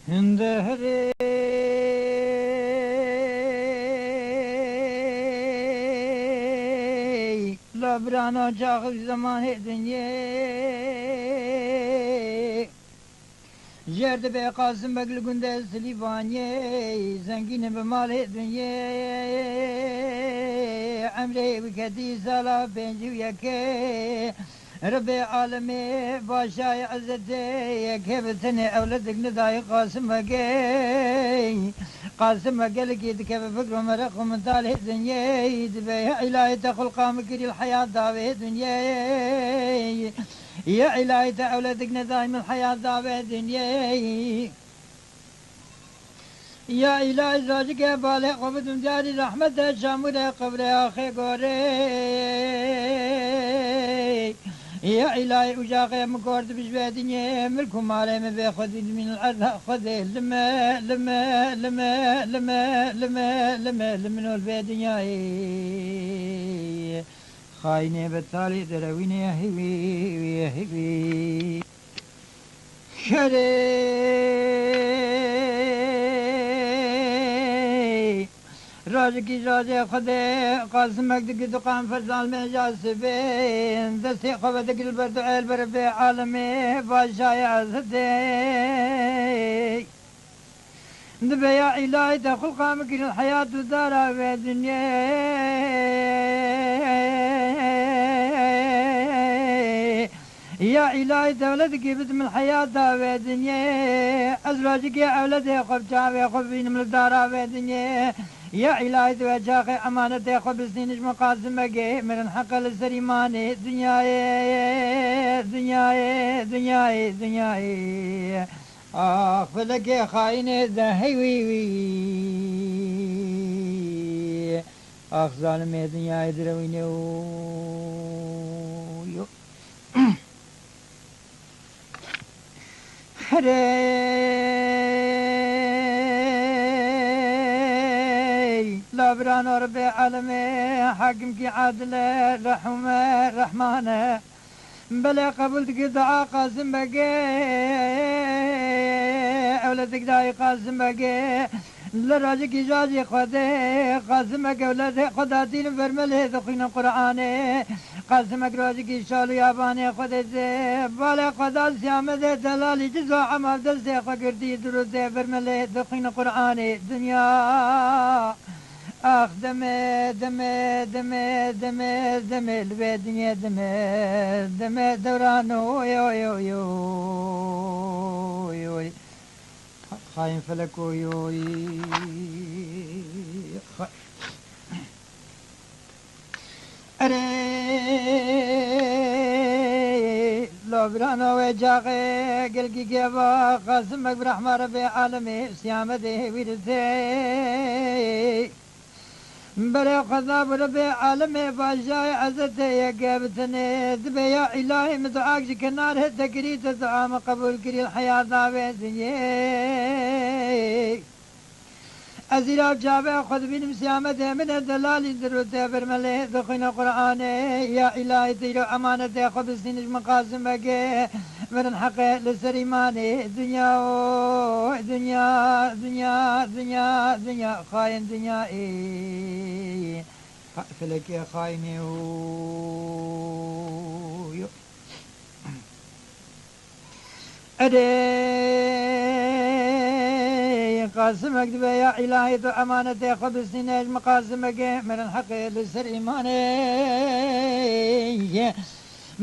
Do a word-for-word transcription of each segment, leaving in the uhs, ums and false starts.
Hinde herê labirana çaxik zemanê dinyê. Jer dibe Qasim Beg li gundê Silîvaniyê, zengîn bi malê dinyê. Emrê wî ketî sala pêncî û yekê. Ribê alemê, paşayê ezetê, yekê bi tenê ewledik nidayê Qasim Begê. Qasim Beg gelekî dikeve fikr û mereq û min talê dinyê. Dibe ya îlahî te xulqa min kirî li heyat davê dinyê. Ya îlahî te ewledik nedayî min heyat davê dinyê. Ya îlahî, rajike balê xwe bidim diyarî rehmete çamûrê qebrê axê gorê. Ya îlahî, ucaxê min kor dibij vê dinyê, milk û malê min vê xwedî dimîn li erda xwedê lime, lime, lime, lime, lime, lime, liminol vê dinyayê. Xayinê betalî derewînê hîvî, hîvî. Xerê rajikî rajê Xwedê Qasim Beg dikir duqan ferzal mêja sibê. Destê xwe vedikir li ber duê li ber vê alemê vajaya zidê. Dibe ya îlahî te xulqa min kirin heyat û dara vê dinyê. Ya îlahî, te ewledikî bidim li heyata vê dinyê. Ez rojikê ewledê xwe bi çavê xwe bibînim li dara vê dinyê. Ya îlahî, tu wê çaxê emanetê xwe bistînî ji min Qasim Begê, mirin heqe li ser îmanê dinyayê, dinyayê, dinyayê, dinyayê. Ax felekê xayinê de hey wî wî. Ax zalimê dinyayê direwîne û yo. Herey labirano Rebê alemê, hakimkî adil e, rehûm e, rehman e. Belê qebûl dike dua Qasim Begê, ewledik dayî Qasim Begê. Li rojikî jajî Xwedê, Qasim Beg ewledê xwe datîn û bermelê dixwîne Qur'anê. Qasim Beg rojikî şal û yabanê Xwedê zê. Balê xwe da Siyamedê delalî, cizo ema destê xwe girtî dirûtê bermelê dixwîne Qur'anê. Dinya. Ax dime, dime, dime, dime, dime, li vê dinyê dime, dime dewran oy, oy, oy, oy, oy. Xayên felek oy, oy. Xa-, Erê, labirana wê caxê gelkî geva Qasim Beg bi rehma Rebê alemê Siyamedê wî dizê. Berê xwe da bi Rebê alemê bajayê ezetê yeke bi tenê. Dibe ya îlahî min duak ji kenar hete kirî, te dua min qebûl kirî li heyata vê dinyê. Ez îro çavê xwe dibînim Siyamedê min e delalî dirûtê bermelê dixwîne Qur'anê. Ya îlahî, tu îro emanetê xwe bistînî ji min Qasim Begê. Mirin heqê li ser îmanê dinya o, dinya, dinya, dinya, dinya, xayên dinya ê. Felekê xayinê û yo. Erê, Qasim Beg dibe ya îlahî tu emanetê xwe bistîne ji min Qasim Begê, mirin heqê li ser îmanê.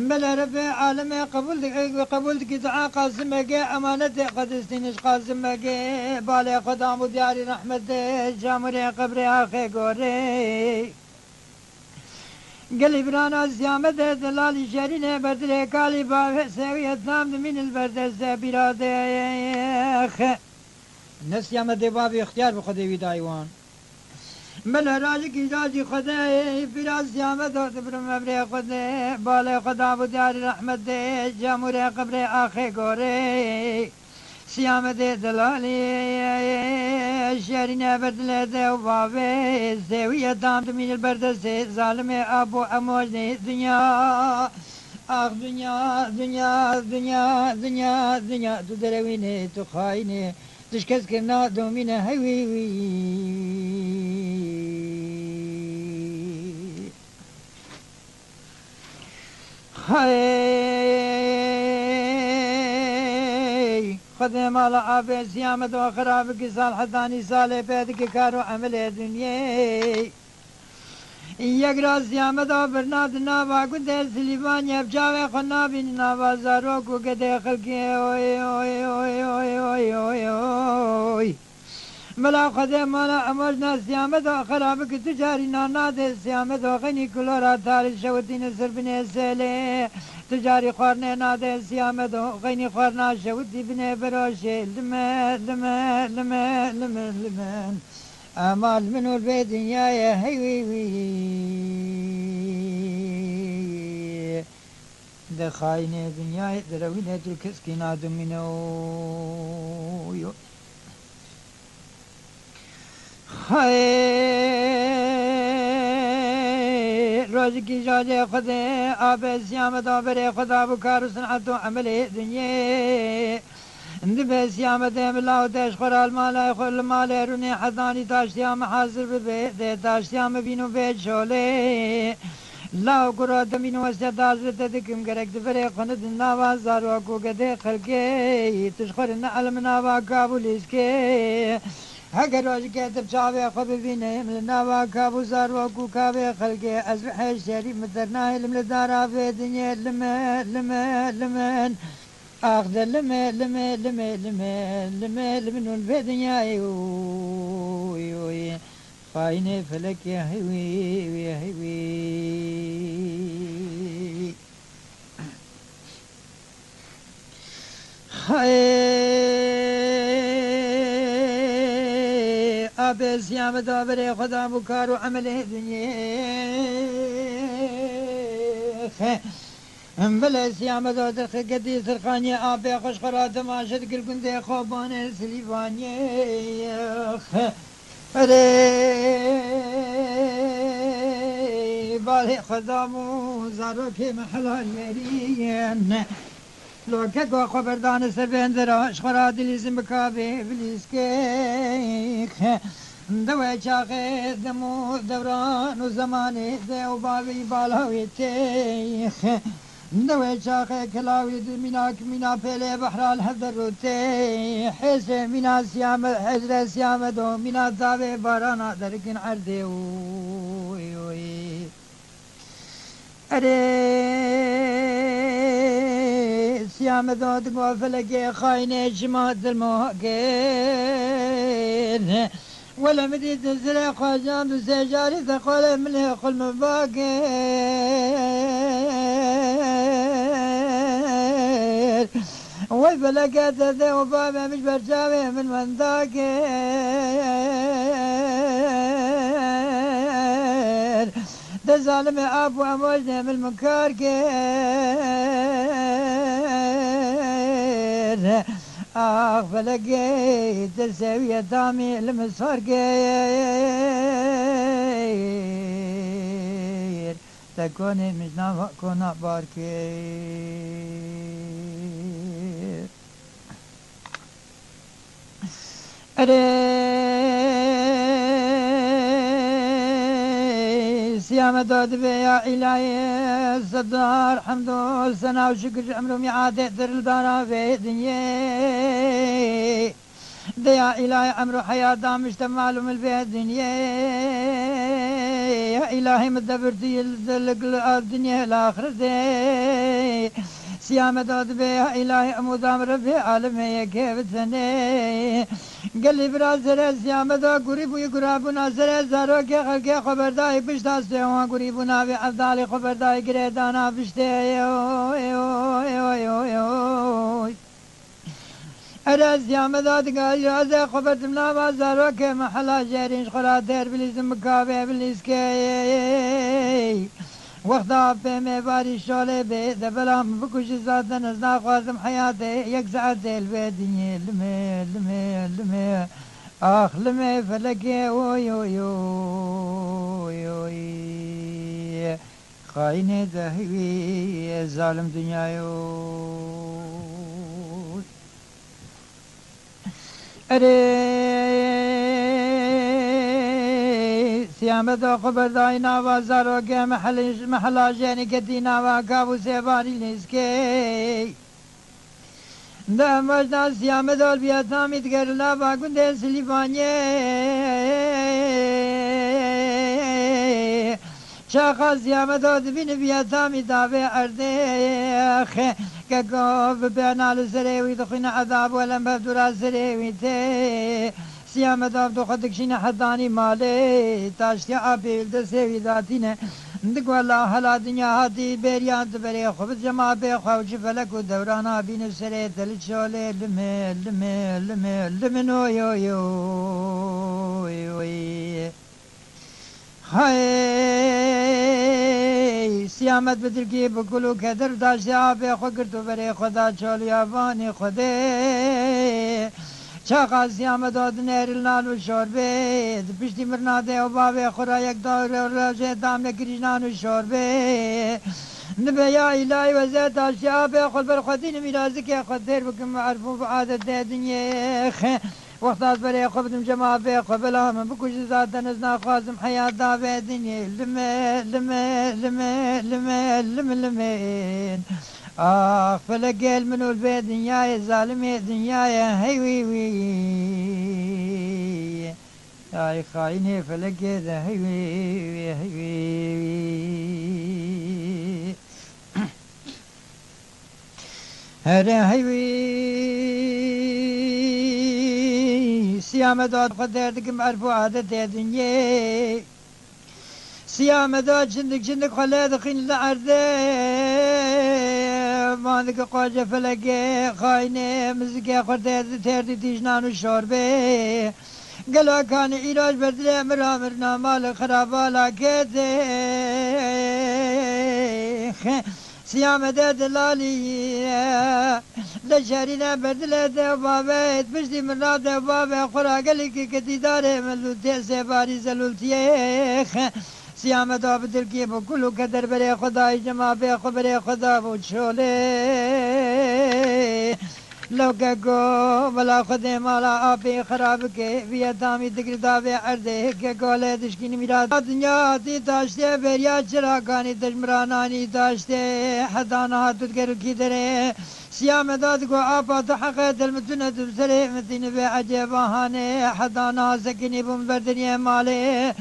Belê Rebê alemê qebûl dik-, qebûl dikî dua Qasim Begê, emanetê xwe distîne ji Qasim Begê, balê xwe dam û diyarî rehmetê, camurê qebrê axê gorê. Gelî birana Siyamedê delalî şerînê berdilê kalî bavê sewiyê tam dimîn li ber destê pîradêx. Ne Siyamedê bavê ixtiyar bi Xwedê wî dayî wan. Min herajikî cacî Xwedê pîra Siyamedo dibirim evrê Xwedê. Balê xwe da bi diyarî rehmetê camûrê qebrê axê gorê. Siyamedê delalî şerîne ber dilê de û bavê zêwiyê tam dimînî li ber destê zalimê abo emojnê dinya. Ax dinya, dinya, dinya, dinya, dinya, tu derewînê, tu xayînê. Tişt kes kirina domîne hewî wî. Hey, Xwedê mala abê Siyamê do xira biki sal hetanî salê pê dike kar û emelê dinyê. Yek rastî Amed a birna di nava gundê Silîvaniyê bi çavê xwe nabînin nava zarok û gedê xelkê. Oy, oy, oy, oy, oy, oy, oy. Mela Xwedê mala Emoj na Siyamedo xera biki tu carî na nadê Siyamedo xeynî kulora tarî şewitîne ser binê sêlê. Tu carî xwarnê nadê Siyamedo xeynî xwarna şewitî binê beroşê. Lime, lime, lime, lime, lime. Ema li min û li vê dinyayê hey wî wî. Di xayînê dinyayê direwîne tu keskî nadomîne. Xayê rojikî jacê Xwedê abê Siyamê da berê Xweda bû kar û sin'et û emelê dinyê. Dibê Siyamedê min law te ji xwe re li malê xwe, li malê rûnê hezanî taştiya min hazir bibe, dê taştiya min bîn û bê şolê. Law kura demîn wesiyet hazir te dikim, gerek di verê xwe nidin nava zarok û gedê xelkê. Tu ji xwe re ne elm nava kav û lîskê. Heger rojike tu bi çavê xwe bibîne, em li nava kav û zarok û kavê xelkê, ez bi hêşerî min dernahêlim li dara vê dinyê. Lime, lime, limin. Ax de lime, lime, lime, lime, lime, limin û li vê dinyayê, oy, oy. Xayînê felekê, hey wî, wî, hey wî. Xayê abê Siyamê da berê Xweda bû kar û emelê dinyê. Em belê Siyamê da dirxê gedî sirxaniyê apê xweş xwe ra demaşe dikir gundê Xobanê Silîvaniyê. Erê, balê xwe da bû zarokê me helal yerîn. Lo keko xwe berdane ser bendera, ji xwe ra dilîzin bi kavê bilîzkê. Di wê çaxê dem û dewran û zemanê dê û bavê bala wê têx. Di wê çaxê kilawî di mînak mîna pêlê behra li hev derûtê. Hêzê mîna Siyame, hêzre Siyame do mîna davê barana derikin erdê. Oy, oy. Erê, Siyame do digo felekê xayînê şima dilmo kir. Wele min dît zirê xwecan du sê carî te qolê min ê xul min bakir. Wey feleke te de û bavê min ji ber çavê min wenda kir. De zalimê ap û emojnê min min kar kir. Ax felekê te sewiye tamî li min sar kir. Te konê min ji nava kona bar kir. Erê, Siyame da dibê ya îlayê sedar hemd û sena û şikir ji emr û mîadê dir li dara vê dinyê. De ya îlayê emr û heyat damiş te mal û mil vê dinyê. Ya îlahê min debir tu yil dilik li dinyê li axiretê. Siyame da dibê ya îlahê emûda min Rebbê alemê yekê bi tenê. Gelî bira zere Siyame da gurî bûyî gurabûna zere zarokê xelkê xwe berdayî pişta stê wan gurî bûna vê evdalê xwe berdayî girêdana piştê. Oy, oy, oy, oy, oy. Erez ya me dadigarî razê xwe berdim nava zarokê me hela jêrîn ji xwe ra têr bilîzim bi kavê bilîzkê. Wexta pê me barî şolê bê de bela min bikujî zaten ez naxwazim heyatê yek saetê li vê dinyê limê, limê, limê. Ax limê felekê oy, oy, oy, oy. Xayînê dehwî zalim dinyayê oy. Erê, Siyamedo xwe berdayî nava zarokê mehel-, mehela jenî ketî nava kav û sêvanî lîskê. Di emajna Siyamedo li Vietnamî digere nava gundê Silîvaniyê. Çaxa Siyamedo dibîne Vietnamî davê erdê. Keko bi bena li serê wî dixwîne edab welem bev dûra serê wî tê. Siyamedo bi xwe dikişîne hetanî malê. Taştiya apê li destê wî datîne. Di ku la hela dinya hatî bêriya tu berê xwe bi cemabê xwe û çi felek û dewrana bîne serê te li çolê lime, lime, lime, limino yo yo. Hey, Siyamet bi dilkî bi kul û keder daştê apê xwe girt û berê xwe da çoliya vanî Xwedê. Çaxa Siyamedo dinêril nan û şorbê. Di piştî mirina dê û bavê xwe ra yek dawre û rojê tam nekirî nan û şorbê. Nibe ya îlahî weze daştê apê xwe li ber xwe dînim îrazikê xwe têr bikim bi erf û bi adetê dinyê. Wexta ez berê xwe bidim cemavê xwe, bela min bikujin zaten ez naxwazim heyat davê dinyê. Lime, lime, lime, lime, lim, limên. Ax, felekê li min û li vê dinyayê, zalimê dinyayê, hey wî wî. Ay xayinê felekê de, hey wî wî, hey wî wî. Here hey wî, Siyamedo xwe têr dikim erf û adetê dinyê. Siyamedo çindik çindik xwe lê dixîn li erdê. Van dike qoce felekê, xayinê, mizikê xwe têr, têr di tîjnan û şorbê. Gelo kanî îroj berdilê mira mirna mal xirabala kete. Siyamede delalî. Leşerîne berdilê de bavê, piştî mirna de bavê xura gelî ki ki dîdarê min lûtê sêbarî zelûltiyê. Siyameda bi dilkî bi kul û keder berê xwe dayî cema bê xwe berê xwe da bû çolê. Lewke ku bila Xwedê mala apê xira bike, viye tamî digir davê erdê, ke gole dişkîn mîra dinya hatî taştê beriya çira kanî tejmira nanî taştê heta niha tu digerikî derê. Siyameda digo apa tu heqe dilmitune tu serê mitîni vê ecêba hanê heta niha sekinî bûm ber dinyê malê.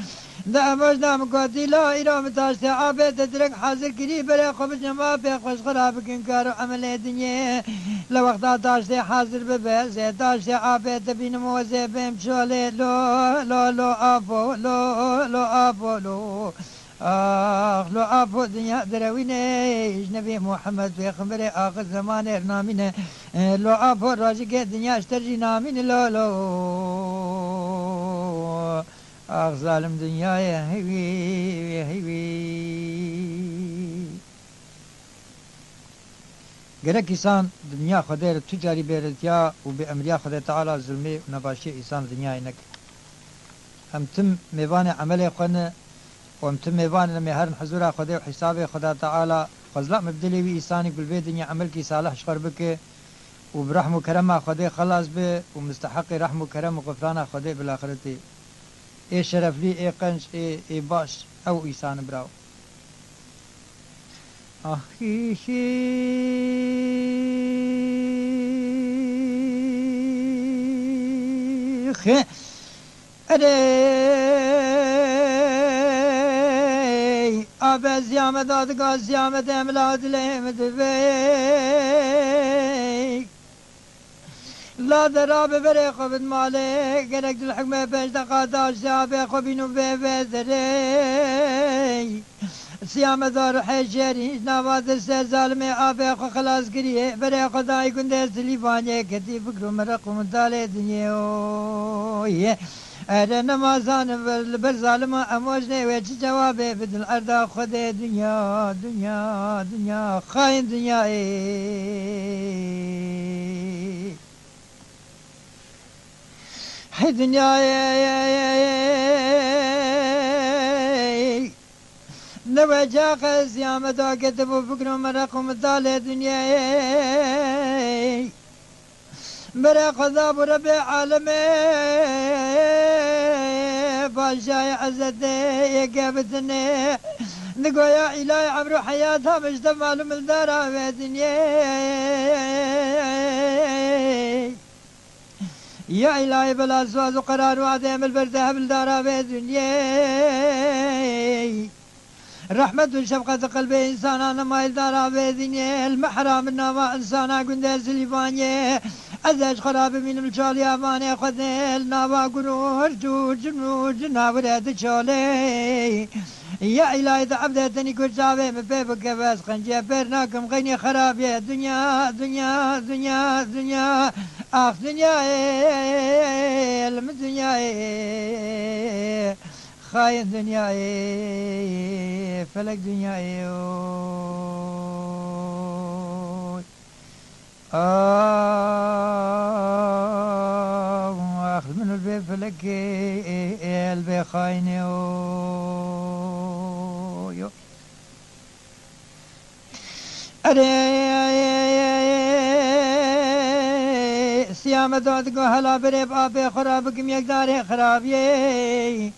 Di emojna min gotî, la îro min taştê apê te direk hazir kirî, berê xwe biçim apê xwe ji xwe ra bikin kar û emelê dinyê. Li wexta taştê hazir bibe, zê taştê apê te bînim û zê bêm çolê. Lo, lo, lo, apo, lo, lo, apo, lo. Ax, lo, apo, dinya derewîne, ji nebî Muhammed pêxemberê axir zemanê namîne. Lo, apo, rojike dinya ji te jî namîne, lo, lo. Ax zalim dinyayê, hey wî, hey wî. Gerek îsan di dinya Xwedê re tu carî bêritiya û bi emriya Xwedê Teala zulmê û nebaşiyê îsan li dinyayê neke. Em tim mêvanê emelê xwe ne û em tim mêvanê me herin hizûra Xwedê û hîsabê Xweda Teala. Xwezla me bi dilê wî îsanî ku li vê dinya emelkî salih ji xwe re bike û bi rehm û kerema Xwedê xelas be û misteheqê rehm û kerem û xufrana Xwedê bi laxiretê. Ê şereflî, ê qenc, ê, ê baş, ew îsan e, birawo. Ah, hî, hî. Erê, abe ziyame dadiga ziyame demla dilê min divê. La dera bi berê xwe bid malê, gerek dil hikmê pêş deqa daştê abê xwe bîn û bê vê derê. Siyame dar û hêşerî, nava destê zalimê abê xwe xilas kiriye, berê xwe dayî gundê Silîvaniyê ketî fikr û mereq û mitalê dinyê oye. Ere nema zanim vir li ber zalima em wajnê wê çi cewabê bidin erda Xwedê dinya, dinya, dinya, xayîn dinyayê. Hey dinyayê, ne wecaxe ziyame da ketibû fikr û mereq û mitalê dinyayê. Berê xwe da bo Rebê alemê, Paşayê Ezetê yê kevitine. Digo ya îlahê emr û heyata min ji te malûm li dara vê dinyê. Ya îlahê bela siwaz û qerar û adê min li ber te hev li dara vê dinyê. Rehmet û şefqet qelbê însana nema li dara vê dinyê. Li mehra min nava însana gundê Silîvaniyê. Ez ê ji xwe re bimînim li çaliya vanê Xwedê, li nava gur û hirç û cin û cinawirê diçolê. Ya îlahî, di evdê tenî ku çavê min pê bikeve, ez qenciyê pêr nakim, xeynî xerabiyê. Dinya, dinya, dinya, dinya. Ax dinyayê, li min dinyayê. Xayên dinyayê, felek dinyayê, oy. Ax, ax, li min li vê felekê, li vê xayinê, oy, oy. Erê, Siyamet digo hela berê bi apê xwe re bikim yek darê xirabiyê.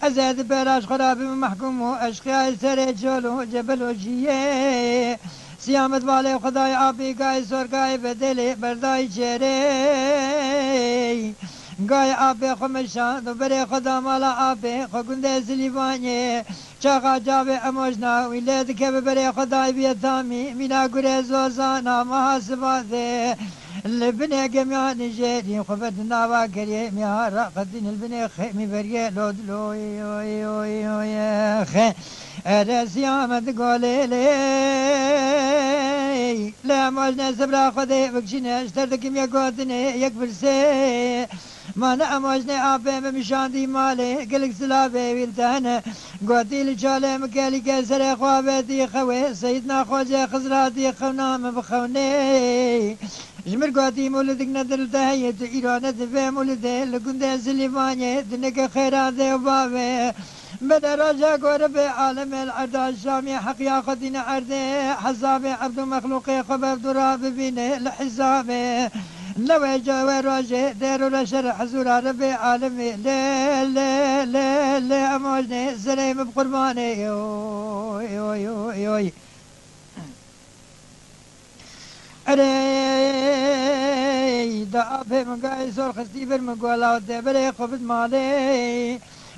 Ez ê di pêra ji xwe re bibim mehkûm û eşqiyayê serê çol û cebel û çiyê. Siyamet balê xwe dayê apî, gayê sor, gayê bedelê berdayî çêrê. Gayê apê xwe meşand û berê xwe da mala apê xwe gundê Silîvaniyê. Çaxa çavê Emojna wî lê dikeve, berê xwe dayî bûye tamî mîna gurê zozana meha sivadê. Li binê gemiya nijêrî xwe ve di nava kerê miha raqetîn, li binê xêmî veriyê lo dilo, oy, oy, oy, oy, xe. Erê Siyamet golê lê. Lê Emojnê sibra xwe dê bikişîne, ji ter dikim yek gotinê, yek pirsê. Ma ne Emojnê apê min mişandî malê, gelek silavê wî li te hene. Gotî li çalê min kelîke serê xwe avêtî xewê, Seyîd Naxocê Xizratî xewna min bixewnê. Ji mir gotî mûlidik nedir li te heye, tu îro ne di vê mûlidê li gundê Silîvaniyê, tu neke xêra dê û bavê. Bede roja gore bê alemê li erda Şamê, heqiya xwe dîne erdê, hesabê evdû mexlûqê xwe bevdû ra bibîne li hesabê. Lewê cewê rojê dêr û reşer hezûra Rebê alemê. Lê, lê, lê, lê, Emojnê serê min bi qurbanê. Oy, oy, oy, oy. Erê, da apê min gayê sor xistî vir min gola, te berê xwe bid malê.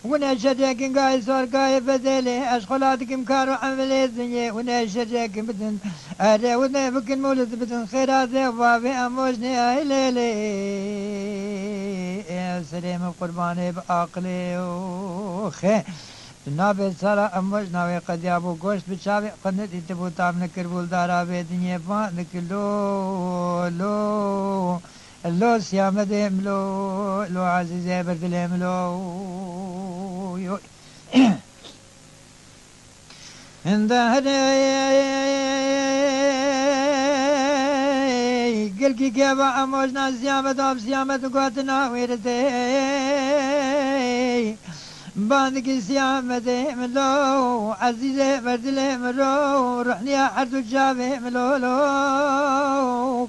Wine şeryekin gayê sor gayê bedelê, ez xwe la dikim kar û emelê dinyê. Wine şeryekin bidin, erê wine bikin mûlid bidin, xêra dê û bavê Emojnê, ay lê lê. Ê serê min qurbanê bi aqilê û xê. Di navê sala Emojna wê qediya bû, goşt bi çavê xwe nedîtibû, tam nikiribû li dara vê dinyê, van dikir lo, lo. Lo Siyamedê milo, lo Ezîzê berdilê milo. Yo. Hinde herê, gelkî keva Emojna Siyamed, av Siyamed gotina wêrite. Bandikî Siyamedê milo, Ezîzê berdilê milo, ruhniya her du çavê milo, lo.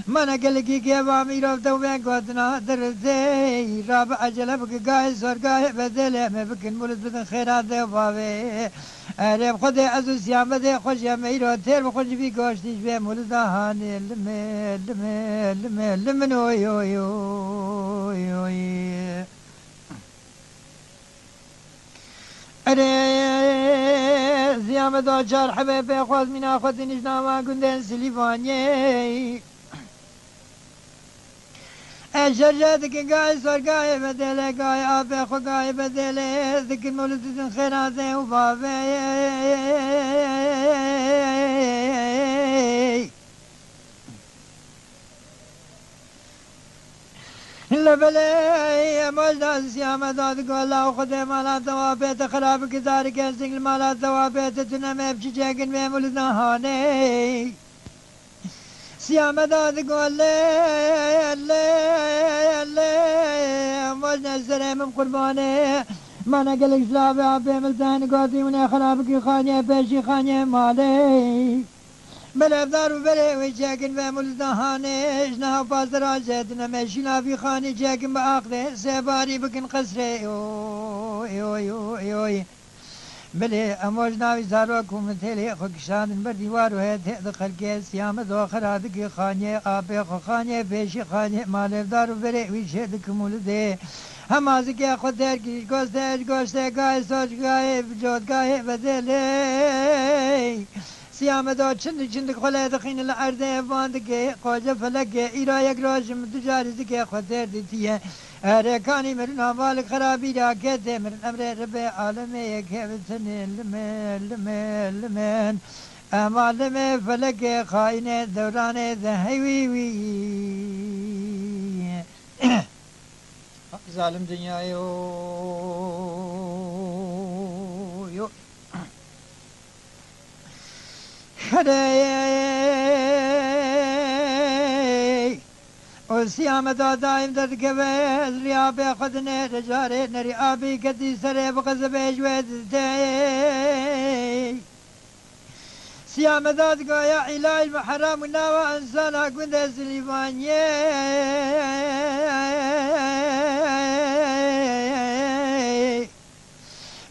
Mana gelekî kêva mîrov tewbê gotina diritê, rabe ecele bike gayê zor gayê bedelê me bikin, mûlid bidin xêra dê û bavê. Erê bi Xwedê ez û Siyamedê xwe jî em îro têr bi xwe ji vî goştî ji vê mûlida hanê lime, lime, lime, limin oy, oy, oy, oy. Erê, Siyamedo çar hebê pê xwaz mîna xwe tînij nava gundên Silîvaniyê. E şerje dikin gayê sor gayê bedele, gayê apê xwe gayê bedele, dikin mûlid dikin xêra dê û bavê. Lebelê Emojna Siyameda digo, Law Xwedê mala te wa pê te xirab ki, tarike sing li mala te wa pê te tune me bi çiçekin vê mûlida hanê. Siyameda digo, lê, lê, lê, Emojna serê min qurbanê. Mana gelek ji lavê apê min ten gotî, hûn ê xirab ki xaniyê pêşî xaniyê malê. Belevdar û berê wê çekin ve mulizda hanê, ji niha pazdera jedine meşîla vî xanî çekin bi aqdê, sebarî bikin qesrê, oy, oy, oy, oy. Belê, em ji navî zarok û min têlê xwe kişandin ber dîwar û heye tê di xelkê siyame do xira dikê xaniyê apê xwe, xaniyê pêşî, xaniyê malevdar û berê wî çê dikim û li dê. Hema zikê xwe têr kir, ji gostê, ji goştê gayê soç, gayê cot, gayê bedêlê. Siyame do çindik çindik xwe lê dixîne li erdê, van dikê qoce felekê, îro yek roj min du carî zikê xwe têr dîtiye. Erê kanî mirin havalik xerabî ra ketê mirin, emrê ribê alemê yekevitine lime, lime, limen. Ema limê felekê xayinê dewranê de hey wî wî. Zalim dinyayê, oy, oy. Herey! O siyame da daim derdikeve, ez rî abê xwe dinêre carê, nerî abî ketî serê, bi qezebê ji wê didê. Siyame da digoya îlahî, miheram û nava insana gundê Silîvaniyê.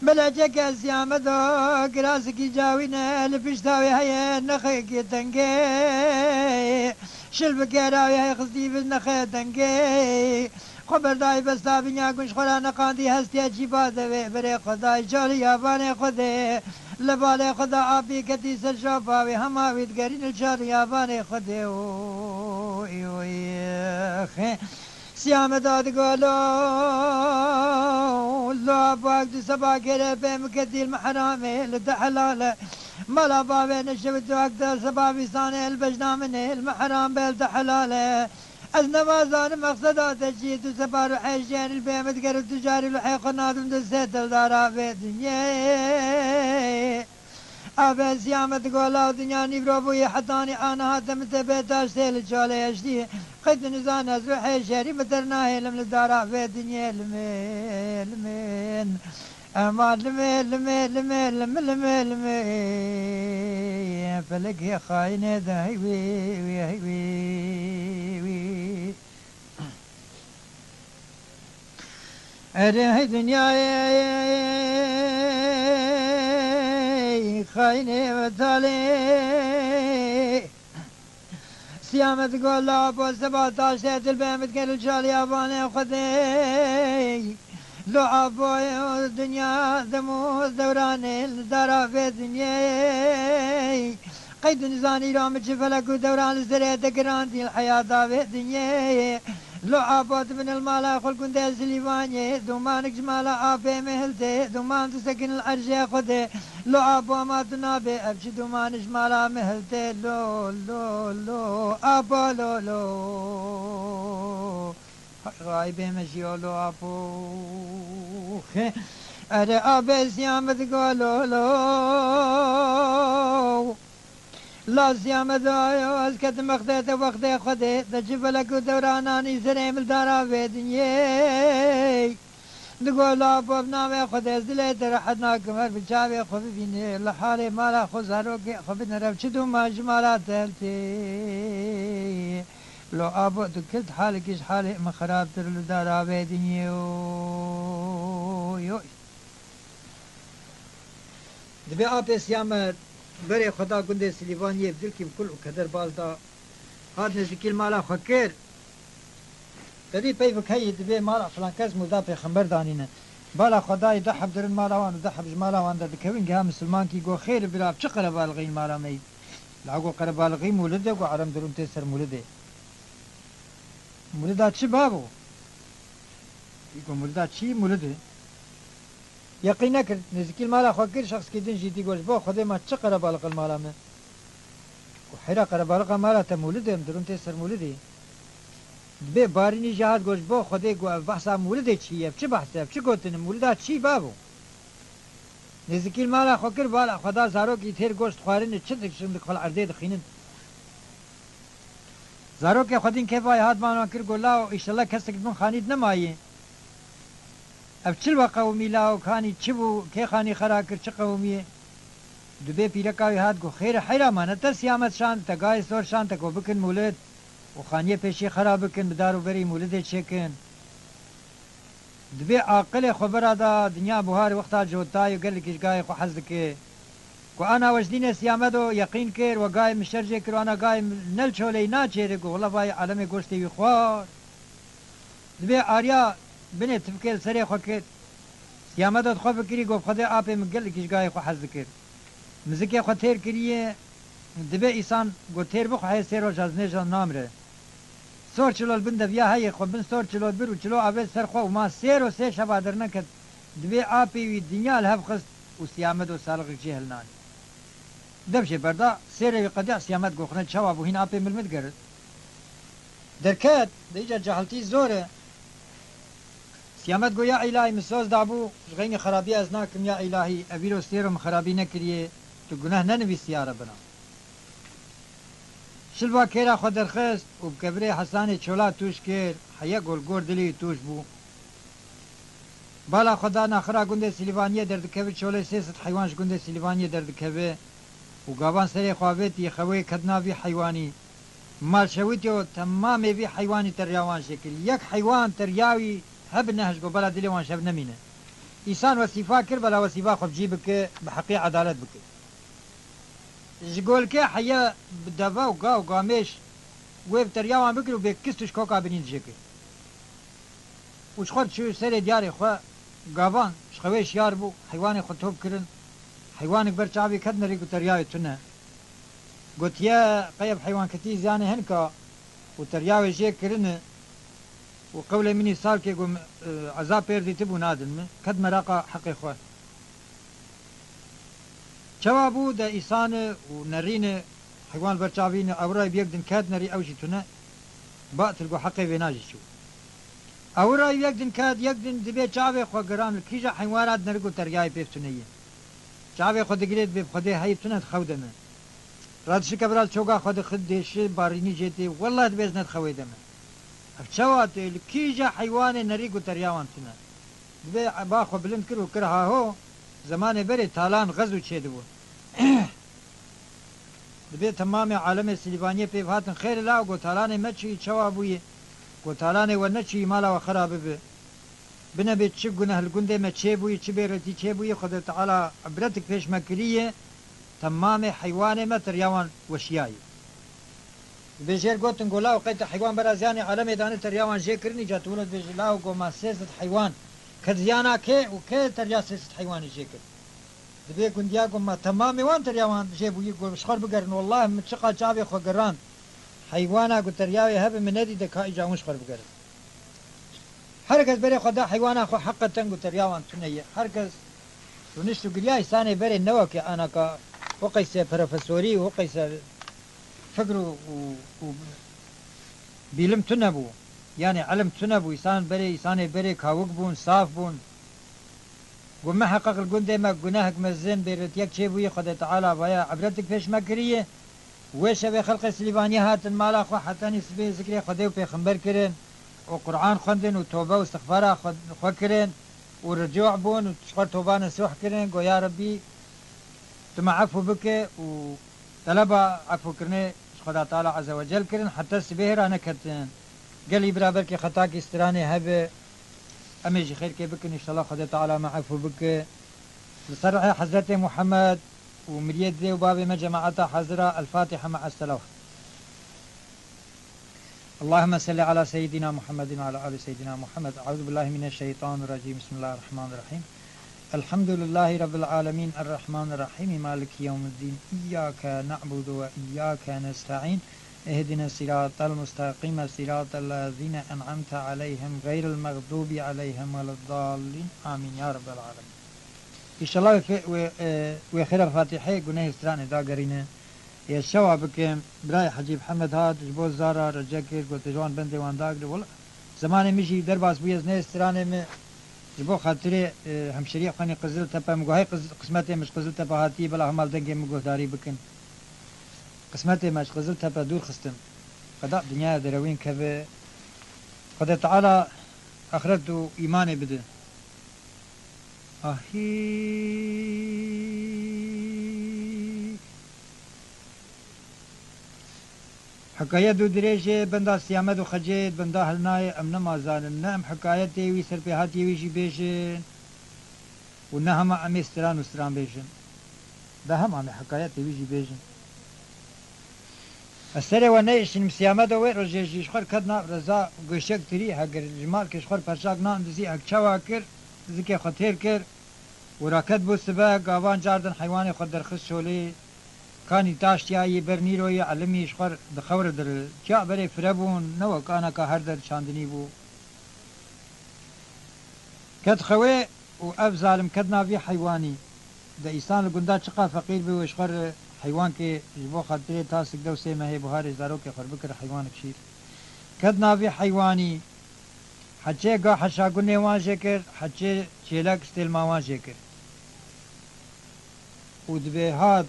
Belê çeke siyame do, kirasikî cawîne, li pişta wê heye nexekê tengê. Şil bi kera wê heye xistî bi nexê tengê. Xwe berdayî besta binya gunj xwe ra neqandî hestiye çî ba devê berê xwe dayî çolî yabanê xwe dê. Li balê xwe da apî ketî ser şopa wê, hema wî digerî li çolî yabanê xwe dê. Oy, oy, xe. Siyame da digo lo, lo bak du seba kere pê min ketî li mehramê li te helal e. Mala bavê neşewit wek de seba vîsanê li bejna min ê, li mehram bê li te helal e. Ez nema zanim mexseda te çi ye, tu seba ruhê jêr li bê min digerim, tu carî ruhê xwe nadim destê dildara vê dinyê. Abê siyamet gola dinya nîvro bûye hetanî aniha te min te bê taştê li çalê eştî. Qey tu nizane ez ruhê şerî min ter nahêlim li dara vê dinyê limê, limên. Ema limê, limê, limê, limê, limê, limê. Felekê xayinê de hey wî, wî, hey wî, wî. Erê hey dinyayê xayinê ve talê. Siyamet gola bo seba taştê dilbê min diger li çalî avanê Xwedê. Lo abo dinya dem û dewranê li dara vê dinyê. Qey tu nizanî îro min çi felek û dewran li serê te girandî li heyata vê dinyê. Lo abo tu bin li mala xwe li gundê Silîvaniyê, dûmanik ji mala apê min hiltê, dûman tu sekin li erjê Xwedê. Lo abo ma tu nabê, ev çi dûman ji mala min hiltê, lo, lo, lo, abo, lo, lo. Hay, hay, bê me jî, lo, abo. Erê, abê siya min digo, lo, lo. La siya min digo, ez ketim wextê te, wextê Xwedê, te çi felek û dewrananî serê min dara vê dinyê. Digo, la bo bi navê Xwedê ez dilê te rehet nakim, her bi çavê xwe bibîne, li halê mala xwe zarokê xwe bidin, rev çi dûma ji mala te hiltê. Lo abo tu kil halekî ji halê min xerabtir li dara vê dinyê, oy, oy. Dibê apê Siyamet berê xwe da gundê Silîvaniyê, bi dilkî bi kul û keder baz da, hat nêzîkî li mala xwe kir. Te dî peyv keyî dibê mala filan kes mûrda pêxember danîne. Bala xwe dayî du heb dirin mala wan û du heb ji mala wan derdikevin, giha misilmankî got, xêr bira, bi çi qerebalixî li mala me yî? La got, qerebalixî mûlid e, got, erem dirûn tê ser mûlidê. Mûlida çi babo? Î got, mûlida çi? Mûlid e. Yeqîn nekir, nêzîkî li mala xwe kir, şexskî din jî dî got, ji bo Xwedê ma çi qerebalix li mala me? Got, heyra qerebalixa mala te mûlid e, em dirûn tê ser mûlidê. Dibê barînî jî hat got, ji bo Xwedê, got, ev behsa mûlidê çi ye? Ev çi behs e? Ev çi gotin e? Mûlida çi babo? Nêzîkî li mala xwe kir, bala xwe da zarokî têr goşt xwarin, çindik çindik xwe li erdê dixînin. Zarokê xwedîn kêfa wî hat, bala wan kir, got, lawo, îşellah kesek di bin xanî de nemaye. Ev çi li we qewimî, lawo, kanî çi bû, kê xanî xera kir, çi qewimî ye? Dibê pîreka wî hat, got, "Xêr e, heyra ma ne te siyamet şand, te gayê sor şand, te got bikin mûlid û xaniyê pêşî xera bikin, bi dar û berî mûlidê çêkin." Dibê aqilê xwe bira da dinya buharê wexta cotayê û gelekî ji gayê xwe hez dike. Ku ana we ji dînê siyamedo yeqîn kir, we gayê min şer jê kir û ana gayê min ne li çoleyî naçêre, got, "Wela vayê alemê goştê wî xwar." Dibê ariya binê tifkê li serê xwe kir. Siyamedo dixwe fikirî, got, "Xwedê apê min gelekî ji gayê xwe hez dikir." Mizikê xwe têr kiriye, dibê îsan got, "Têr bixwe heye sê roja ez nêja namire." Sor çilo li bin deviya heye, xwe bin sor çilo bir û çilo avêt ser xwe û ma sê ro sê şeva derneket. Dibê apê wî dinya li hev xist û Siyamedo salixek jê hilnanî. Dev jê berda, sêrê wî qediya Siyamet got, "Xwine çawa bû, hîn apê min li min digerin?" Derket, de îca cahiltî zor e. Siyamet got, "Ya îlahî, min soz dabû, ji xeynî xerabî ez nakim, ya îlahî, ev îro sêro min xerabî nekiriye, tu guneh nenivîsî ya Rebina." Şilva kêra xwe derxist û bi kevirê Hesanê çola tûj kir, heye gol gor dilê wî tûj bû. Bala xwe da naxira gundê Silîvaniyê derdikeve, çolê sê sed heywan ji gundê Silîvaniyê derdikeve û gavan serê xwe avêtî xewê ket nav vî heywanî. Mal şewitî û temamê vî heywanî teriya wan jê kir. Yek heywan teriya wî hebi nehişt, got, "Bela dilê wan şev nemîne." Îsan wesîfa kir, bela wesîfa xwe bi cî bike, bi heqî edalet bike. Ji golkê heye bi deve û ga û gamêş wê bi teriya wan bikir û bê kist û ji koka binî dijê kir. Û ji xwe diçû serê diyarê xwe, gavan ji xewê şiyar bû, heywanê xwe top kirin. Heywanek ber çavê ket nerî ku teryayê tune. Gotiye, "Qey ev heywanketî ziyanê hinek a û terya wê jê kirine û qewlê min î salkê ku, e, ezab pêr dîtibû nadin min, ket meraqa heqê xwe." Çawa bû de îsane û nerîne, heywan li ber çavî ne, ewra bi yek din ket nerî ew jî tune, batil got heqê vêna jî çû. Ewra yek din ket, yek din dibê çavê xwe giran li kîja heywana dinerik û teryayê pêv tune ye. Çavê xwe digirê dibê bi Xwedê heyî tune di xew de me. Radişike bira li çoga xwe dixi dêşi barînî jê tê, welleh dibê ez ne di xewê de me. Ev çawa tê, li kîja heywanê nerî û terya wan tune? Dibê eba xwe bilind kir û kir haho, zemanê berê talan xez û çêdibûn. Dibê temamê alemê Silîvaniyê pêv hatin, "Xêr e law, got talanê me çûyî, çawa bûyî? Got talanê we neçûyî, mala we xera bibe. Binebê çi guneh li gundê me çêbûyî, çi bêretî çêbûyî, Xwedê Teala ibretik pêş me kiriye, temamê heywanê me teriya wan weşiyayî." Dibê jêr gotin, "Got law, qey te heywan bera ziyanê alemê dane, teriya wan jê kirin, îca tu wilo dibêjî, law, got ma sê sed heywan ket ziyana kê û kê teriya sê sed heywanê jê kir?" Dibê gundiya got, "Ma temamê wan teriya wan jê bûyî, got ji xwe bigerin, welleh min çiqa çavê xwe gerand, heywana ku teriya wê hebe min nedî de ka îca hûn ji xwe bigerin." Her kes berê xwe da heywana xwe, heqeten ku teriya wan tune ye. Her kes rûnişt û giriya, îsanê berê ne weke anaka, o qeyse profesorî û o qeyse fikr û, û, û bîlim tune bû. Yanî ilim tune bû. Îsan berê, îsanê berê kawik bûn, saf bûn. Got, "Miheqeq li gundê me gunehek mezin, bêretiyek çêbûyî, Xwedê Teala vaya ibretik pêş me kiriye." Wê şevê xelqê Silîvaniyê hatin mala xwe, hetanî sibê zikrê Xwedê û pêxember kirin û Quran xwendin û tobe û istixfara xwe, xwe kirin û ricû bûn û ji xwe toba nesuh kirin. Got, "Ya Rebbî, tu me efû bike." Û teleba efûkirinê ji Xweda Teala Azze ve Cel kirin, heta sibê hêra neketin. Gelî bira belkî xetakî stranê hebe, em ê jî xêrkê bikin, înşallah Xwedê Teala me efû bike. Li ser rihê Hezretê Muhammed û miriyê didê û bavê me cemaeta hazira, El-Fatiha me'es selawat. اللهم صل على سيدنا محمد وعلى آل سيدنا محمد. أعوذ بالله من الشيطان الرجيم. بسم الله الرحمن الرحيم. الحمد لله رب العالمين. الرحمن الرحيم. مالك يوم الدين. إياك نعبد وإياك نستعين. اهدنا الصراط المستقيم. صراط الذين أنعمت عليهم غير المغضوب عليهم ولا الضالين. آمين يا رب العالمين. Înşallah wê, wê, e, wê xêra Fatîhê gunehê stranê dagerîne. Ê şewa bikim, birayê Hecî Mihemed hat, ji bo zara rece kir, got, "Ji wan bendê wan dagire." Wela, zemanê min jî derbas bûye, ez nê stranê min, ji bo xatirê, e, hemşeriyê xwenî Qiziltepe, min got, "Hey Qiz-, qismetê min ji Qiziltepe hatiye, bela hemal dengê min guhdarî bikin." Qismetê me ji Qiziltepe dûr xistin. Qeda dinyaya derewîn keve. Xwedê Teala axiret û îmanê bide. Ahî. Hikayet dû dirêj e, benda Siyamed û Xecê di benda hilnayê, em nema zanin, ne em hikayetê wî, serpêhatiyê wî jî bêjin û ne hema em ê stran û stran bêjin. Be hema em ê hikayetê wî jî bêjin. Ez serê we neyişînim, Siyamedo wê rojê jî ji xwe re ket nav reza, goşek tirî, heger ji malkê ji xwe re perçak nan dizî, hek çawa kir, zikê xwe têr kir û raket bû sibe, gavan cardin heywanê xwe derxist şolê, kanî taştiyayî ber nîroyê elimî ji xwe re di xew re dir, tiya berê fire bûn, ne wek aneka her der çandinî bû. Ket xewê û ev zalim ket nav vî heywanî. De îsan li gunda çiqa feqîr be wê ji xwe re heywankê ji bo xatirê tasik dew sê mehê buharê zarokê xwe re bikir heywanek şîr. Ket nav vî heywanî, heçê ga heşa gunê wan jê kir, heçê çêlek stêlma wan jê kir. Û dibê hat,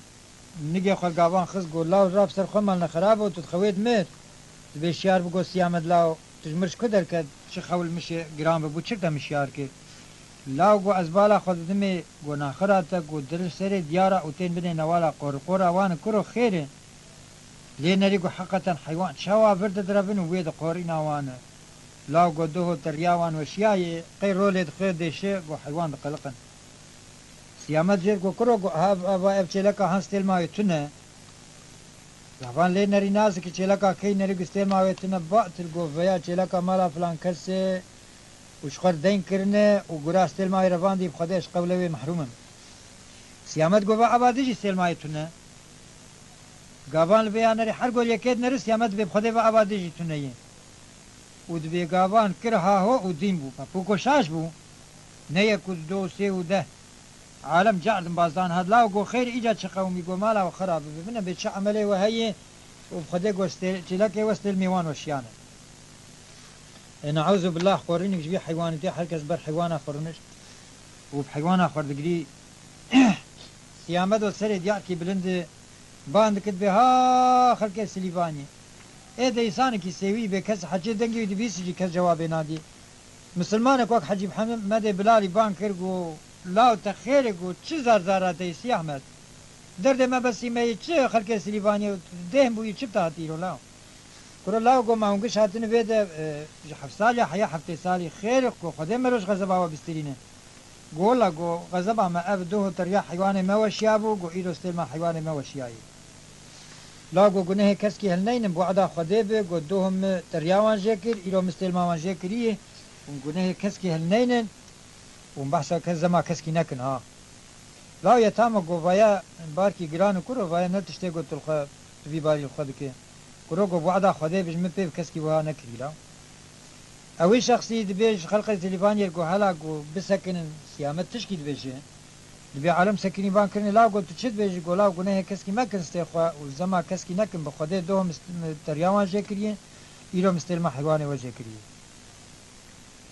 nigê xwe gavan xist, got, "Law, rav ser xwe mal ne xerab o, tu dixewê dimir." Dibê şiyar bi, got, "Siyamed law, tu ji mir ji ku derket, çi xew li mişê giran bibû, çi te min şiyar kir?" Law got, "Ez bala xwe didimê, got, naxira te, got, dir serê diyara û tên binê newala qor, qora wan e, kuro xêr e." Lê nerî got, "Heqeten heywan çawa vir didirevin û wê di qorîna wan e?" Law got, "Doho te riya wan weşiyayê, qey rolê dixê dêşe, got, heywan diqeliqin." Siyamet jêr got, "Kuro," got, "ha, ha, va ev çêleka han stêlmayê tune." Gavan lê nerî nazik, çêleka key nerî got stêlma wê tune, batil got, "Veya çêleka mala filan kesê û ji xwe re deyn kirine û gura stêlmayê revandî, bi Xwedê ez ji qewlê wê mehrûm im." Siyamet got, "Va ava dijî stêlmayê tune." Gavan li vê ya nerî her got yekê dineri, Siyamet dibê, "Bi Xwedê va ava dijî tune ye." Û dibê gavan kir haho û dîn bû. Pepûko şaş bû. Ne yek û du û sê û deh. Alem cardin bazdan hat. Law got, "Xêr, îca çi qewmî?" Got, "Mala we xera bibe. Min bê çi emelê we heye?" Û bi Xwedê got, "Stê-, çêlekê we stêlmê wan weşiyane." E, ne'ûzu billah, xwe rûnîk ji vî heywanî tê, her kes ber heywana xwe rûnişt û bi heywana xwe digirî. Siyamedo serê diyarkî bilind e, ban dikit bê, "Ha xelkê Silîvaniyê." Ê de îsanekî sêwî bê, kes hecê dengê wî dibîsî jî kes cewabê nadî. Misilmanek wek Hecî Mihemedê Bilalî ban kir, got, "Law te xêr e," got, "çi zarzara te yî Siyahmed? Derdê me besî me yî çi xelkê Silîvaniyê, dêh bûyî çi bi te hatî îro law?" Kuro law got, "Ma hûn giş hatine vê de, e, ji heft sal ya heya heftê salî, xêr e, ku Xwedê me roj xezeba we bistirîne." Got, "Wela," got, "xezeba me ev duh û teriya heywanê me weşiyabû, got, îro stêlma heywanê me weşiyayê." Law got, "Gunehê keskî hilneynin, bi wada Xwedê bi, got, duh min teriya wan jê kir, îro min stêlma wan jê kiriye, hûn gunehê keskî hilneynin." Û behsa kes zema keskî nekin ha. Law Yetamo got, "Vaya barkî giran û kuro, vaya ne tiştê got tu li xwe, tu vî barî li xwe dike." Kuro got, "Wada Xwedê bi ji min pê bi keskî wiha nekirî law." Ewî şexsî dibê ji xelqê Silîvaniyê got, "Hela got bisekinin, Siyamet tişkî dibêje." Dibê alem sekinî van kirinê, law got, "Tu çi dibêjî?" Got, "Law gunehê keskî mekin stê xwe û zema keskî nekin, bi Xwedê doh min st-, min teriya wan jê kiriye, îro min stêlma heywanê we jê kiriye."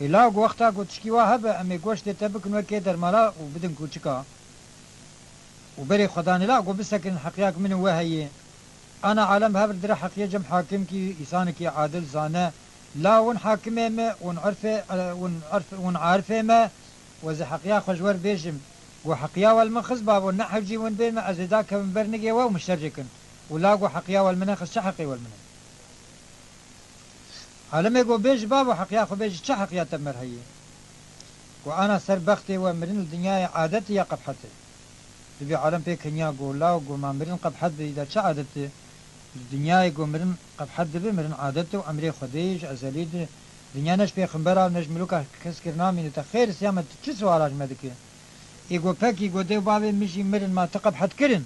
Ê law got, "Wexta ku tişkî wa hebe, em ê goştê te bikin wekê dermala û bidin kûçika." Û berê xwedanê law got, "Bisekinin, heqiyek min û we heye. Ana alem bi hev re dire heqiye cem hakim kî, îsanekî adil zane. Law win hakimê me, win urfê, e, win urf, win arifê me, we zî heqiya xwe ji we re bêjim. Got, heqiya we li min xist babo, ne hewcî win bê me, ez ê dakevim ber nigê we û min şer jê kin." Û law got, "Heqiya we li min nexist, çi heqê we li min e?" Alimê got, "Bêjî babo, heqiya xwe bêjî, çi heqiya te bi me re heye?" Got, "Ana ser bextê we, mirin li dinyayê adet e ya qebhet e?" Dibê alem pê keniya, got, "Law," got, "ma mirin qebhet be, îda çi adet e? Li dinyayê, got, mirin qebhet dibe, mirin adet e û emrê Xwedê ye, ji ezelî de. Dinya ne ji pêxembera ne ji miluka kes kir namîne. Te xêr, Siyamet, tu çi suala ji me dike?" Ê got, "Pekî," got, "dê û bavê min jî mirin, ma tu qebhet kirin?"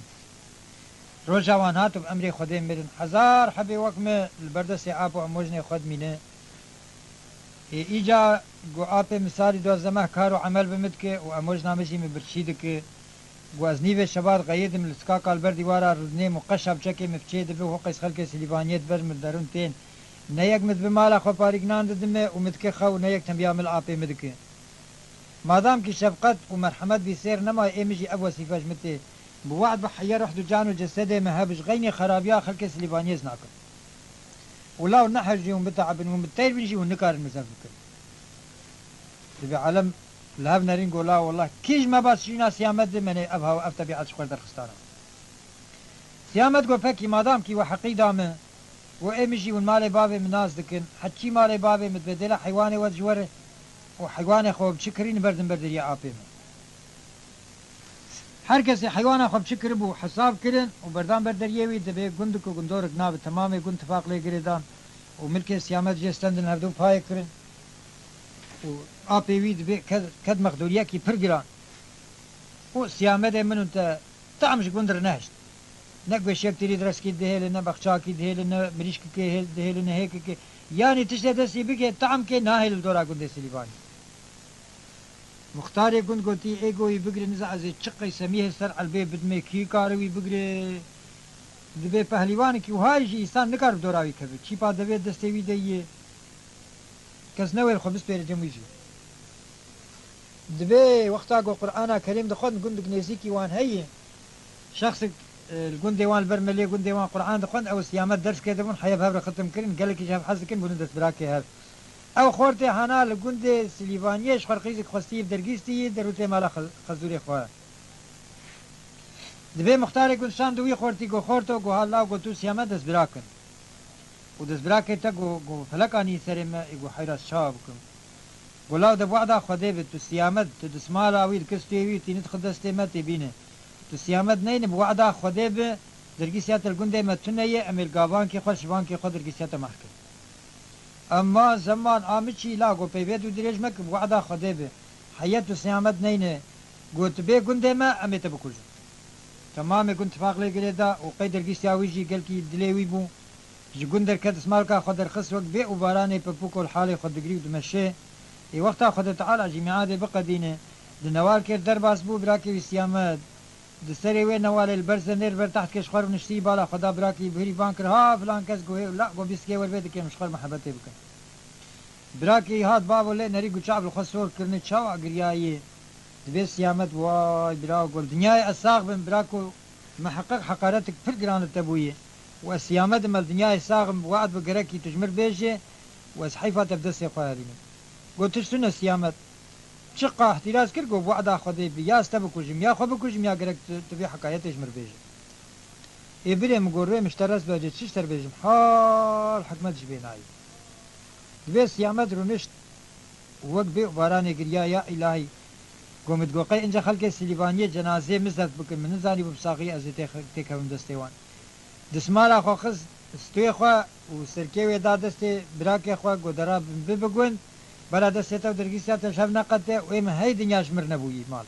Roja wan hat û bi emrê Xwedê mirin. Hezar hebê wek me li ber destê ap û emojnê xwe dimîne. Ê îca got, apê min salî duwazdeh meh kar û emel bi min dike û emojna min jî min birçî dike. Got, ez nîvê şeva diqeyidim, li sikaka li ber dîwara rûdinêm û qeşa bi çekê min bi çê dibe û hiqê xelkê Silîvaniyê di ber min derûn tên. Ne yek min dibe mala xwe parîk nan didime û min dike xew, ne yek tembiya min li apê min dike. Madam kî şefqet û merhemet vî sêr nema, ê min jî ev wesîfe ji min tê. Bi we'd bi heye ruh û can û cesedê me hebû, ji xeynê xerabiya xelkê Silîvaniyê ez nakim. Û law nehejî hûn bite'ebin, hûn bi teyr bin jî hûn nikarin min zef bikin. Dibê alem li hev nerîn got, "La wellah, kî ji me bas şîna Siyamet de, menê ev haw, ev tebîet ji xwe derxistana." Siyamet got, "Pekî, madam kî we heqî da min, Û ê min jî hûn malê bavê min nas dikin. Heçî malê bavê min dibe dêla heywanê we ji we re û heywanê xwe bi çi kirî berdin ber deriyê apê min. Her kesê heywana xwe bi çi kiribû hesab kirin û berdan ber deriyê wî dibê gundik û gundorik nabe. Temamê gund tifaq lê girê dan û milkê Siyamed jê stendin hevdu payê kirin û apê wî dibê ked, ked mexdûriyekî pir giran. Û Siyamedê min û te tam ji gund re nehişt. Ne gueşek tirî direskî dihêlin, ne bexçakî dihêlin, ne mirîşkikê hêl-, dihêlin, ne hêkikê. Yanî tiştê destî bike, tam kê nahêl li dora gundê Silîvanî. Muxtarê gund gotî, ê go wî bigrin, niza ez ê çi qeysemîhê ser elbê bidimê, kî kare wî bigre? Dibê pehlîwanekî wiha jî însan nikare bi dora wî keve. Çîpa devê destê wî de yê. Kes newêr xwe bispêre cem wî jî. Dibê wexta ku Qur'ana Kerîm dixwend, gundek nêzîkî wan heye. Şexsek, e, li gundê wan, li ber melê gundê wan Qur'an dixwend, ew Siyamed derskê dibûn, heya bi hev re xitim kirin, gelekî ji hev hez dikin, bûne destbirakê hev. Ew xortê hana li gundê Silîvaniyê ji xwe re qîzek xwestî, dergîstî, derûtê mala Xe-, Xezûrê xwe. Dibê muxtarê gund şand û wî xortî got, xorto, got, ha law, got, tu Siyamed destbirak in. Û destbirakê te got, got, felek anî serê me, ê got, heyra ez çawa bikim? Got, law de bi wada Xwedê bi, tu Siyamed, tu dismala wî dikir stûyê wî, tînî dixi destê me tê bîne. Tu Siyamed neyne, bi wada Xwedê bi, dergîsiya te li gundê me tune ye, em ê li gavankê xwe, şivankê xwe dergîsiya te meh kin. Ema zeman a min çî la got, peyvê tu dirêj meke, bi wada Xwedê bi. Heye tu Siyamed neyne, got, bê gundê me, em ê te bikujin. Temamê gund tifaq lê girê da û qey dergîsiya wî jî gelkî dilê wî bû. Ji gund derket, dismalka xwe derxist, wek bê û baranê pepûko li halê xwe digrî û dimeşê. Ê wexta Xwedê Teala jî miadê biqedîne, di newalkê derbas bû, birakê wî Siyamed di serê wê newalê li ber zenê li ber tehtke ji xwe rûniştî, bala xwe da birakê wî, bihirî van kir, ha filan kes, got, hê, la, got, bîstikê wer bê dikêm ji xwe re mihebetê bikin. Birakê wî hat, bavo, lê nerî got, çav li xwe sor kirine, çawa giriyayê? Dibê Siyamed, way bira, got, dinyayê ez sax bim, birako, miheqeq heqaretek pir giran li te bûye. Û ez Siyamed im, ez dinyayê sax im, wad bi gerekî tu ji mir bêje û ez heyfa te bi destê xwe herînim. Got, tişt tune Siyamed. Çiqa îhtîraz kir, got, bi wada Xwedê bi, ya ez te bikujim, ya xwe bikujim, ya gerek tu, tu vê hekayetê ji mir bêje. Ê birê min, got, rê min ji te rest be, cê çi ji te re bêjim, hal hikmet ji bê nayê. Dibê Siyamed rûnişt û wek bê û baranê giriya, ya îlahî, got, min digot, qey ince xelkê Silîvaniyê cenazeyê min zeft bikin, min nizanîbû bi saxiyê ez ê tê-, têkevim destê wan. Dismala xwe xist stûyê xwe û serkê wê da destê birakê xwe, got, dera bi, bi, bi gund, bela destê te û dergîsiya te ji hev neqete û ê min hey dinya ji mir nebûyî mal.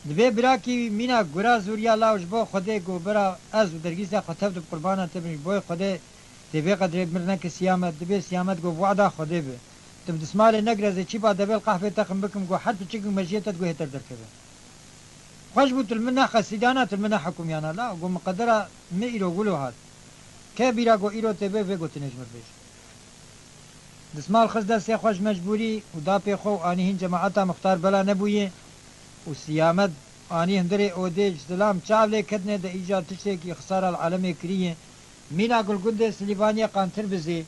Dibê birakî wî mîna gura zûriya law ji bo Xwedê, got, bira ez û dergîsiya xwe tev dib, qurbana te bin, ji bo Xwedê tê vê qedrê mir neke Siyamed. Dibê Siyamed got, bi wada Xwedê bi. Tu bi dismalê negire, ez ê çîpa devê li qehvê te xin bikim, got, her piçikek mejiyê te di guhê te derkeve. Xweş bû tu li min nexesîdana, tu li min nehekumiyana. La, got, min qedera min îro wilo hat. Ke bîra got, îro tê bê, vê gotinê ji min bêje. Dismal xist destê xwe ji mecbûrî û da pê xwe û anî hîn cemaeta muxtar bela nebûye û Siyamed anî hundirê odê ji zilam çav lê ketine de, îcar tiştekî xisara li alemê kiriye. Mîna gulgundê Silîvaniyê qantir bizê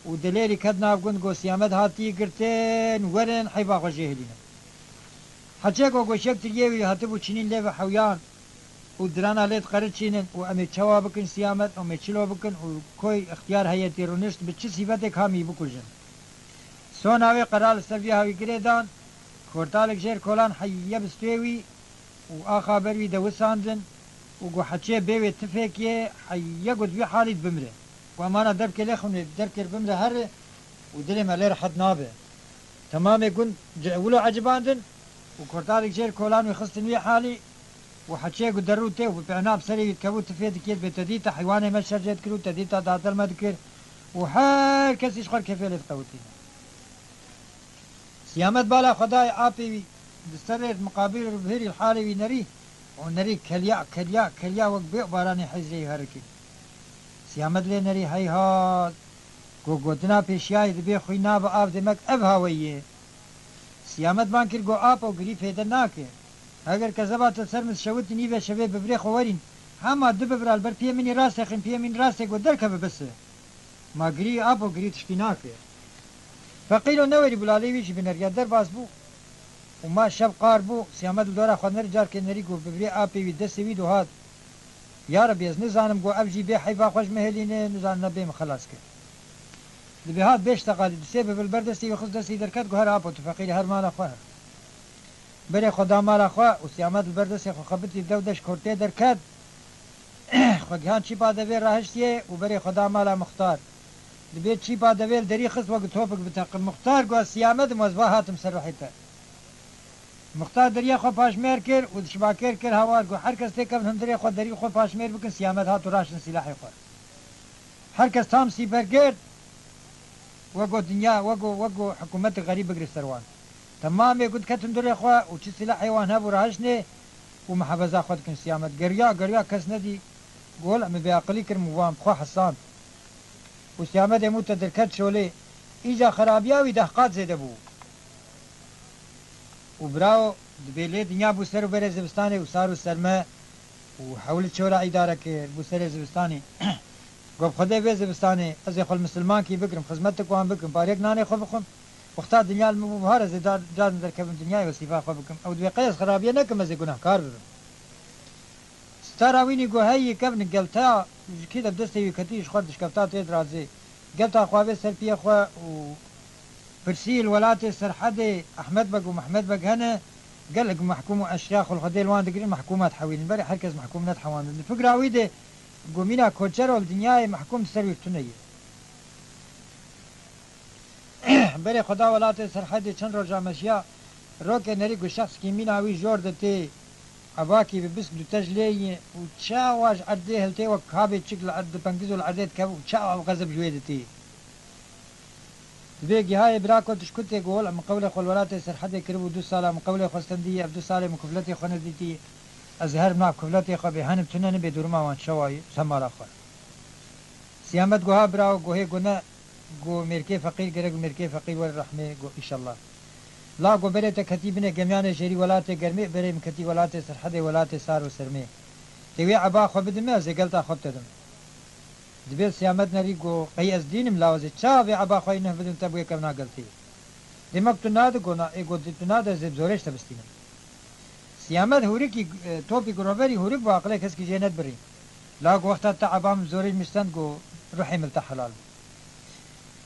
û dilêrî ket nav gund, got, Siyamed hatî girtin, werin heyva xwe jê hilînin. Heçê ku goşek tiriyê wî hatibû çinîn lê ve hewyan û dirana lê diqeriçînin û em ê çawa bikin Siyamed, em ê çilo bikin û koy ixtiyar heye tê rûnişt bi çi sîvetek hamî bikujin. Sona wê qerar li ser vî hawî girê dan, kortalek jêr kolan heye bi stûyê wî û axa ber wî de wisandin û got, heçê bê wê tifêkê heye got vî halî bimre. Û emana derkê lê xwinê derkê bimre here û dilê me lê rehet nabe. Temamê gund ce-, wilo ecibandin û kortalek jêr kolan wî xistin wî halî û heçê got derû tê û bi pêhna bi serê wî dikevû tifê dikêt bê te dîta heywanê me şer jê dikir û te dîta datel me dikir û her kesî ji xwe kefê lê diqewitîne. Siyamet bala xwe dayê apê wî, di serê miqabîl re bihêrî li halê wî nerî û nerî keliya, keliya, keliya wek bê û baranê heyzrê wî herikî. Siyamet lê nerî heyhat, ku gotina pêşiyayê dibê xwî nabe av demek ev haweyî ye. Siyamet ban kir, got, apo, girî fêde nake. Heger kezeba te ser min şewitî nîvê şevê bivirê xwe werîn, hema du bivira li ber piyê min î rastê xin, piyê min î rastê got derkeve bes e. Ma girî apo, girî tiştî nake. Feqîro newerî bû, lalê wî jî bi neriya derbas bû û ma şev qar bû, Siyamed li dora xwe nerî carkê nerî got bivirê apê wî destê wî do hat. Ya Rebî, ez nizanim ku ev jî bê heyfa xwe ji min hêlîne, nizanim ne bê min xelas kir. Dibê hat bê şteqalî, di sê bi vil ber destê wî xist destê derket, got, "Here apo tu feqîrî, her mala xwe." Berê xwe da mala xwe û Siyamed li ber destê xwe xebitî dew deş kortê derket. Xwe gihan çîpa devê rahiştiye û berê xwe da mala Muxtar. Dibê çîpa devê li derî xist wek topik biteqin. Muxtar got, "Siyamed im, ez va hatim ser ruhê te." Muxtar deriyê xwe paşmêr kir û dişibakêr kir hawar, got, "Her kes têkevin hundirê xwe, derî xwe paşmêr bikin, Siyamed hat û raştin sîlahê xwe." Her kes tam sîper girt, wek got dinya, wek got, wek got hikûmetê xerîb bigire ser wan. Temamê got ketin hundirê xwe û çi sîlahê wan hebû rahiştinê û mihafeza xwe dikin Siyamed. Geriya, geriya kes nedî, got, "Wela min bêaqilî kir, min wan bi xwe hesand." Û Siyamedê mû te derket şolê, îca xerabiya wî deh qat zêde bû. Û birawo, dibê lê dinya bû ser û berê zivistanê û sar û serme û hewli çora îdare kir, bû serê zivistanê. Got, "Xwedê vê zivistanê ez ê xwe li misilmankî bigirim, xizmetik wan bikim, parêk nanê xwe bixwim. Wexta dinya li min bû bihar, ez ê dar, carin derkevim dinyayê wesîfa xwe bikim. Ew dibê qey ez xerabiyê nekim, ez ê gunehkar bibim." Stara wînî got, "Hey, yê kevin gelta ji kê de bi destê wî ketî, ji xwe dişkefta tê dirazê. Gelta xwe avê ser piyê xwe û pirsî li welatê Serhedê Ehmed Beg û Mehmed Beg hene, gelek mehkûm û eşqiya xwe li Xwedê li wan digirin, mehkûma dihewînin. Berê her kes mehkûm nedihewandin. Di fikra wî de got, mîna koçero li dinyayê mehkûm di ser wî tune ye." Berê xwe da welatê Serhedê çend roja meşiya, rokê nerî ku şexskî mîna wî jor de tê, ebakî bi bisk dûtej lê yî û çawa ji erdê hiltê wek kabê çik li erd-, di pengiz û li erdê dikeve û çawa ew xezeb ji wê ditê. Dibê gihayê bira ku dişkutê ku wela min qewlê xwe li welatê Serhedê kiribû du sala min qewlê xwe stendiye, ev du salê min kufletê xwe nedîtî, ez ê herim nav kufletê xwe bê henim tune nibê duruma wan çawa ye, semara xwe. Siyamet got, "Ha birawo," got, "hê got ne, got mêrkê feqîr gerek, mêrkê feqîr were rehmê," got, "Îşallah." La got, "Berê te ketî binê gemyanê jêrî welatê germê, berê min ketî welatê Serhedê, welatê sar û sermê. Tê wê eba xwe bidime, ez ê gelta xwe bidedim." Dibê Siyamet nerî got, "Qey ez dîn im, la ez ê çawa vê eba xwe yî nuh bidim te bi wê kevna geltê?" Demek tu nade got, na, ê got, tu nade, ez ê bi zorê ji te bistînim. Siyamed hûrikî, e, topî giroverî hûrik bû, aqilê keskî jê nedibirî. La got, wexta te eba min bi zorê ji min stend, got, ruhê min li te helal bû.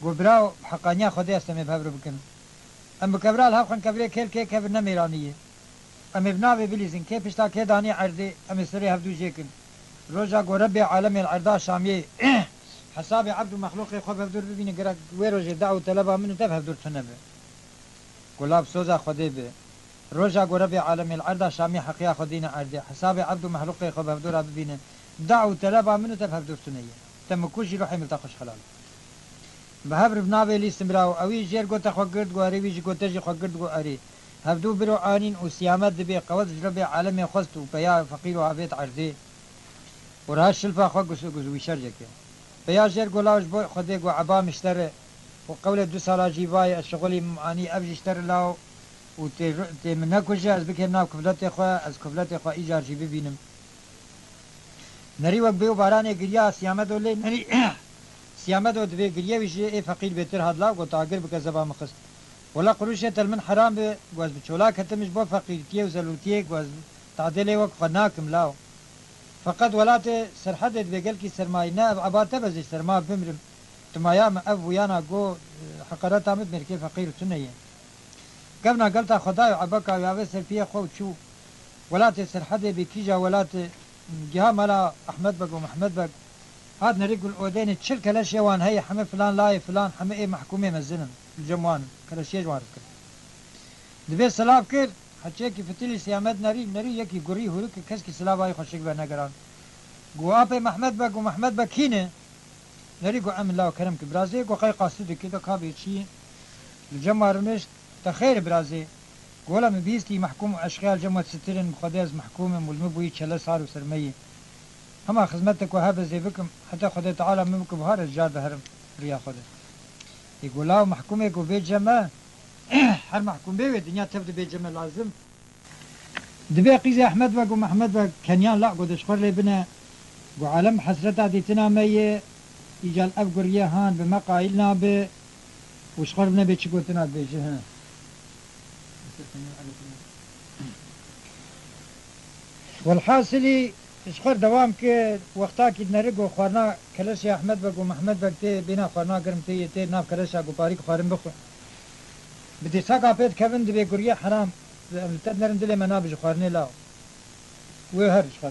Got, birawo, bi heqaniya Xwedê ez te mê bi hev re bikin. Em bi kevra li hev xin, kevirê kêl kê kevir ne mêranî ye. Em ê bi navê bilîzin, kê pişta kê danî erdê, em ê serê hevdû jê kin. Roja ku Rebbê alemê li erda şamiyê hesabê ebd û mexlûqê xwe bi hevdûr bibîne, gerek wê rojê daw û teleba min û te bi hevdûr tune be. Ku la bi soza Xwedê be. Roja ku Rebbê alemê li erda şamiyê heqiya xwe dîne erdê, hesabê ebd û mexlûqê xwe bi hevdûra bibîne, daw û teleba min û te bi hevdûr tune ye. Te min kuşî, ruhê min li te xweş helal. Bi hev re bi navê lîstin birawo. Ewî jêr gote xwe girt, got erê, wî jî gote jî xwe girt, got erê. Hevdû biro anîn û Siyamet dibê qewet ji Rebê alemê xwest û peya feqîr û avêt erdê. Û reha şilfa xwe gus-, gus-, wî şerjeke. Peya jêr got, law ji bo Xwedê, got eba min ji te re. Û qewlê du sala jî vayê ez şixulî min anî, ev jî ji te re law. Û tê, tê min nekuje, ez bikêm nav kufletê xwe, ez kufletê xwe îcar jî bibînim. Nerî wek bê û baranê giriya Siyamedo lê nerî Siyamedo dibê giriye wî ji ê feqîr bêtir hat la, got, agir bike zeba min xist. Wela qurûşê te li min heram be, got, ez bi çola ketim ji bo feqîrtiyê û zelûtiyê, got, ez tadê lê wek xwe nakim law. Feqet welatê Serhedê dibê gelkî sermayî, ne ev eba te be ez ê ji serma bimrim. Timaya min ev bûyana go, heqereta min bi mêrkê feqîr tune ye. Kevna gelta Xwedayê û ebeka wî avê ser piyê xwe û çû. Welatê Serhedê bê kîja welatê, giha mela Ehmed Beg û Mehmed Beg. Hat nerî gul odênê çil keleşê wan heye, heme filan layê filan, heme ê mehkûmê mezin in. Li cem wan in. Keleşiyê ji wan re dikin. Dibê silav kir, heçiyekî fitilî Siyamed nerî, nerî yekî gurî hûrik keskî silava wî xweşik venegeran. Got, apê Mehmed Beg û Mehmed Beg kî ne? Nerî got, em law kerem ki birazê, got, qey qasî dikî de kabê çi ye? Li cem ma rûnişt, te xêr birazê. Got, wela min bihîstî mehkûm û eşqeya li cem we sitir in, bi Xwedê ez mehkûm im û li min bûyî çele sar û sermeyê. Hema xizmetek we hebe ez ê bikim, heta Xwedê Teala min bike bihar ez car de herim riya xwe de. Ê got, law mehkûmê ku bê cem me, her mehkûm bê wê dinya tev dibê cem me lazim. Dibê qîzê Ehmed Beg û Mehmed Beg keniyan la got, ji xwe lê bine. Got, alem hesreta dîtina me ye, îcal ev guriye han bi me qayîl nabe û ji xwe bine bê çi gotina dibêje, he. Welhasilî, Ji xwe dewam kir, wextakî dineri ku xwarina keleşê Ehmed Beg û Mehmed Beg tê bêna xwarina germ tê yê tê nav keleşa ku parîk xwarin bixwe. Bi dîsaka pê dikevin dibê guriyê heram. Em li te dinerin dilê me nabe ji xwarinê law. Wê her ji xwe.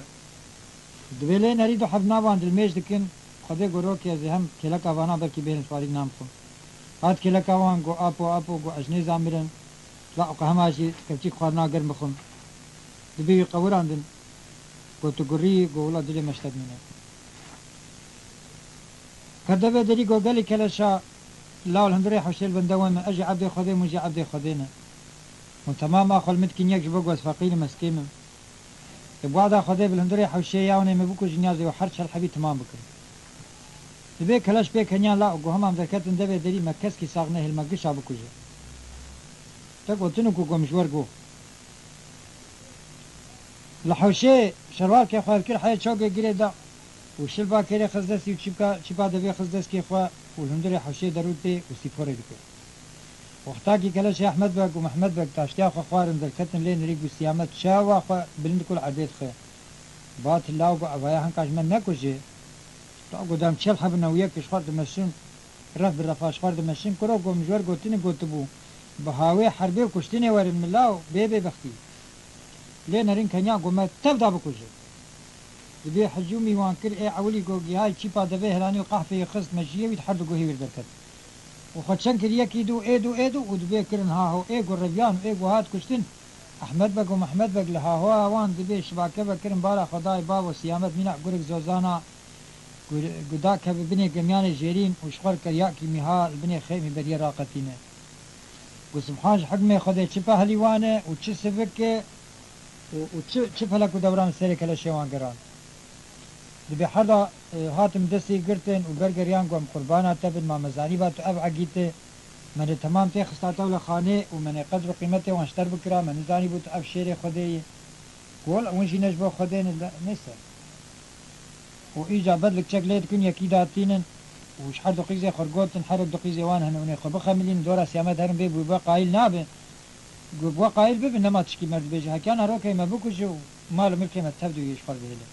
Dibê lê nerî du heb navan dilmêj dikin. Xwedê goro ki ez ê hem kêleka vana belkî bêrin ji parîk nan bixwim. Hat kêleka wan got, apo, apo, got, ez nêzanibirim. La û qehema jî kevçîk xwarina germ bixwim. Dibê wî qewirandin. Got, tu gurî, got, wila dilê me ji te dimîne. Ket devê derî, got, gelî keleşa, law li hundirê hewşê li bin dewe me, ez jî ebdê Xwedê me, hûn jî ebdê Xwedê ne. Hûn temam a xwe li min dikîn yek ji bo ku ez feqîr im, ez kêm im. Ê bi wada Xwedê bi li hundirê hewşê ya hûn ê me bikujin ya zê û her çel hebî temam bikin. Dibê keleş pê keniyan la û got, hema em derketin devê derî me keskî sax nehêl me gişa bikuje. Te gotin û ku gom ji wer got. Li hewşê şerwalkê xwe dikir heyê çokê girê da û şilpa kêrê xist destî û çîpka, çîpa devê xist deskê xwe û li hundirê hewşê derû tê û sîporê dikir. Wextakî keleşê Ehmed Beg û Mehmed Beg taştiya xwe xwarin derketin lê nirî got Siyamet çawa xwe bilind kul erdê dixe. Bat law got evaya hinka ji me nekujê. Ta got dem çel hebin ew yek ji xwe dimeşin. Ref bi refa ji xwe dimeşin, kuro ku min ji wer gotinê gotibû, bi hawê herbê û kuştinê werin mila û bê bêbextî. Lê nerîn kenya ku me tev da bikuje. Dibê hicûmî wan kir, ê ewilî ku gihayî çîpa devê helanî û qehfeyê xist mejiyê wî di her du guhê wî derket. Û xwe çend kir yekî dû, ê dû, ê dû û dibê kirin ha ho, ê ku reviyan û ê ku hat kuştin. Ehmed Beg û Mehmed Beg li hahoya wan dibê şibake vekirin bara xwe dayê bavo Siyamet mîna gurik zozana. Gu-, gu dakeve binê gemiyanê jêrîn û ji xwe re keryakî mîha li binê xêmî beriyê raqetîne. Gu Subhan ji hikmê Xwedê çi pehlîwan e û çi sivik e û, û çi, çi felek û dewran li serê keleşê wan giran. Dibê herda, e, hatin destê girtin û bergeriyan got, em qurbana te bin, ma me zanîba tu ev egît e. Me ne temam tê xista tewle xanê û me ne qedr û qîmetê wan ji te re bikira, me nizanîbû tu ev şêrê Xwedê yî. Got, hûn jî ne ji bo Xwedê ne, le-, neyse. Û îca bedlik çek lê dikin, yekî datînin û ji her du qîzê xwe gotin, herek du qîzê wan hene, hûn ê xwe bixemilînin, dora Siyamet herin bê, bi we qayîl nabe. Got, bi we qayîl bibe, nema tişkî me re dibêje, hekiya narokê me bikuje û mal û milkê me tev dû yê ji xwe re bihêle.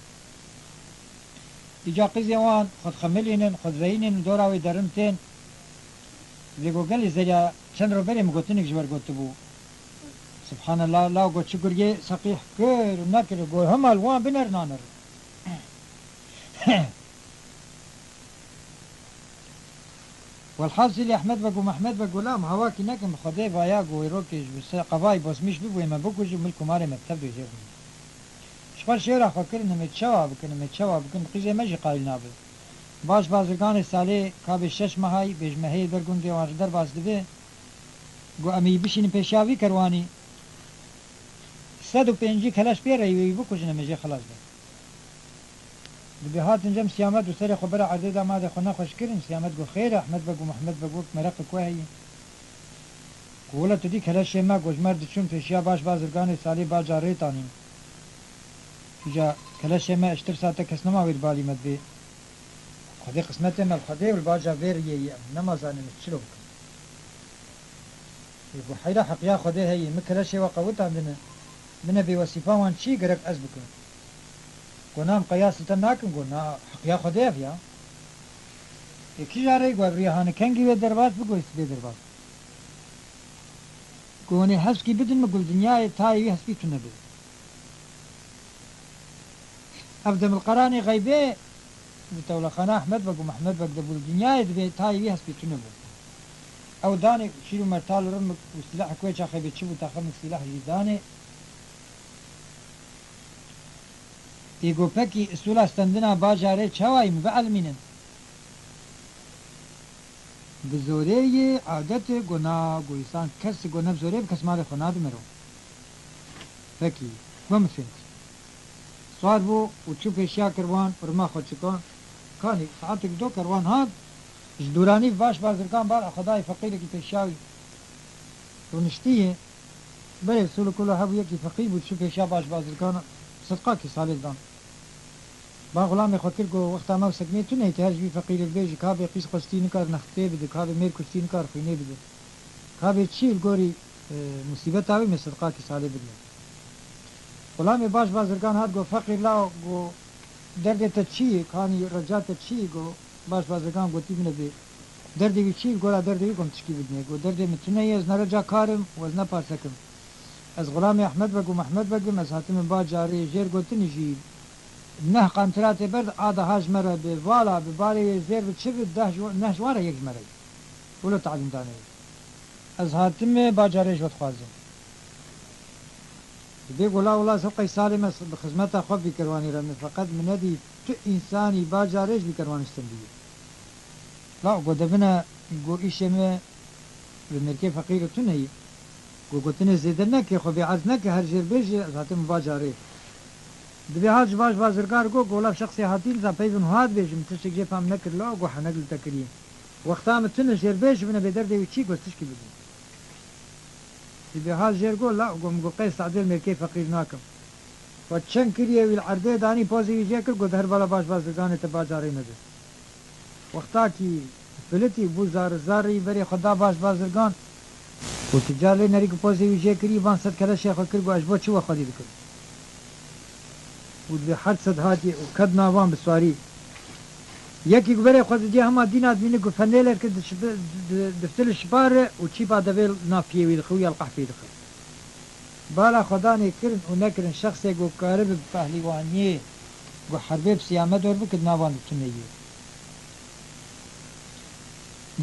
Îca qîzê wan xwe dixemilînin, xwe diveyînin û dora wê derin tên. Vê got, gelî zeriya çend ro berê min gotinik ji wer gotibû. Subhanallah, la got çi gurgê seqîh kir û nekir, got hema li wan binerin, nanerin. Welhasilî Ehmed Beg û Mehmed Beg got, la em hawakî nekin, bi Xwedê vaya got wê rokê ji ser qevayî bosmîş bibû, ê me bikujin, milk û malê me tev dojê bûn. Ji xwe şêra xwe kirin, em ê çawa bikin, em ê çawa bikin, qîzê me jî qayîl nabe. Baş bazirganê salê ka bê şeş mehayî, bêjmeheyê ber gundê wan ji derbas dibe, got, em ê bişînin pêşiya vî kerwanî. Sed û pêncî keleş pê re yî, wê wî bikujin, em ê jê xilas bin. Dibê hatin cem Siyamet û serê xwe bera erdê da, madê xwe nexweş kirin. Siyamet got, xêr e, Ehmed Beg û Mehmed Beg wek mereqê ku heye. Got, wele tu dî keleşê me, got, ji me re diçûn pêşiya baş bazirganê salê baca rê tanîn. Îca keleşê me, ji tirsa te kes nema wê di balî me dibê. Xwedê qismetê me li Xwedê û li baca vê riyê ye, em nema zanîn çilo bikin. Ê, got, heyra heqiya Xwedê heye, min keleşê we qewitandine, min e bêwesîfa wan çi gerek ez bikim? Got, na em qeyas li te nakin, got, na heqiya Xwedê ev ya. Ê, kîja rey got, ev riya hane kengî wê derbas bi, got, sibê derbas. Got, hûn ê hespkî bidin min, got, li dinyayê tayê wî hespî tune be. Ev demilqeranê xeybê di tewlexana Ehmed Beg û Mehmed Beg de bû, li dinyayê dibê tayê wî hespî tune bû. Ew danê şîr û mertal û rimik û sîlehek wê çaxê bê çi bû, taximik sîleh jî danê. Ê got, pekî, isûla stendina bajarê çawa ye, min bielmînin. Bi zorê yê, adet e, got, na, got, însan kes, got, ne bi zorê bi kes malê xwe nade mero. Pekî, got, min fêm kir. Siwar bû û çû pêşiya kerwan, rima xwe çika. Kanî, saetek do kerwan hat, ji dûranî baş bazirgan bar xwe dayê feqîrekî pêşiya wî. Rûniştî yê, berê sûl û kula hebû, yekî feqîr bû, çû pêşiya baş bazirgan, sidqakî salê dan. Ba xulamê xwe kir, got, wexta me û sekmê tune ye, tu her ji vî feqîrê bibêjî, ka bê qîz xwestî nikar nextê bide, ka bê mêr kuştî nikar xwînê bide. Ka bê çi li gorî, e, musîbeta wî me sidqakî salê bidine. Xulamê baş bazirgan hat, got, feqîr la, got, Derdê te çi yê? Kanî reca te çi yê? Go, baş bazirgan gotî min e bê. Derdê wî çi yê? Go, la derdê wî, go, min tişkî bidinê. Go, derdê min tune ye, ez ne reca kar im û ez ne parse kim. Ez xulamê Ehmed Beg û Mehmed Beg im, ez hatime ba carê jêr gotinî jî neh qantira tê berd, a daha ji me re bi, vala bi, barê wê zêr bi, çi bi, deh ji wa-, neh ji wan re yek ji me re ye. Wilo talîm danê. Ez hatime ba carê ji we dixwazim. Dibê gola wila ez hewqey salê me bi xizmeta xwe vî kerwanî re me, feqet min nedî tu însanî ba carê ji vî kerwanî stendiyê. La go debine, go îşê me bi mêrkê feqîr û tune yî. Go gotinê zêde neke, xwe bêerz neke, her jêr bêjî ez hatim ba carê. Dibê hat ji baş bazirgan go, go lav şexsê hatî niza peyvin hat bêjim, tiştek jê fam nekir la go henek li te kirî. Wexta min tune jêr bêj bine bê derdê wî çî go tişkî bidin. Dibê hat jêr go la go min go qey sadê li mêrkê feqîr nakim. Xwe çend kiriye wî li erdê danî pozê wî jê kir go di her bala baş bazirganê te bacarê nebe. Wextakî filitî bû zar zarî berê xwe da baş bazirgan û tu car lê nerî ku pozê wî jê kirî van sed keleşê xwe kir go ez ji bo çi we xwedî dikim. Û dibê her sed hatiye û ket navan bi swarî. Yekî ku berê xwe didiye hema dîna dibîne ku fenêler kir dişibi-, di-, diftil şipar re û çîpa devê nav piyê wî dixi û ya li qehpê dixi. Bala xwedanê kirin û nekirin şexsê ku karibi bi pehlîwaniyê ku herbê bi siyamet dor bikit navan di tuneyê.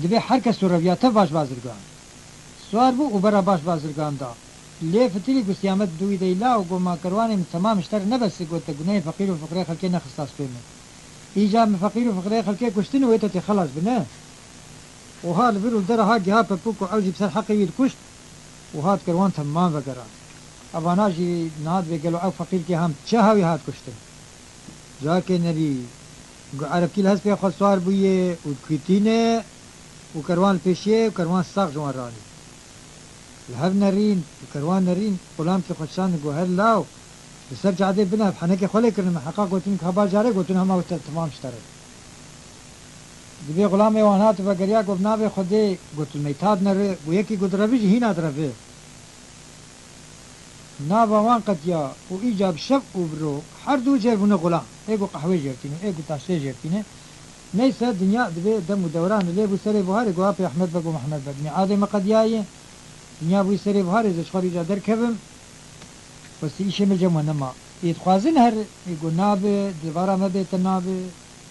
Dibê her kes tu reviya tev baş bazirgan. Swar bû û bera baş bazirgan da. Lê fitilî ku siyamet dûwî dey la û go ma kerwanê min temam ji te re nebesik, got te gunehê feqîr û fiqirê xelkê nexista spê min. Îca min feqîr û fiqirê xelkê kuştin û wê te tê xelas bine. Û ha li vir û li dera ha giha pepûk û ew jî bi ser heqê wî dikuşt û hat kerwan temman vegera. Evana jî niha dibê gelo ew feqîrkê ham çi hawî hat kuştin? Cakê nerî, gu erebkî li hespê xwe swar bûye û dikûtîne û kerwan li pêşiyê û kerwan sax ji wan ranî. Li hev nerîn û kerwan nerîn, xulamkî xwe şand û got, her law, li ser cadê bine, ev henekê xwe lê kirine min, heqa gotin ku heba carê gotin hema wê te temam ji te re. Dibê xulamê wan hat û vegeriya got, bi navê Xwedê, got, li meyta dinere, got, yekî got, direve jî hîna direve. Nava wan qetiya û îca bi şev û bi ro her du jêr bûne xulam. Ê ku qehwê jêr tîne, ê ku taştê jêr tîne. Neyse, dinya dibê dem û dewran lê bû serê buharê, got, apê Ehmed Beg û Mehmed Beg, miadê me qediyaye. Dinya bûyî serê buharê, ez ê ji xwe re îca derkevim. Westî îşê min cem we nema. Ê dixwazin her, ê got, nabe, di vara me bê te nabe.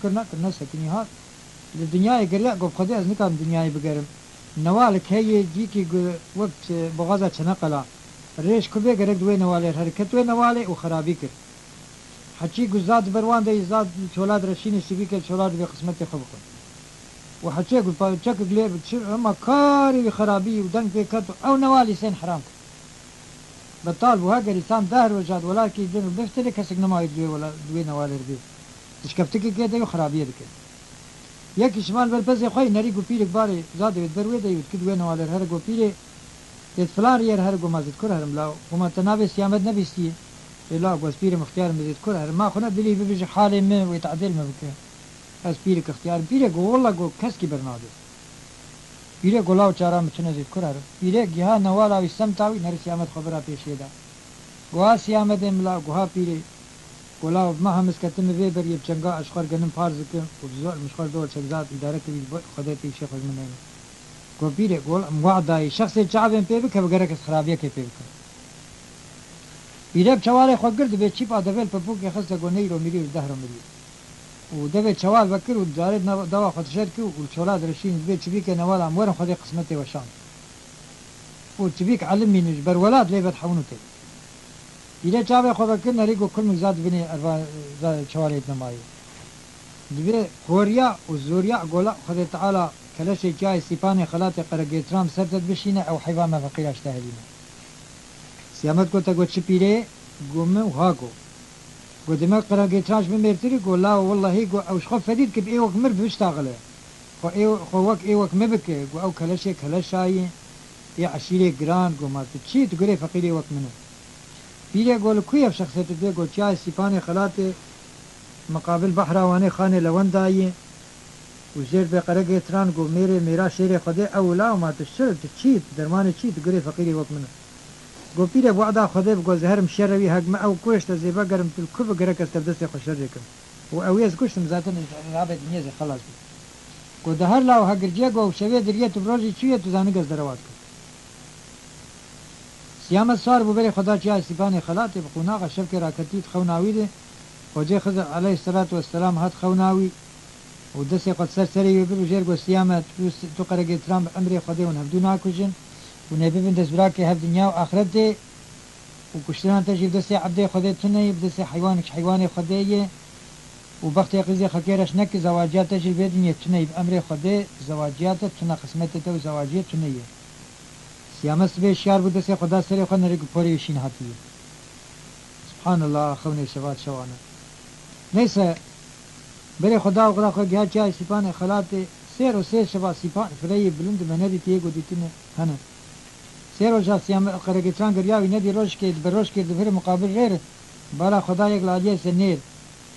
Kir nekir, nesekinî hat. Li dinyayê geriya, got, bi Xwedê ez nikarim dinyayê bigerim. Newalik heye, cîkî gu-, wek çi-, boxaza çeneqela. Rêş ku bê gerek di wê newalê re here. Ket wê newalê û xerabî kir. Heçî ku zad ber wan de yî, zad li çola direşîne, şibî ke çola dibê qismetê xwe bixwe. Û heçê ku pa-, çekik lê bi çi, hema karê wî xerabî û deng pê ket û ew newalî sên heram kir. Betal bû, heger îsan deh roja di welatî din û biftilê, kesek nema wê di wê wela-, di wê newalê re bê. Dişkeftikê kê de û xerabiyê dike. Yekî şima li ber pezê xwe yî, nerî ku pîrek barê zadê wê di ber wê de yî û dikî di wê newalê re here, got, pîrê, ê di filan riyê re here, got, ma zêdkur herim la, got, ma te navê Siyamet nebîstiye? Ê la, got, ez pîrê mixtiyar im, zêdkur herim. Ma xwe ne dilî bibêje halê min, wê tehdêl me bike. Ez pîrek ixtiyar im. Pîrê got, wela, got, keskî bernade. Pîrê got, law çara min tune zêdkur herim. Pîrê giha newala wî semta wî, nerî Siyamet xwe bira pêşiyê de. Guha Siyamedê mila, guha pîrê. Go law, bi me hemiz ketime vê beriyê, bi çenga ez ji xwe re genim parz dikim û bi zor min ji xwe re dor çek zad îdare kirî, bi Xwedê pê îşê xwe ji min neyne. Go pîrê, go em wad dayî, şexsê çavên pê bikeve gerek ez xirabiyekê pê bikim. Pîrê bi çewalê xwe girt, dibê çîpa devê li pepûkê xiste, go ne îro mirî, ji deh re mirî. Û devê çewal vekir û carê nav-, dava xwe dişer kir û li çola direşîn, dibê çivîkê newala em werin Xwedê qismetê we şand. Û çivîk elim mînin ji ber welat lê vedhewin û tê. Pîrê çavê xwe vekir, nerî ku kulmik zad binê erva, za çewalê nemayê. Dibê xoriya û zoriya gola Xwedê Teala keleşê çiyayê Sîpanê xelatê qeregêtiran bi ser te dibişîne, ew heyva me feqîra ji te helîne. Siyamet got, te got çi pîrê? Got, min wiha got. Got, demek qeregêtiran ji min mêrtir e? Got, law, wellehî, got, ew ji xwe fedî dike bi ê wek mir bi biştaxile. Xwe ê, xwe wek ê wek min bike, got, ew keleşê keleşa ye, ê eşîrê giran, got, ma tu çi yî, tu gurê feqîrê wek min e. Pîrê got, li ku ye ev şexsê tu dibê? Got, çiyayê Sîpanê xelatê miqabil behra Wanê xanê Lewenda ye. Û jêr bê qeregêtiran, got, mêrê mêra şêrê Xwedê ew wila, ma tu şir, tu çi yî, tu dermanê çi yî, tu gurê feqîrê wek min e. Got, pîrê, bi wada Xwedê bi, got, ez herim şerê wî, heg min ew kuşt, ez ê vegerim, tu li ku bi gerek ez te bi destê xwe şer jê kim. Û ew yê ez kuştim zaten, ez rabê dinyê zî xelas bû. Ku di her law hegirciye ku ew şevê diriye tu bi rojî çûye, tu zanî ez derewa dikim. Siyamet sar bû berê xwe da çiya Sîpanê Xelatê bi qonaxa şevkê raketî di xewna wî de. Xwecê Xizir aleyhisselatu vesselam hat xewna wî û destê xwe di ser serê wî bir û jêr got, Siyamet, tu, tu qeregêtiran bi emrê Xwedê hûn hevdû nakujin. Hûn ê bibin destbirakê hev dinya û axretê. Û kuştina te jî bi destê ebdê Xwedê tune ye, bi destê heywanek ji heywanê Xwedê ye. Û bextê qîzê xelkê reş neke, zewaciya te jî li vê dinyê tune ye, bi emrê Xwedê zewaciya te tune, qismetê te û zewaciyê tune ye. Siyamet sibê şiyar bû, destê xwe da serê xwe, nerî ku porê wî şîn hatiye. Subhanallah, xewnê şevat şewana. Neyse, berê xwe da û xwe giha çiyayê Sîpanê Xelatê, sêr û sê şeva Sîpan fireyê bilind me nedîtiye ku dîtine hene. Sê roja Siyam-, Qeregêçan geriya wî nedî rojkê, di berojkê di vir muqabil rê re, bala xwe da yek li aliyê senêr.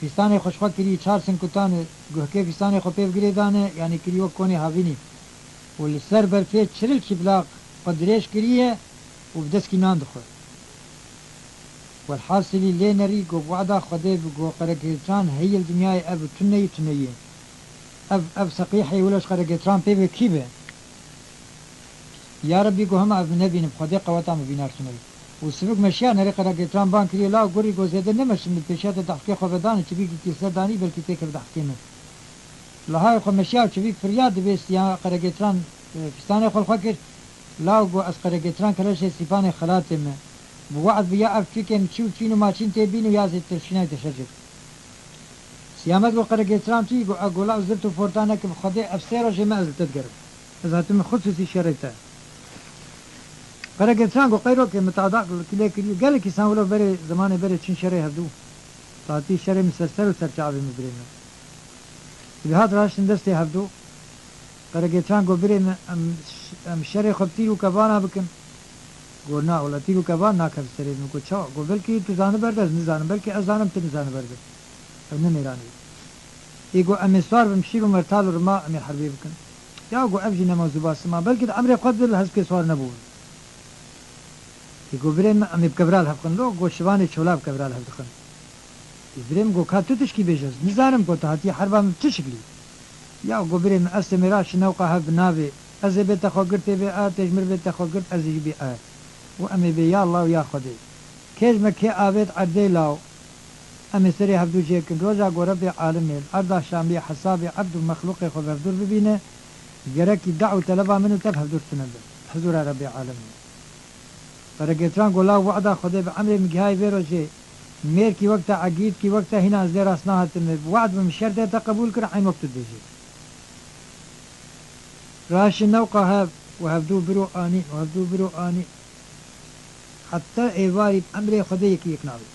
Fîstanê xwe ji xwe kirî çar sinkutan û guhkê fîstanê xwe pê bi girê dane, yanî kirî wek konê havînî. Û li ser berfê çiril çîblaq xwe dirêj kiriye û bi deskî nan dixwe. Welhasilî lê nerî got, wada Xwedê bi got, Qeregêçan heyî li dinyayê ev tuneyî tuneyî. Ev, ev seqîhê wilo ji Qeregêçan pê be kî be? Ya Rebbî, got, hema ev min nebînib, Xwedê qeweta min bînar tuneyî. Û sivik meşiya nerî Qeregêçan ban kiriye, law gurî got, zêde nemeşin, min pêşiya te dehfkê xwe vedane, çivîkî kî ser danî, belkî têkeve dehfkê min. Lihayê xwe meşiya û çivîk firiya, dibê siya Qeregêçan, e, fîstanê xwe li xwe kir. Law got, ez Qeregêçan keleşê Sîpanê Xelatê me. Bi we'd bi ya ev çûkên çî û çîn û maçîn tê bîn û ya zêdetirşînayê te şer jê bike. Siyamet got, Qeregêçan tu yî? Got, e, got, law zirt û forta neke, bi Xwedê ev sê rojê me ez li te digerim. Ez hatime xusûsî şerê te. Qeregêçan got, qey rokê min tadaq li kilê kiriye. Gelek îsan wilo berê, zemanê berê çin şerê hevdû. Tatî şerê min ser ser û ser çavê min birê min. Bi hat raştin destê hevdû. Qeregêçan got, birê min, em, em şerê xwe bi tîr û kevana bikin. Got, na, wela tîr û kevan nakeve serê min. Got, çawa? Got, belkî tu zaniber de ez nizanim, belkî ez zanim tu nizaniber de. Ew ne mêranê ye. Ê got, em ê sar bin, şîr û mertal û rima em ê herbê bikin. Ya got, ev jî nema zûba sima. Belkî di emrê xwe de li hezkê sar nebûbin. Ê got, birê min, em ê bi kevra li hev xin. Lo got, şivanê çola bi kevra li hev dixin. Ê birê min got, ka tu tişkî bêje, ez nizanim got, tu hatiye herba min bi çi şiklî? Ya got, birê min, ez tê mêra şinewqa hev bi navê. Ez ê bê te xwe girt tê bê a, tê ji mir bê te xwe girt, ez ê jî bê a. Û em ê bê ya Allah û ya Xwedê. Kê ji me kê avêt erdê law. Em ê serê hevdû jêkin. Roja ku Rebbê alimê li erda şamiyê hesabê ebd û mexlûqê xwe bi hevdû bibîne, gerekî da û teleba min û te bi hevdû tune be. Hizûra Rebbê alimê. Qeregêtiran got, law wada Xwedê bi emrê min gihayê vê rojê, mêrkî wek te, egîtkî wek te, hîna ez lê rast nahatime. Bi wad bim, şertê te qebûl kir, eyn wek tu dibêjî. Raşin newqa hev û hevdû biro anî û hevdû biro anî. Heta êvarî bi emrê Xwedê yekî yek nabê.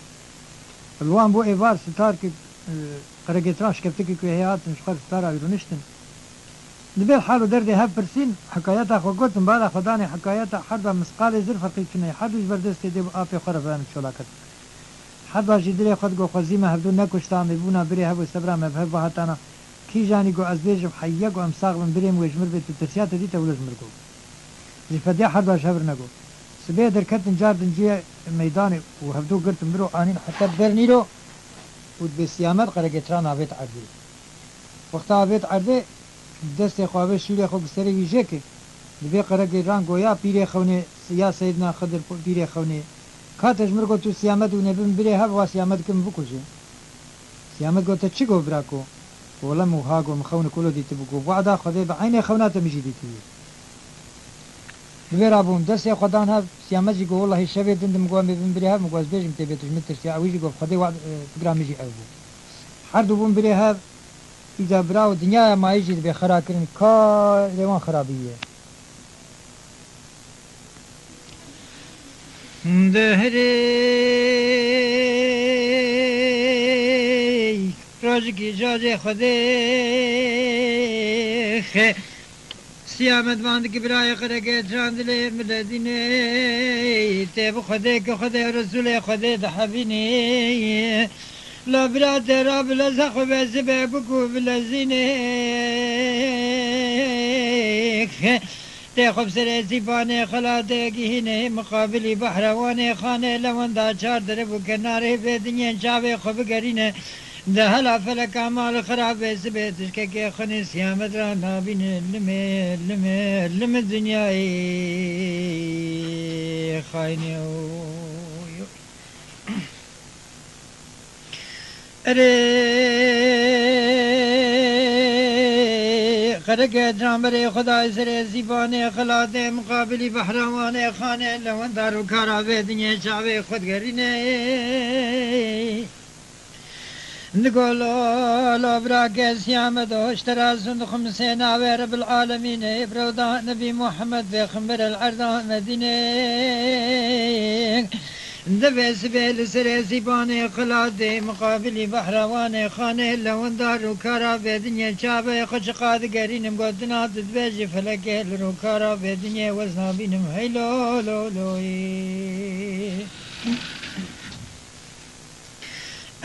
Li wan bû êvar sitarkek, e, qeregêtiran şkeftikek wê heye hatin ji xwe sitara wî rûniştin. Di vê hal û derdê hev pirsîn, hikayeta xwe gotin, bala xwe danê hikayeta herda misqalê zir ferqî tune ye. Herdu ji ber destê dê û apê xwe re verin çolaket. Herda jî dilê xwe digot, xwezî me hevdû nekuşta, em ê bûna birê hev û sebra me bi hev bihatana. Kîjanî got, ez bêjim heyiye got, em sax bin, birê min wê ji mir bê, tu tirsiya te dî te wilo ji mir got. Ji fedê herda ji hev re negot. Sibê derketin car din cihê meydanê û hevdû girtin biro anîn heta ber nîro û dibê siyamet qeregêtiran avêt erdê. Wexta avêt erdê, destê xwe avêt şûlê xwe ku serê wî jê kir, dibê qeregêtiran goya pîrê xewnê, ya Seydina Xidir pîrê xewnê, ka te ji mir got tu siyamet û nebin birê hev, wa siyamet kim bikuje. Siyamet got, te çi got birako? Got, wele min wiha got, min xewnik wilo dîtibû. Got, wada Xwedê bi eynê xewna te min jî dîtibû. Li vê rabûn, destê xwe dan hev, Siyamet jî got, wellahî şevê din dim got, em ê bin birê hev, min got, ez bêjim tê bê tu ji min tirsiya, ewî jî got, Xwedê wa, e, fikra min jî ew bû. Her du bûn birê hev, îca bira û dinyaya mayî jî dibê xera kirin, karê wan xera bûye. Dehrê rojekî cazê Xwedê xe. Siyamet van dikî birayê qeregê çandilê milezînê. Tê bi Xwedê ki Xwedê Resûlê Xwedê dihevînê. La bira te ra bileza xwe be zibe biku bilezînê. Tê xwe bi serê sîpanê xelatê gihînê, miqabilî behrewanê xanê lewenda çar derib û kenarê bê dinyên çavê xwe bigerîne. De hela feleka mal xirabê sibê tişkekê xwinê Siyamet ra nabîne limê, limê, limê dinyayê xaynê o. Erê, qereke camberê Xwedayê serê zîbanê xelatê miqabilî behrewanê xanê lewendar û kara vê dinyê çavê xwe digerîne. Digo lo, lo birake Siyamedo, ji te re zûn dixwim sê navê Rebil Alemînê, birewda Nebî Muhammed, pêxember el erda Medînê. Divê sibê li serê zîbanê xilatê, miqabilî behrewanê xanê lewendar û kara vê dinyê çavê xwe çiqa digerînim, gotina tu dibêjî felekê li rûkara vê dinyê wez nabînim, hey lo, lo, loyê.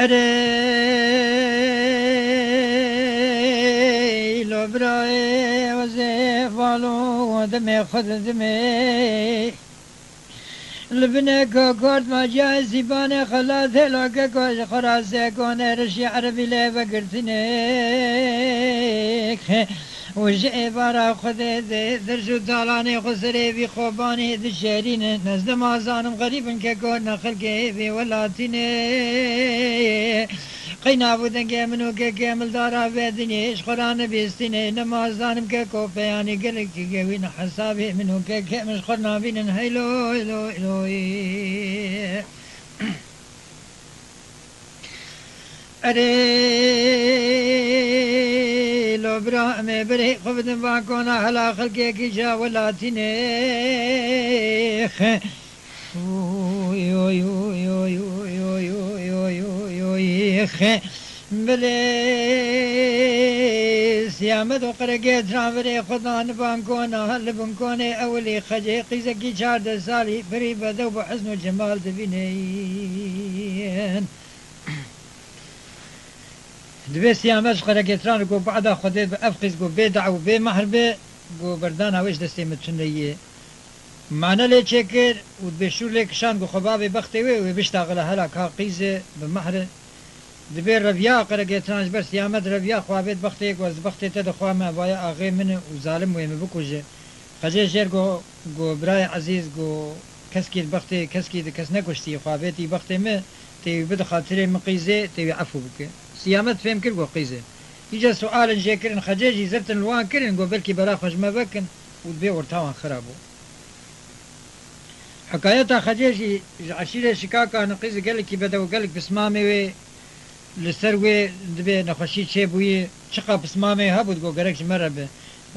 Erê, lo birayê, wezê balo, demê xwe didimê. Li binê kokort ma cihê zîbanê xelatê, lo keko ji xwe ra sêkonê rişî erebî lê vegirtinê. Û ji êvara Xwedê de derj û talanê xwe serê vî Xobanê dişêrînin. Ez dema zanim xerîb in keko ne xelkê vê welatî ne. Qey nav û dengê min û kekê mildara vê dinyê ji xwe ra nebîstîne. Nema zanim keko peyanî gelekî gewî ne hesabê min û kekê min ji xwe nabînin. Heylo, heylo, heylo. Erê, lo bira, em ê berê xwe bidin van kona hela xelkekî ca welatî nêxe. Oy, oy, oy, oy. Belê, Siyamet û qirikê tran verê xwe dan van kona, li bin konê ewilî xecê qîzekî çardeh salî, pirî bedew bi hizn û cemal dibînin. Dibê Siyamet ji qerekêtiran re ku bada Xwedê bi ev qîz ku bê daw û bê mehr be, ku berdana wê ji destê min tune ye. Mane lê çêkir û dibê şûr lê kişand ku xwe bavê bextê wê û wê biştaxile hela ka qîzê bi mehr e. Dibê reviya qerekêtiran ji ber Siyamet reviya xwe avêt bextê ku ez di bextê te dixwame, vaye axê min e û zalim wê min bikuje. Xecê jêr go, go birayê ezîz, go keskî di bextê keskî di kes nekuştî, xwe avêtî bextê min, tê wî bide xatirê min qîzê, tê wî efû bike. Siyamet fêm kir go qîz e. Îca sualin jê kirin, Xecê jî zirtin li wan kirin, go belkî bela xwe ji me vekin û dibê orta wan xira bû. Hikayeta Xecê jî ji eşîrê Şikakan e, qîzê gelekî bedew, gelek pismamê wê li ser wê dibê nexweşî çêbûyî, çiqa pismamê hebû digo gerek ji me re be.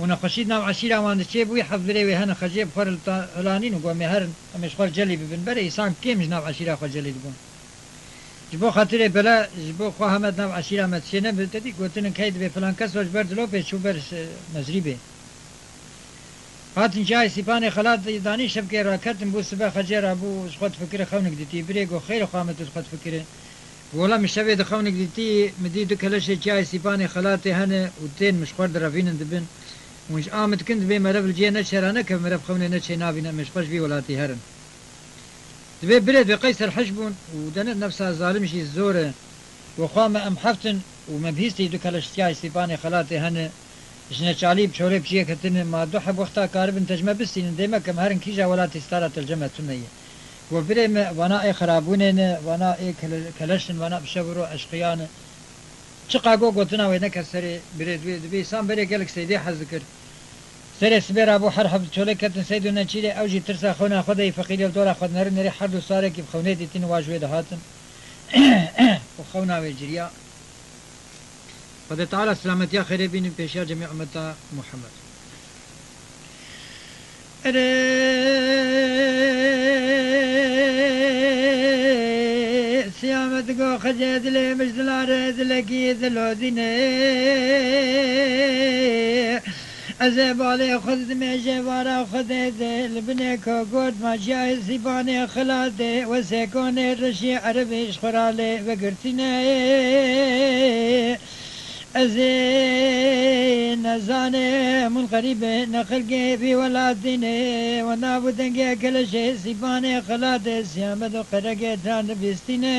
Û nexweşî di nav eşîra wan de çêbûyî, heft birê wê hene Xecê bi xwe re li ta-, hilanîn û go em ê herin, em ê ji xwe re celî bibin. Berê îsan kêm ji nav eşîra xwe celî dibûn. Ji bo xatirê bela, ji bo xwe heme di nav eşîra me dişê nebe, te dî gotinin key dibê filan keso ji ber dilopê çû ber, e, mezrîbê. Hatin çiyayê Sîpanê xelat danî şevkê raketin bû sibe Xecê rabû ji xwe difikire xewnik dîtî. Birê go xêr xwe me tu ji xwe difikire. Go wela min şevê di xewnik dîtî, min dî du keleşê çiyayê Sîpanê xelatê hene û tên min ji xwe re direvînin dibin. Hûn ji a min dikin dibê merev li cihê neçe ra neke, merev xewnê neçê nabîne, em ê ji xwe ji vî welatî herin. Dibê birê dibê qey serhiş bûn û dene nefsa zalim jî zor e. Wexwa me em heft in û me bihîstî du keleş çiyayê Sîpanê xelatê hene. Ji neçalî bi çolê bi ciyê ketine, ma du heb wexta karibin te ji me bistînin, dê me ke em herin kîja welatî stara te li cem me tune ye. Go birê me, vana ê xirabûnê ne, vana ê kele-, keleş in, vana bi şev û ro eşqiyan e. Çiqa go gotina wê neke serê birê dibê, dibê îsan berê gelek Seydê hez dikir. Serê sibê rabû her heft çolê ketin Seyd û Neçîrê, ew jî tirsa xewna xwe de yî feqîrê li dora xwe dinerin, nerê her du sarekî bi xewnê dîtin û wa ji wê dihatin û xewna wê ciriya. Xwedê Teala silametiya xêrê bînin pêşiya cemê ummeta Muhammed. Erê, Siyamet go Xecê dilê min ji dilarê dilekî dilodîne. Ez ê balê xwe didimê ji êvara Xwedê de, li binê kokort ma çiyayê Sîpanê xelatê, we sêkonê reşî erebî ji xwe ra lê vegirtîne. Ez ê nezanim hûn xerîb in, ne xelkê vî welatî ne, we nav û dengê keleşê Sîpanê xelatê Siyamet û qerekê tran dibîstîne.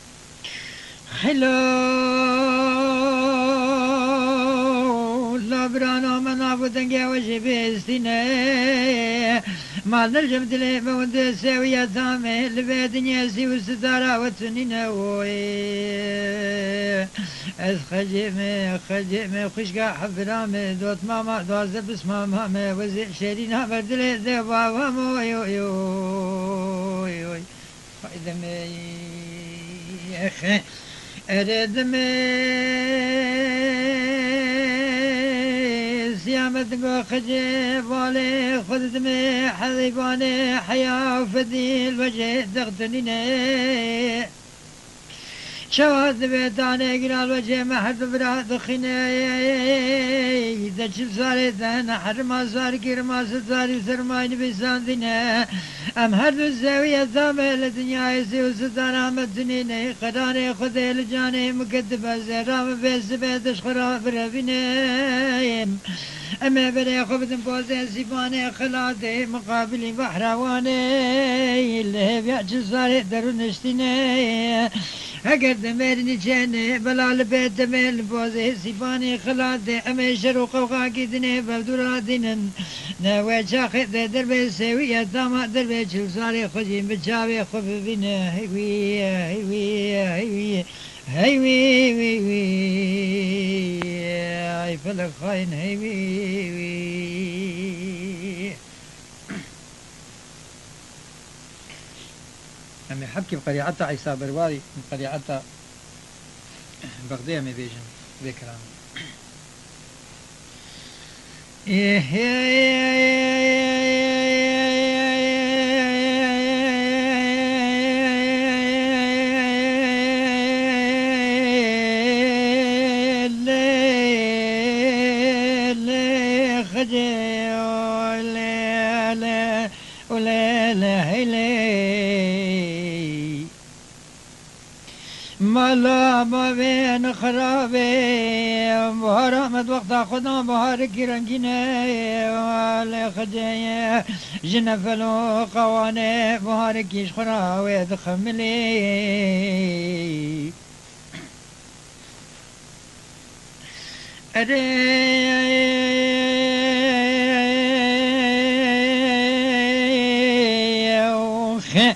Xilo, labirana me nav û dengê we jî bihêstîne. Ma nircim dilê me hûn dê sewiya tamê, li vê dinyê sî û sitara we tunîne oy. Ez xecê me, xecê me, xwişka hebira me, dotmama, duwazdeh pismama me, wezê şêrîna me dilê de bava me oy, oy, oy, oy. Hay demê, erê demê, siyamet go xecê, balê xwe didimê, heyvanê, heya fedîl vecê dextinîne. Çawa divê danê giral vecê me her du vira dixîne. De çil zarê de ne herima zarkî rima sezarî sermayî nivîsandîne. Em her du zewiye dame li dinyayê sê û sezara me dinîne. Qedarê Xwedê li canê min ketibe zêra min vê sibê de ji xwe re birevîne. Em ê berê xwe bidin pozê sîfanê xilatê miqabilî behra wanê. Li hêviya çil zarê derû niştîne. Heger demêrî niçêne bela li bê demê li pozê sîfanê xilatê. Em ê şer û qewxakî dinê bevdûra dînin. Ne wê çaxê de derbê sêwî ye, dama derbê çil zarê xwe jî bi çavê xwe bibîne. Hey wî, hey wî, hey wî, hey wî, wî, wî. Ay felek xayin, hey wî, wî. Em ê hebkî bi qerîeta Îsa Berwarî, bi qerîeta Bexdê em ê bêjin vê kilamê. Mala bavên xirabê, bahar Amed wexta xwe da, baharekî rengîn e, lê xecê ye ji nefel û qewanê, baharekî ji xwe re wê dixemilê. Erê, xe-,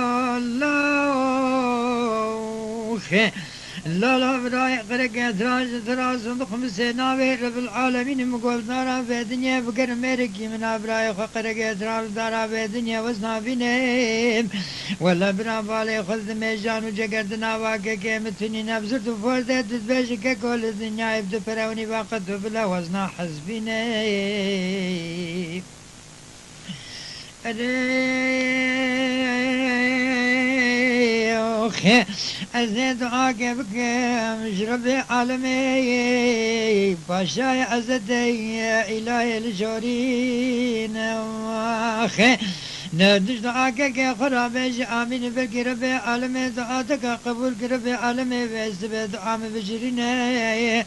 Lala, xe. Lala birayê qireke tiraş, tiraş, zindix misê navê Rebil Alemîn, mi goldara ve dinya biger mêrikî min a birayê xwe qireke tiraş dara ve dinya wez navîne. Wela bira balê xwe dimêjan û ceger di nava kekê mi tunî nebzir tu forde tu dibêji keko li dinyayê bi du perewnî ve qet tu bila wezna hezbîne. Erê, oxe, ez ê duake bikim ji Rebê Alemê, Paşayê Ezetê, Îlahê li jorîne, oxe. Ne diş duake ke xwe rabêje amîn, belkî Rebê Alemê dua te ka qebûl ki Rebê Alemê ve sibe dua min bicirîne.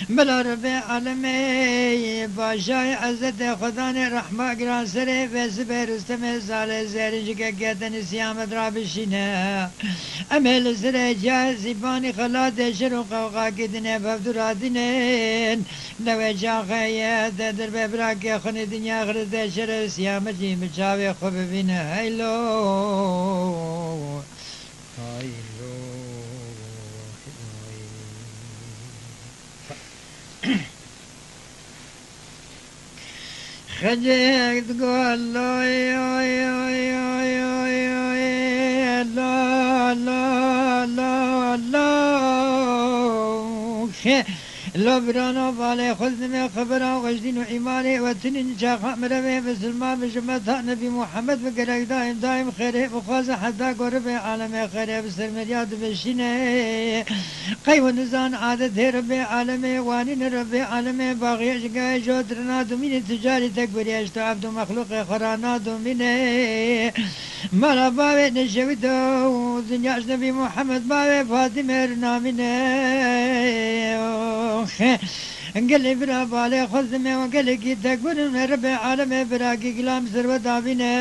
Bila Rebê Alemê, Paşayê Ezetê, Xwedanê rehma giran serê ve sibe Rustemê Zalê zerî ji kekê tenî siyamet rabişîne. Em ê li serê cihê zîbanî xelatê şer û qewqakî dinê bevdû radînin. Lewê çaxê ye te dir be birakê xunê dinya xirî te şerê siyamecî bi çavê xwe bibîne. Heylo. Heylo. Xecek digot, loy, oy, oy, oy, oy, oy, la, la, la, la. Xe, lo birano balê xwe dimê xebera xweşdîn û îmanê we tinin çaxa mirevê misilman bi ji me ta Nebî Muhammed bi gerek daîm daîm xêrê bixwaze heta ku ribê alemê xêrê bi ser meriya dibişîne. Qey we nizan adetê Rebê alemê, wanîne Rebê alemê, baxiyê ji gayê jo dirina dumînê tu carî tek biriye ji tu evd û mexlûqê xwe ra nadomîne. Mala bavê Neşewî de û dinya ji Nebî Muhammed bavê Fatîme re namîne. Gelê bira balê xwe zimê û gelekî te gurin e, Rebê alemê birakî gilam serwet avîne.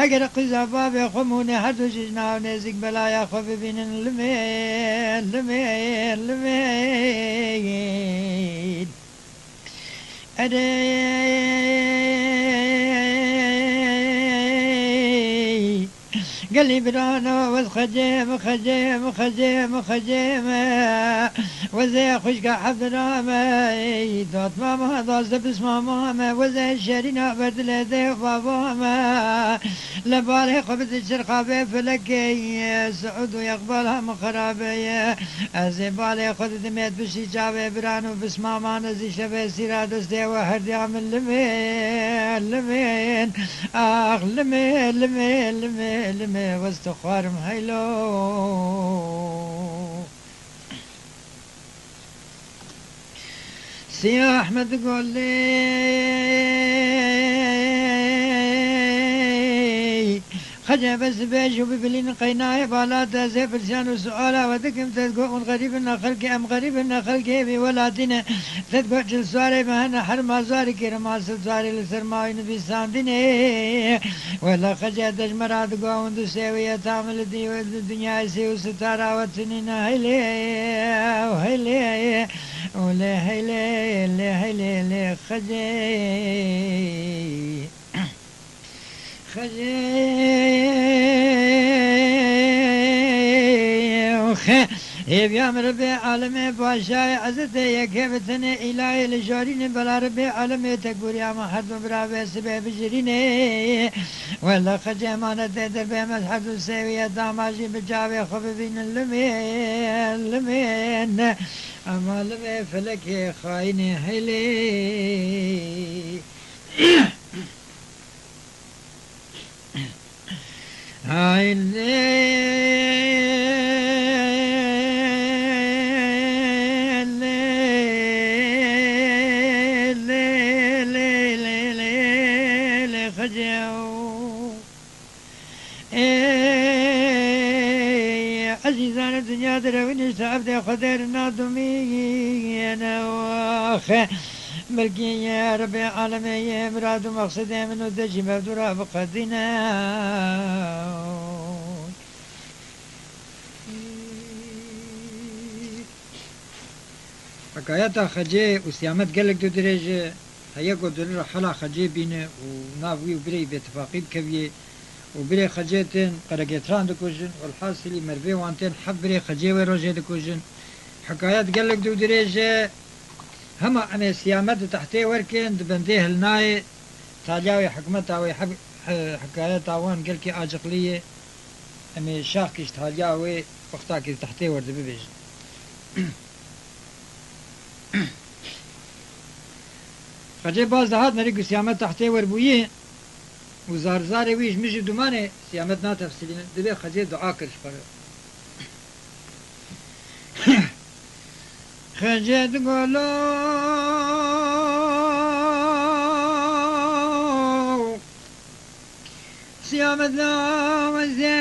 Eger qîza bavê xwe mûne, her du jî ji nav nêzîk belaya xwe bibînin. Limên, limên, limên. Erê, gelî birano, wez xecê me, xecê me, xecê me, xecê me. Wezê xwişka Evdirame, ey, datma me, daste pismama me. Wezê şerîna berdilê dê bava me. Li balê xwe bide çirxa vê felekê, Siûd û Yeqbal hem xirabe ye. Ez ê balê xwe didim êt piştî çavê biran û pismaman, ez îşev ê sîra destê we herdiya min limê, limên, ax limê, limê, limê, limê, wez tu xwarim heylo. Siyah Ehmed Golê. Xece bes bêj û bibilîn qeynayê bala te, ez ê pirsiyan û suala we dikim, te digot hûn xerîb in ne xelkê, em xerîb in ne xelkê vî welatî ne. Te digot çil suarê me hene, her ma zuarî kêre ma sil suarê li ser mawî nivîsandinê. Wela xece te ji me re digot hûn du sêwiyeta min li dî-, li dinyayê sê û sitara we tinî ne heylê, heylê, û lê heylê, lê heylê, lê xecê. Xecê, xe-, hêviya min Rebê alemê paşayê ezete yekê bi tenê îlayê li jorînê, bela Rebê alemê te guriya min her du bira vê sibê bijirînê. Wela xecê emanetê derbê me her du sêwiyeta ma jî bi çavê xwe bibînin limê, limên. Ama limê felekê xayinê heylê. Haylê, lê, lê, lê, xecê. Ey, ezîzanê dinya direwînişte evdê Xwedê re nadomîne. Ax, belkî Rebê alemê yê mirad û mexsedê min û te jî mevdû re biqedîne. Hikayeta Xecê û Siyamet gelek du dirêj e. Heye ku dilira hela Xecê bîne û nav wî û birê wî bêtifaqî bikeviyê û birê Xecê tên qeregêtiran dikujin, welhasilî mervê wan tên heft birê Xecê wê rojê dikujin. Hikayet gelek du dirêj e. Hema em ê Siyamet di tehtê werkin, di bendê hilnayê, taliya wê hikmeta wê heb-, he-, hikayeta wan gelkî aciqlî ye. Em ê şaxkî ji taliya wê wextakî di tehtê wer de bibêjin. Xecê baz dihat nerî ku Siyamet tehtê wer bûyî û zar zarê wî ji mij û dumanê Siyamet natefsilînin, divê Xecê dua kir ji xwe re. Xecê digolo. Siyamet lawezê,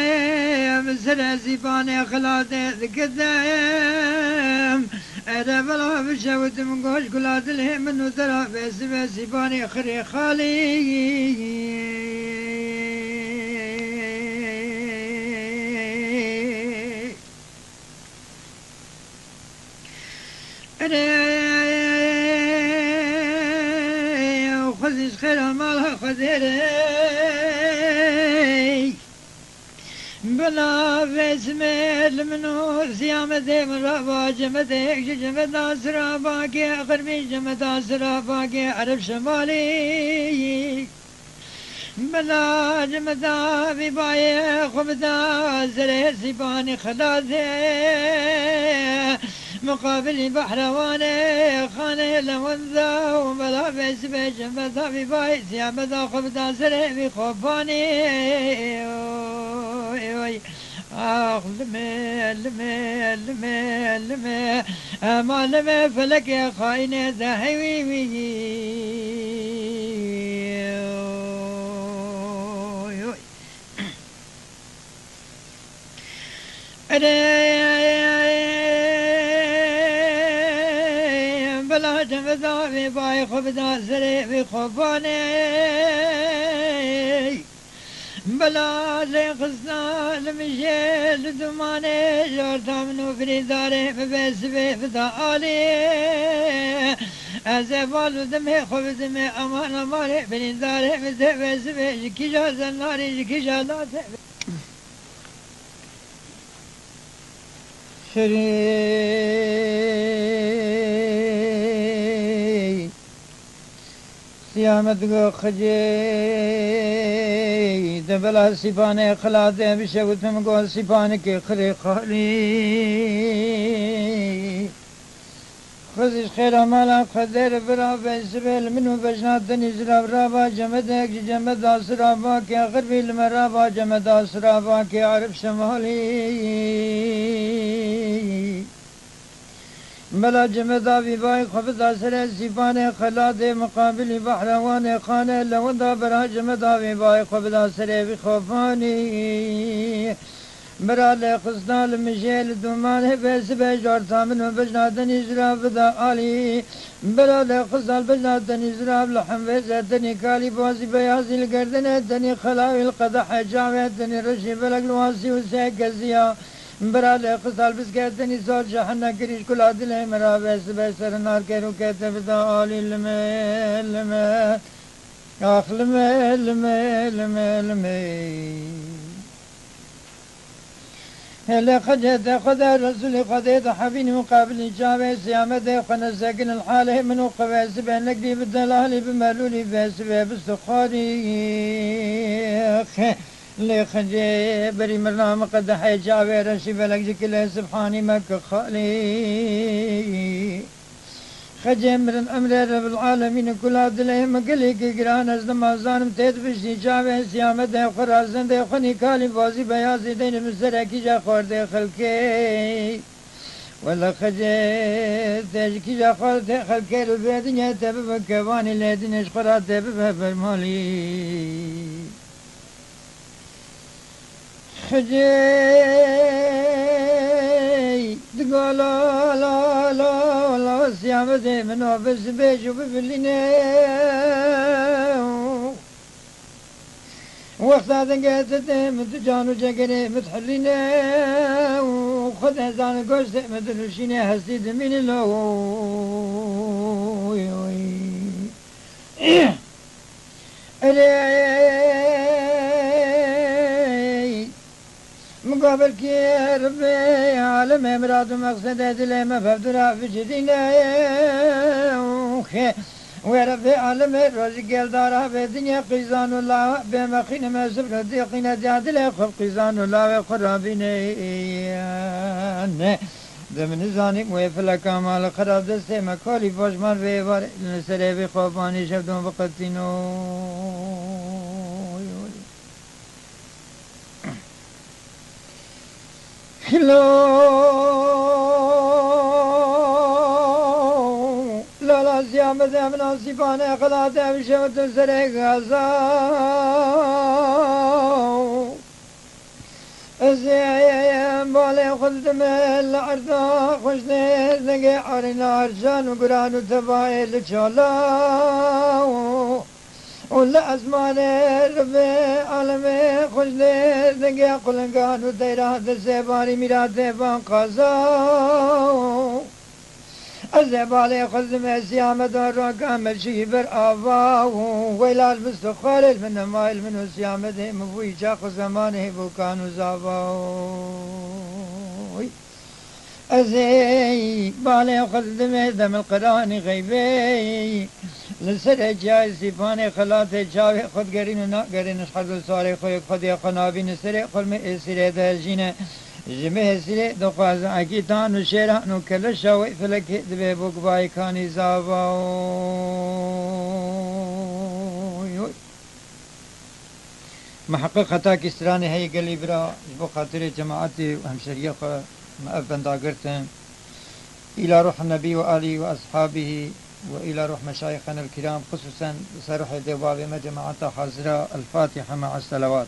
min serê sîpanê xilatê dikitim. Ere bila bişewitim goş gula dilê min û dera bê sibê sîpanê xirê xalî. Erê, xwezî ji xêra mala Xwedê re. Bila vê simê li min û Siyamedê min re ba, cemedê yek ji cemeda sira bakê, xirmî cemeda sira bakê, ereb şemalî. Bila cemeda vî bayê xwe bida serê sîpanî xelatê. Muqabilî behrewanê xanê lewenda û bila vê sibê cemeda vî bayê siyameda xwe bida serê vî xopanî. Oy, oy. Ax, limê, limê, limê, limê. Ema limê felekê xayinê de hewî wî. Oy, oy. Erê, bila cem davê bayê xwe bida serê vê xobanê. Bila lê xisna li mijê li dumanê, jarta min û birîndarê min be sibê bida alî. Ez ê bal û dimê xwe bidimê, aman amanê birîndarê min tê be sibê, ji kîja zenarî, ji kîja latê. Şirî. Siyamet go Xicê, de bila sîpanê xilatê bişewitim go sîpanikê xirê xalî. Xizî ji xêra mala xwe der bira be sibê li min û bejna tenî zirav rava cemedek ji cemeda sirava ke xirbî li me rava cemeda sirava ke erib şemalî. Bela cemeda vî bayê xwe bida serê sîpanê xelatê miqabilî behrewanê xane lewenda bera cemeda vî bayê xwe bida serê vî xofanî. Bira lê xisna li mijê li dûmanê be sibê jorta min û bijna denî ji ra bida alî. Bira lê xisna li bijna denî ji ra li hemvêze denî kalî bazî beyazî li gerdinê denî xelawî li qedehê çavê denî reşî belek li wasî û sê keziya. Bira lê xisna li bizke denî zor cehennekirî ji kula dilê min ra be sibê ser nar kerûke te bida alî lime lime. Ax lime lime lime lime. Hele Xecê te Xwedê Resûlê Xwedê de hebîn û qabilî çavê siyamedê xwe nesekin li halê min û qevê sibê nekirî bi delalî bi melûlî be sibê bistixwarî. Lê Xecê berî mirna min qedehê çavê reşî belek ji kilê sibhanî me ki xalî. Xecê mirin emrê Rebil Alemîn kula dilê min gelî ki giran ez nima zanim tê dibiştî çavê siyamedê xwe ra zendê xwe nîkalî bazî beyazî deyni min serekî je xwerdê xelkê. Wele Xecê te ji kîja xwerdê xelkê li vê dinyê te bibe kevanî lê dinê ji xwe ra te bibe bermalî. Xicê digo la la la la siyamedê min o bi zibêj û bibilîne. Wexta denge dide min tu can û cegerê min dihilîne û Xwedê zane goştê min diluşîne hestî dimînî lo. Erê, min go belkî Rebbê alemê mirad û mexsedê dilê me bevdira bicirîne. Wê Rebbê alemê rojî geldara vê dinya qîzan û lawa bê me xîne me zibr û dê xîne diya dilê xwe qîzan û lawê xwe rabîne. De min nizanî wê fileka mala xira destê me kalî paşman vê êvarê li serê vê xwebanî şevdon biqetîno. Xilo lala ziya min de min asîbane xelatê ev şewtin serê gaza. Ez ê balê xwe didime li erda xweşnê dengê arîna arcan û guran û tebayê li çala û, û li ezmanê ribê alemê xweşnê dengê qulingan û teyra di sêbarî mîratê ban qaza û. Ez ê balê xwe zimê siyame de roka me şî ber ava û weylal bistixwarê li min nemayil min û siyame dê min bûyî çax û zemanê bûkan û zava û. Ez ê balê xwe zimê demil qiranî xeybê. Li serê çiyayê Sîpanê xelatê çavê xwe digerîn û nagerîn ji her du sarê xwe yek xwediyê xwe nabîne serê xwe li me êsîrê de jîne. Ji me hesîrê dixwaze ekîtan û şêran û keleşa wê felekê divê bo givayê kanî zava. Oy, oy. Miheqeq hetakî stranê heye gelî bira ji bo xatirê cemaetê û hemşeriyê xwe me ev benda girtin. Îla ruh nebî û alî û eshabî û îla ruh meşayixen el kiram, xisûsen li ser ruhê dê û bavê me cemaeta hazira. El Fatiha me'a selawat.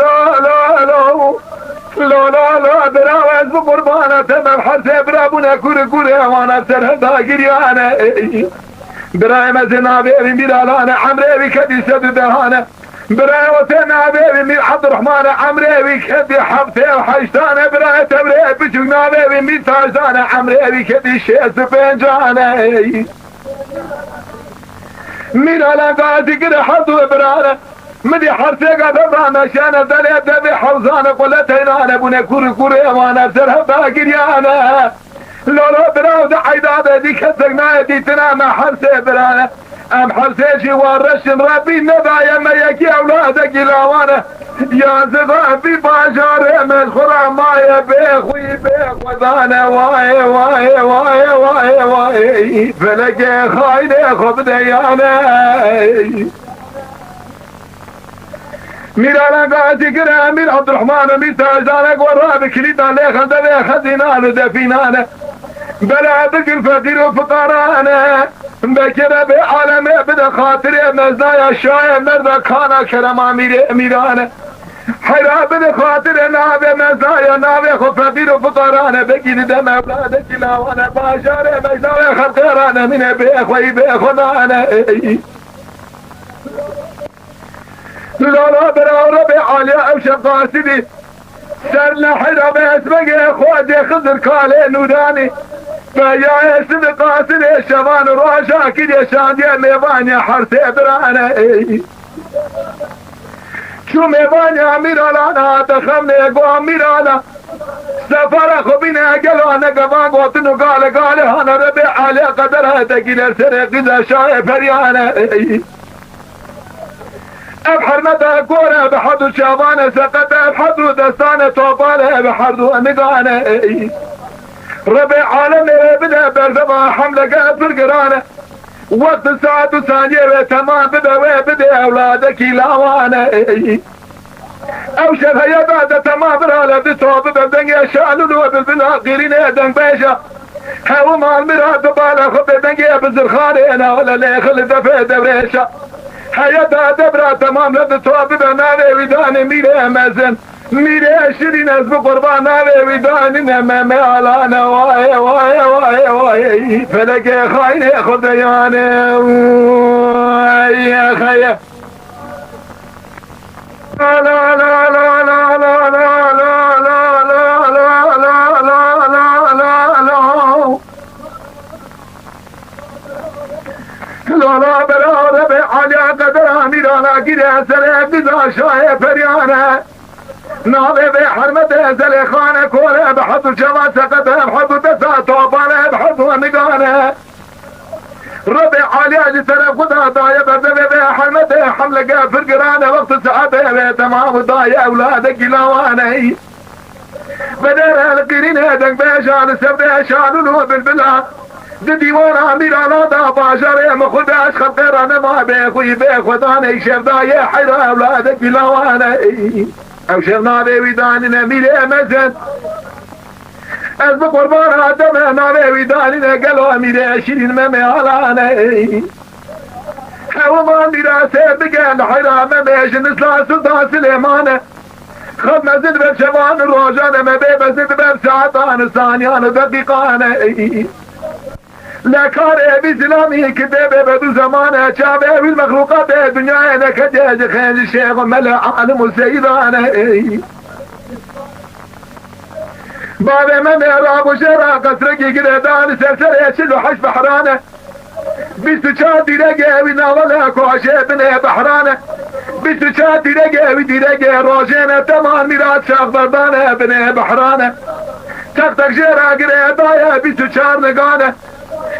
lo, lo, lo. Lo, lo, lo, biraw ez bi qurbana te, me bi hersê bira bûne kurê kurê wana ser hevda giriyane. Ey. Birayê me zê navê wî Mîralane, emrê wî kedî sed û dehane. Birayê o te navê wî Mîr Ebdurrahmane, emrê wî kedî heftê û heştane. Birayê te birê biçûk navê wî Mîr Tajdane, emrê wî kedî şêst û pêncane. Ey. Mîrala Gazî gire her du birane. Min dî hersêka devra meşiyane, delê devê hewzane, quleteynane bûne, kurî kurê wane ser hevda giriyane. Lolo biraw di eyda de dî kesek nayê dîtina me hersê birane. Em hersê jî wa reşin, Rebbî nedaye me yekî ewladekî lawane. Yazî Rebbî bajarê me xura maye bê xwî bê xwedane. Wayê, wayê, wayê, wayê, wayê. Felekê xaynê xwe bide yane. Mîrana Gazî gire Mîr Ebdurrahman û Mîr Tajdane, go rabe kilîta lê xelde vê xezînan û defînane. Bela bigir feqîr û fiqarane. Bekire bê alemê bide xatirê mezdaya şayê merda kana kerema mîrê mîrane. Heyra bide xatirê navê mezdaya navê xwe feqîr û fiqarane. Bekî dide mevladekî lawane bajarê mejda wê xelqê rane mîne bê xweyî bê xwe nane. Ey. Lala bera Rebê Aliya ew şev qasidî. Ser nehira be esmegê xwedê Xizir kalê Nûranî. Be ya esmê qasidê şevan û roja kiriye şandiye mêvaniye hersê birane. Ey. Çû mêvaniya Mîralana dexemnê go Mîrala. Sefara xwe bîne gelo ne gevan gotin û gale gale hane Rebê Aliya qedera te gîle serê qîza şahê periyane. Ey. Ev hermeta kore bi herdu çavane seqete, ev herdu destane topale, bi herdu nigane. Ey. Rebê alemê bide berdeva hemleke pir girane. Wext saet û saniye wê temam bibe, wê bidê ewladekî lawane. Ey. Ew şev heye da de temam birale, bi to bibe dengê şalûl û bilbila qîrînê dengbêja. Hew mal mira dibale xwe bê dengê bi zirxanê nale lê xil defê dewrêşa. Heye da devra temam le bi to bibe navê wî danê mîrê mezin. Mîrê şirîn ez bi qurban navê wî danîne me me alane. Wayê, wayê, wayê, wayê. Felekê xaynê xwedeyane. Wayê xeye. Lala bera Rebê Aliya qedera mîrana gire serê biza şayê periyane. Navê vê hermete Zelêxane kore bi herdu çava seqete bi herdu desa topane bi herdu nigane. Rebê Aliya ji serê xwe da daye berdevê vê hermete hemleke pir girane wextê saetê vê temam û daye ewladekî lawane. Bedere li qîrînê dengbêja li ser vê şalûl û bilbila. Di dîwana mîrana da bajarê min xwe de ez xelqê ra nema bê xwî bê xwedanê şevdayê heyra ewladekî lawane. Ew şev navê wî danîne mîrê mezin. Ez bi qurbana te me navê wî danîne gelo mîrê şirîn me me alane. Hewiman mîrasê bike li heyra me me ji nisla Sultan Silêmane. Xev mezin ber şevan û rojan e me bê mezin ber saetan û saniyan û deqîqane. Le karê vî zilamî ki dê bê be du zemane, çavê wî mexlûqatê dinyayê neketiye ji xêncî şêx û mele alim û seyidane. Bavê me mêra bû jê ra qesrekî girêdan li ser serê çil û heşt behrane. Bîst û çar dîregê wî navale koşê binê behrane. Bîst û çar dîregê wî dîregê rojêne temam mîrat şaxberdane binê behrane. Tek tek jê ra girêdaye bîst û çar nigane.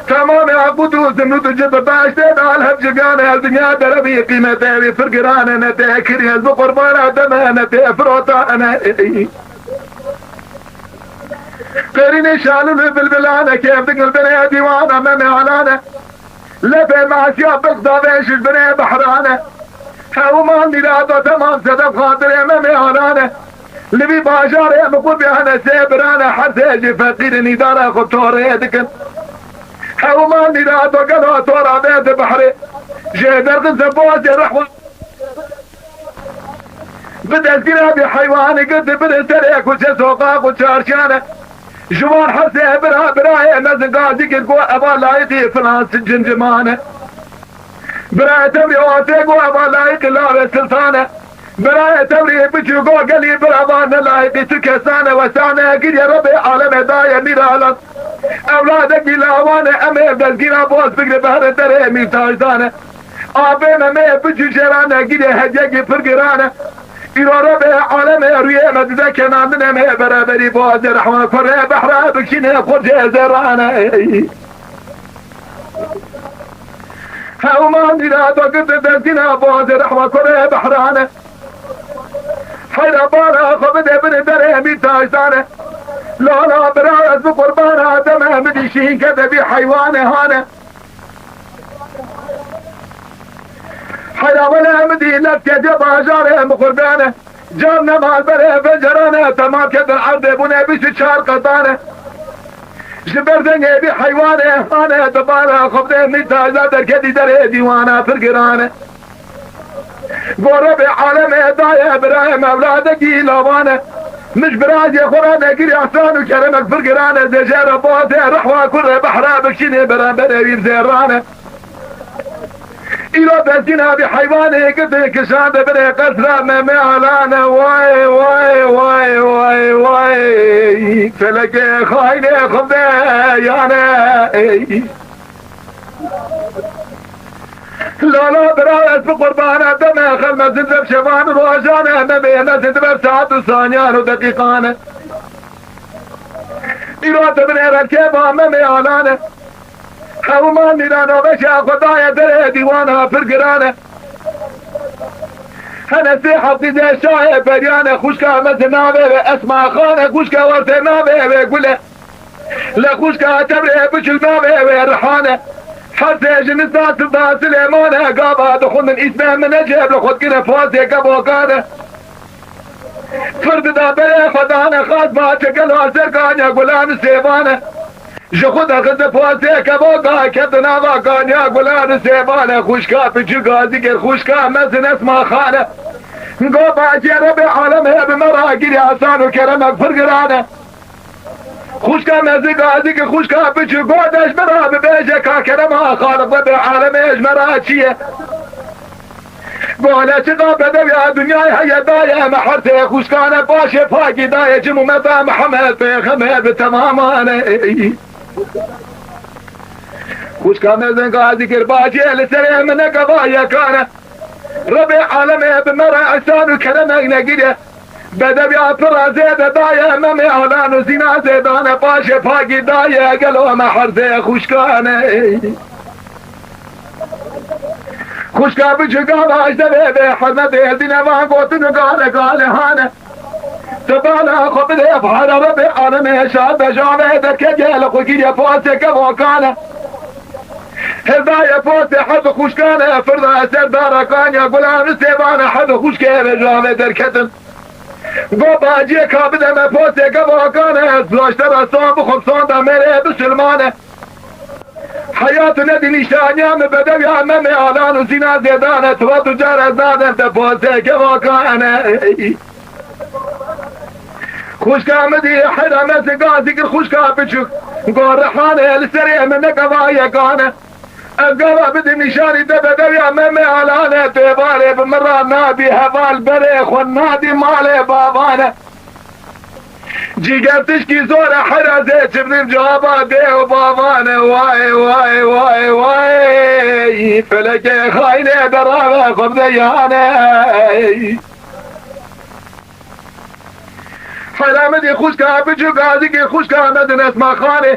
Temamê Aqût û Zimrûd û Cib bi beştê de li hev civiyane, ez dinya derebî qîmetê wî pir giran e, ne tê kirî ez bi qurbana te me, ne tê firotane. Qêrînê şalûl û bilbilane, kêf digil binê dîwana me mealane. Lefê masiya biqdavê ji binê behrane. Hewman mîrado temam sedef xatirê me mêhanan e. Li vî bajarê min qurbiyane sê birane, her sê jî feqîrin îdara xwe torê dikin. Hewman mîrado gelo tora vê di behrê. Jê derxin se boz jê rehwa. Bi dezgîra vî heywanê girtî biri serê kuçe soqaq û çarşiyane. Ji wan hersê bira birayê mezin gazî kir ku eva layiqî filan cimcimane. Birayê tewrê wan tê ku eva layiqî lavê siltane. Birayê tewrê biçû go gelî birava ne layiqî tu kesane. Wesane giriye Rebê alemê daye mîralan. Ewladekî lawane em ê dezgîra boz bigre behre derê mîrtajdane. Apê me me biçû jêrane giriye hediyekî pir girane. Îro Rebê alemê rûyê me dide kenandine me beraberî boze rehma kurê behra bikşîne xurcê zêrane. Hewman dîra do girdi dezgîna boze rehma kurê behrane. Heyra bala xwe bide biri derê mîrtajdane. Lala bira ez bi qurbana deme min dîşîn kede vî heywane hane. Heyra wele em dî lef kece bajarê em xurdane. Can ne malberê pencerane temam kedin erdê bûne bîst û çar qetane. Ji ber dengê vî heywane hane dibara xwe bide mîrtaja derketî derê dîwana pir girane. Go Rebê alemê daye birayê mevladekî lavane. Mij birayê xwe re negirî ehsan û keremek pir girane zêje re boze rehwa kurê behra bikşînê beramberê wî zêrane. Îro destîna vî heywanê girtê kişande binê qesra me mealane. Way, way, way, way, way. Felekê xaynê xwe yane. Ey. Lala bira ez bi qurbana te me xelme zindef şevan û rojane me bêne zindiber saet û saniyan û deqîqane. Îro te binê rekê ba me mealane. Hewman mîrana veşa xwe daye derê dîwana pir girane. Hene sê heftî de şahê periyane xwişka me zinavê ve Esma Xane xwişka werte navê ve Gule. Li xwişka tevrê biçûk navê wê Rihane. Her sê ji nisa Silda Silêmane gava dixwendin îsmê min Neceb li xwe dikine pozê kevokane. Pir dida berê xwe dane xas ba çekelo ser kanya gulan û sêvane. Ji xwe derxiste pozê kevoka kevdi nava kanya gulan û sêvane. Xwişka biçûk gazî kir xwişka mezin Esma Xane. Go bacê Rebê alemê bi me ra giriya san û keremek pir girane. Xwişka me zik azik xwişka biçûk go de ji me re bibêje ka kerema Xaliq ve bê alemê ji me re çi ye? Go hele çiqa bedewiya dinyayê heye daye me her sê xwişkane paşê pakî daye cim û meta Mihemed pêxember bi temamane. Xwişka me zenga zikir bacê li serê min nekeva yekane. Rebê alemê bi me re ihsan û keremek negiriye. Bedewiya pira zêde daye me mêalan û zîna zêdane paşê pakî daye gelo me herzê xwişkane. Xwişka biçûka vajdevê bê hurmetê dîne van gotin û gale gale hane. Tebala xwe bidê fara Rebê alemê şad be javê derketiye li xwe kiriye pasê kevokane. Hêzayê posê hez û xwişkane, firda ser dara kanya gulan û sêvane hez û xwişkê ve ji avê derketin. Go baciyê ka bide me posê kevokane, ez ji te re son bixwim sonda mêrê bisilmane. Heyat û nedî nîşaniya min bedewiya me mêalan û zîna zêdane, tiwat û car ez nadim te posê kevokane. Xwişka min dî heyra me zî gazî kir xwişka biçûk. Go Rihane li serê min nekeva yekane. Ez gava bidim nîşanî te bedewiya me mêalane, têvarê bi min ra nadî heval berê xwe nadî malê bavane. Cîger tişkî zor e heyra zê çivdîm cava dê û bavane. Way, way, way, way. Felekê xaynê derave xwe bide yane. Heyra min dî xwişka biçûk gazîkê xwişka me din Esma Xanê.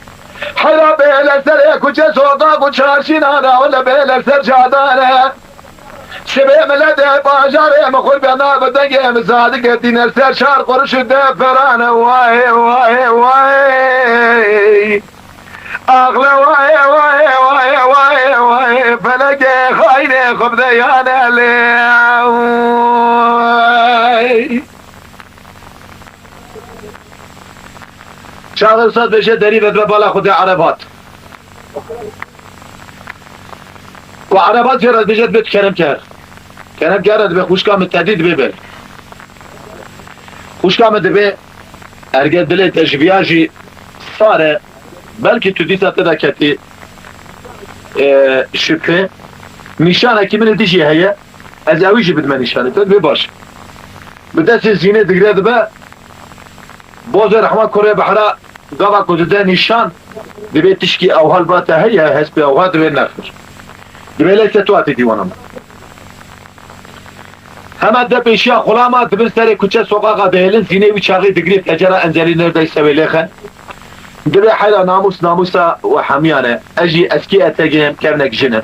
Heyra bê li serê kuçe soqaq û çarşînan e, wele bê li ser cadane. Sibê miletê bajarê min xwe bê nav dengê min zadik etîne ser çar quruş û deferane. Wayê, wayê, wayê. Axle wayê, wayê, wayê, wayê, wayê. Felekê xaynê xwe bide yane lê. Çaxê Ustad bêje derî ve dibe bala Xwedê Ereb hat. Ku Ereb hat jê re dibêje dibê tu kerem ker. Kerem ker re dibê xwişka min tedî dibê ber. Xwişka min dibê erge dilê te ji viya jî sar e. Belkî tu dîsa te de ketî, e, şibhe. Nîşanekî min ê dî jî heye. Ez ewî jî bidime nîşanê te, dibê baş. Bi destê Zînê digre dibe, bozê rehma kurê behra gava ku dide nîşan, dibê tişkî ewha li ba te heye, hespê ewha dibê nexir. Dibê leyse tu hatî dîwana min. Hema de pêşiya xulama dibin serê kuçe soqaqa dihêlin, Zînê wî çaxê digirê pecera enzelî nerdey sewê lêxen. Dibê heyra namûs namûsa we hemiyan e. Ez jî eskî etegê kevnek jin im.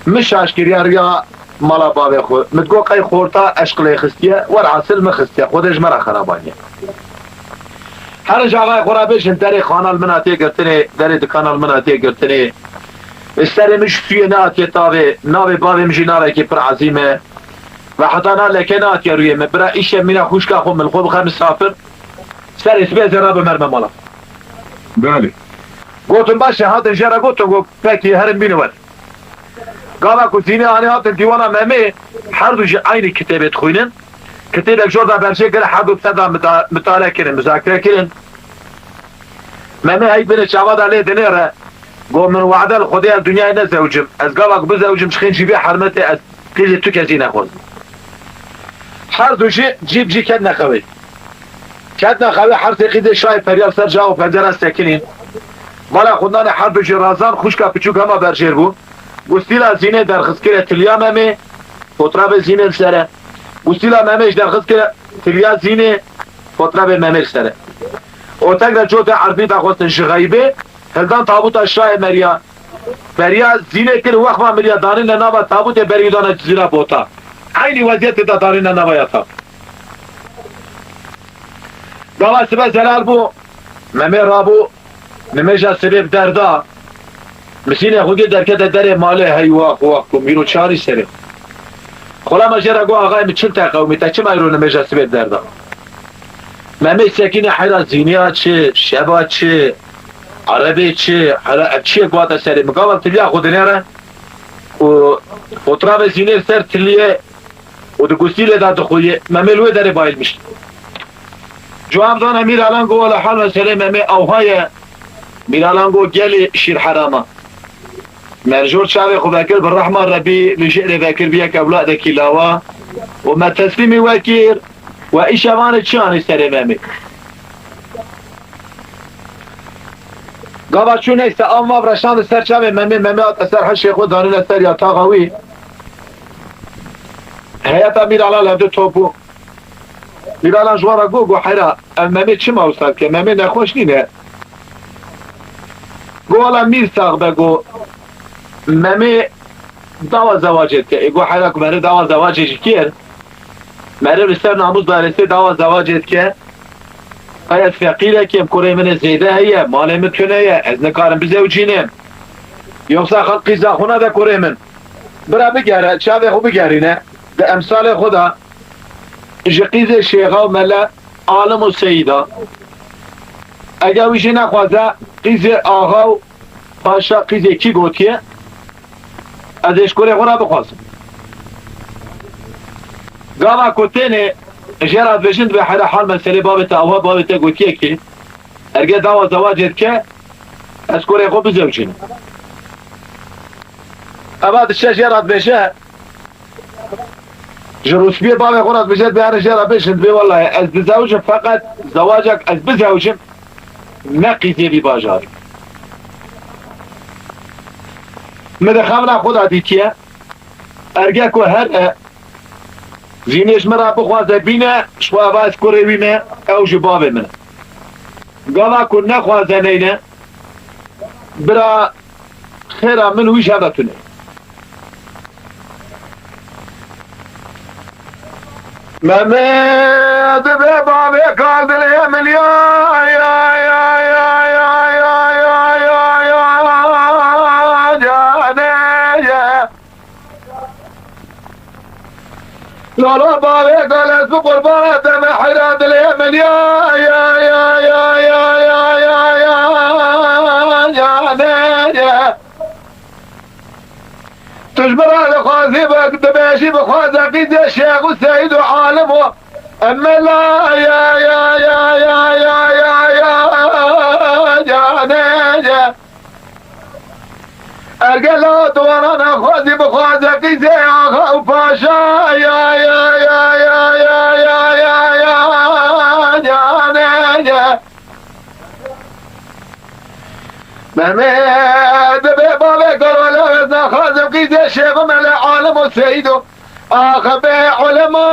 Min şaş kiriya riya mala bavê xwe. Min digot qey xorta eşq lê xistiye, werhasil min xistiye. Xwedê ji me re xerabaniye. Her ji axayê xwe re bêjin derê xanal min hatiye girtinê, derê dikanal min hatiye girtinê. Serê min ji sûyê nehatiye tavê, navê bavê min jî navekî pir ezîm e. Ve heta na leke nehatiye rûyê min. Bira îşev mîna xwişka xwe min li xwe bixe misafir. Serê sibê ez ê rabim herime mala. Belê. Gotin baş e, hatin jê re gotin, got, pekî herin bînin wer. Gava ku Zînê anî hatin dîwana Memê, her du jî eynî kitêbê dixwînin. Kitêbek jor de berjê kir, her du bi ser de mita-, mitale kirin, muzakere kirin. Memê heyt binê çava de lê dinêre, got, min wade li Xwedê ez dinyayê nezewicim. Ez gava ku bizewicim, ji xêncî vê hermetê ez qîzê tu kesî nexwazim. Her du jî cî bi cî ketine xewê. Ketine xewê, her sê qîzê şayê feryar ser cax û pencera sekinîn. Bala xwindanê her du jî razan, xwişka piçûk hema berjêr bû. Gustîla Zînê derxist kire tiliya Memê, fotrafê Zînê li ser e. Gustîla Memê jî derxist kire tiliya Zînê, fotrafê Memê li ser e. Û tek re cotê erbî daxwestin ji xeybê, hildan tabuta şayê meriya. Beriya Zînê kir, wexma miriya danîne nava tabûtê, berî dane Cizîra Bota. Eynî weziyetê de danîne nava yata. Gava sibe zelal bû, Memê rabû, nimêja sibê bi derda. Misînê xwe gir derkete derê malê, hey wax wax ku mîro çarî serê. Xulama jê re got, axayê min çil te qewimî, te çima îro nimêja sibê bi derda? Memê sekîne heyra Zîniya çi, şeba çi, Erebê çi, hela ev çi ye ku hate serê min? Gava tiliya xwe dinêre û fotrafê Zînê li ser tiliyê û di gustîlê de dixuye. Memê li wê derê bayilmiş. Cuan zana Mîralan got, wela hal meselê Memê ewha ye. Mîralan got, gelê şîr herama. Merjor çavê xwe vekir bi rehma Rebî, li jêrê vekir bi yek ewladekî lawa û me teslîmî we kir. We îşevanê çi anî serê Memê? Gava çû neyse, av mav reşandin ser çavê Memê, Memê hate ser hişê xwe, danîne ser yataxa wî. Heyeta Mîralan li hevdû top bû. Mîralan ji wan re got, got, heyra, ev Memê çima wisa dike? Memê nexweş nîne. Got, wela mîr sax be, got, Memê dawa zewacê dike. Ê got, heyra ku meriv dawa zewacê ji kê ye? Meriv li ser namûs darêsê dawa zewacê dike. Qey ez feqîrekêm, kurê min ê zêde heye, malê min tune ye, ez nikarim bizewicînim. Yoksa xelk qîza xwe nade kurê min. Bira bigere, çavê xwe bigerîne. Di emsalê xwe de ji qîzê şêxa û mele, alim û seyîda. Eger wî jî nexwaze, qîzê axa û paşa qîzê kî gotiye, ez ê ji kurê xwe re bixwazim. Gava ku tênê jê re dibêjin, dibê heyra hal meselê bavê te awa, bavê te gotiye kî erge dawa zewacê dike, ez kurê xwe bizewicînim. Eva diçe jê re dibêje, ji rûspiyê bavê xwe re dibêje, dibê here jê re bêjin, dibê wellahî ez dizewicim, feqet zewacek ez bizewicim, ne qîzê vî bajarî. Min di xemla xwe de dîtiye, erge ku here Zînê ji min re bixwaze bîne, ji xwe eva ez kurê wî me, ew ji bavê min e. Gava ku nexwaze neyne, bira xêra min wî şeva tune. Memê dibe bavê kal dilê min ya, ya, ya, canê ye. Lala bavê kal ez bi qurbana te me heyra dilê min ya, ya, ya, canê ye. Tu ji min re dixwazî bik, dibêjî bixwaze qîzê şêx û seyîd û alim û emela ya, ya, ya, canê ye. Ergela tu wana nexwazî bixwaze qîzê axa û paşa ya, ya, ya, canê ye. Memê dibe bavê kal ez nexwazim qîzê şêx û mele alim û seyîd û axe bê ulema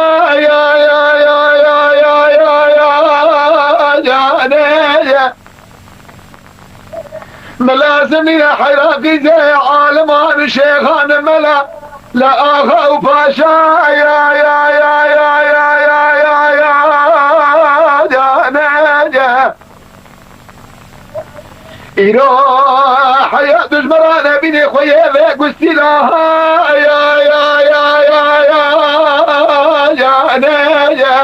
ya, ya, canê ye. Min lazim nîne heyra qîzê aliman û şêxan mela, la axa û paşa ya, ya, canê ye. Îro heya tu ji min re nebînî xwe yê vê gustîla ha ya, ya, canê ye.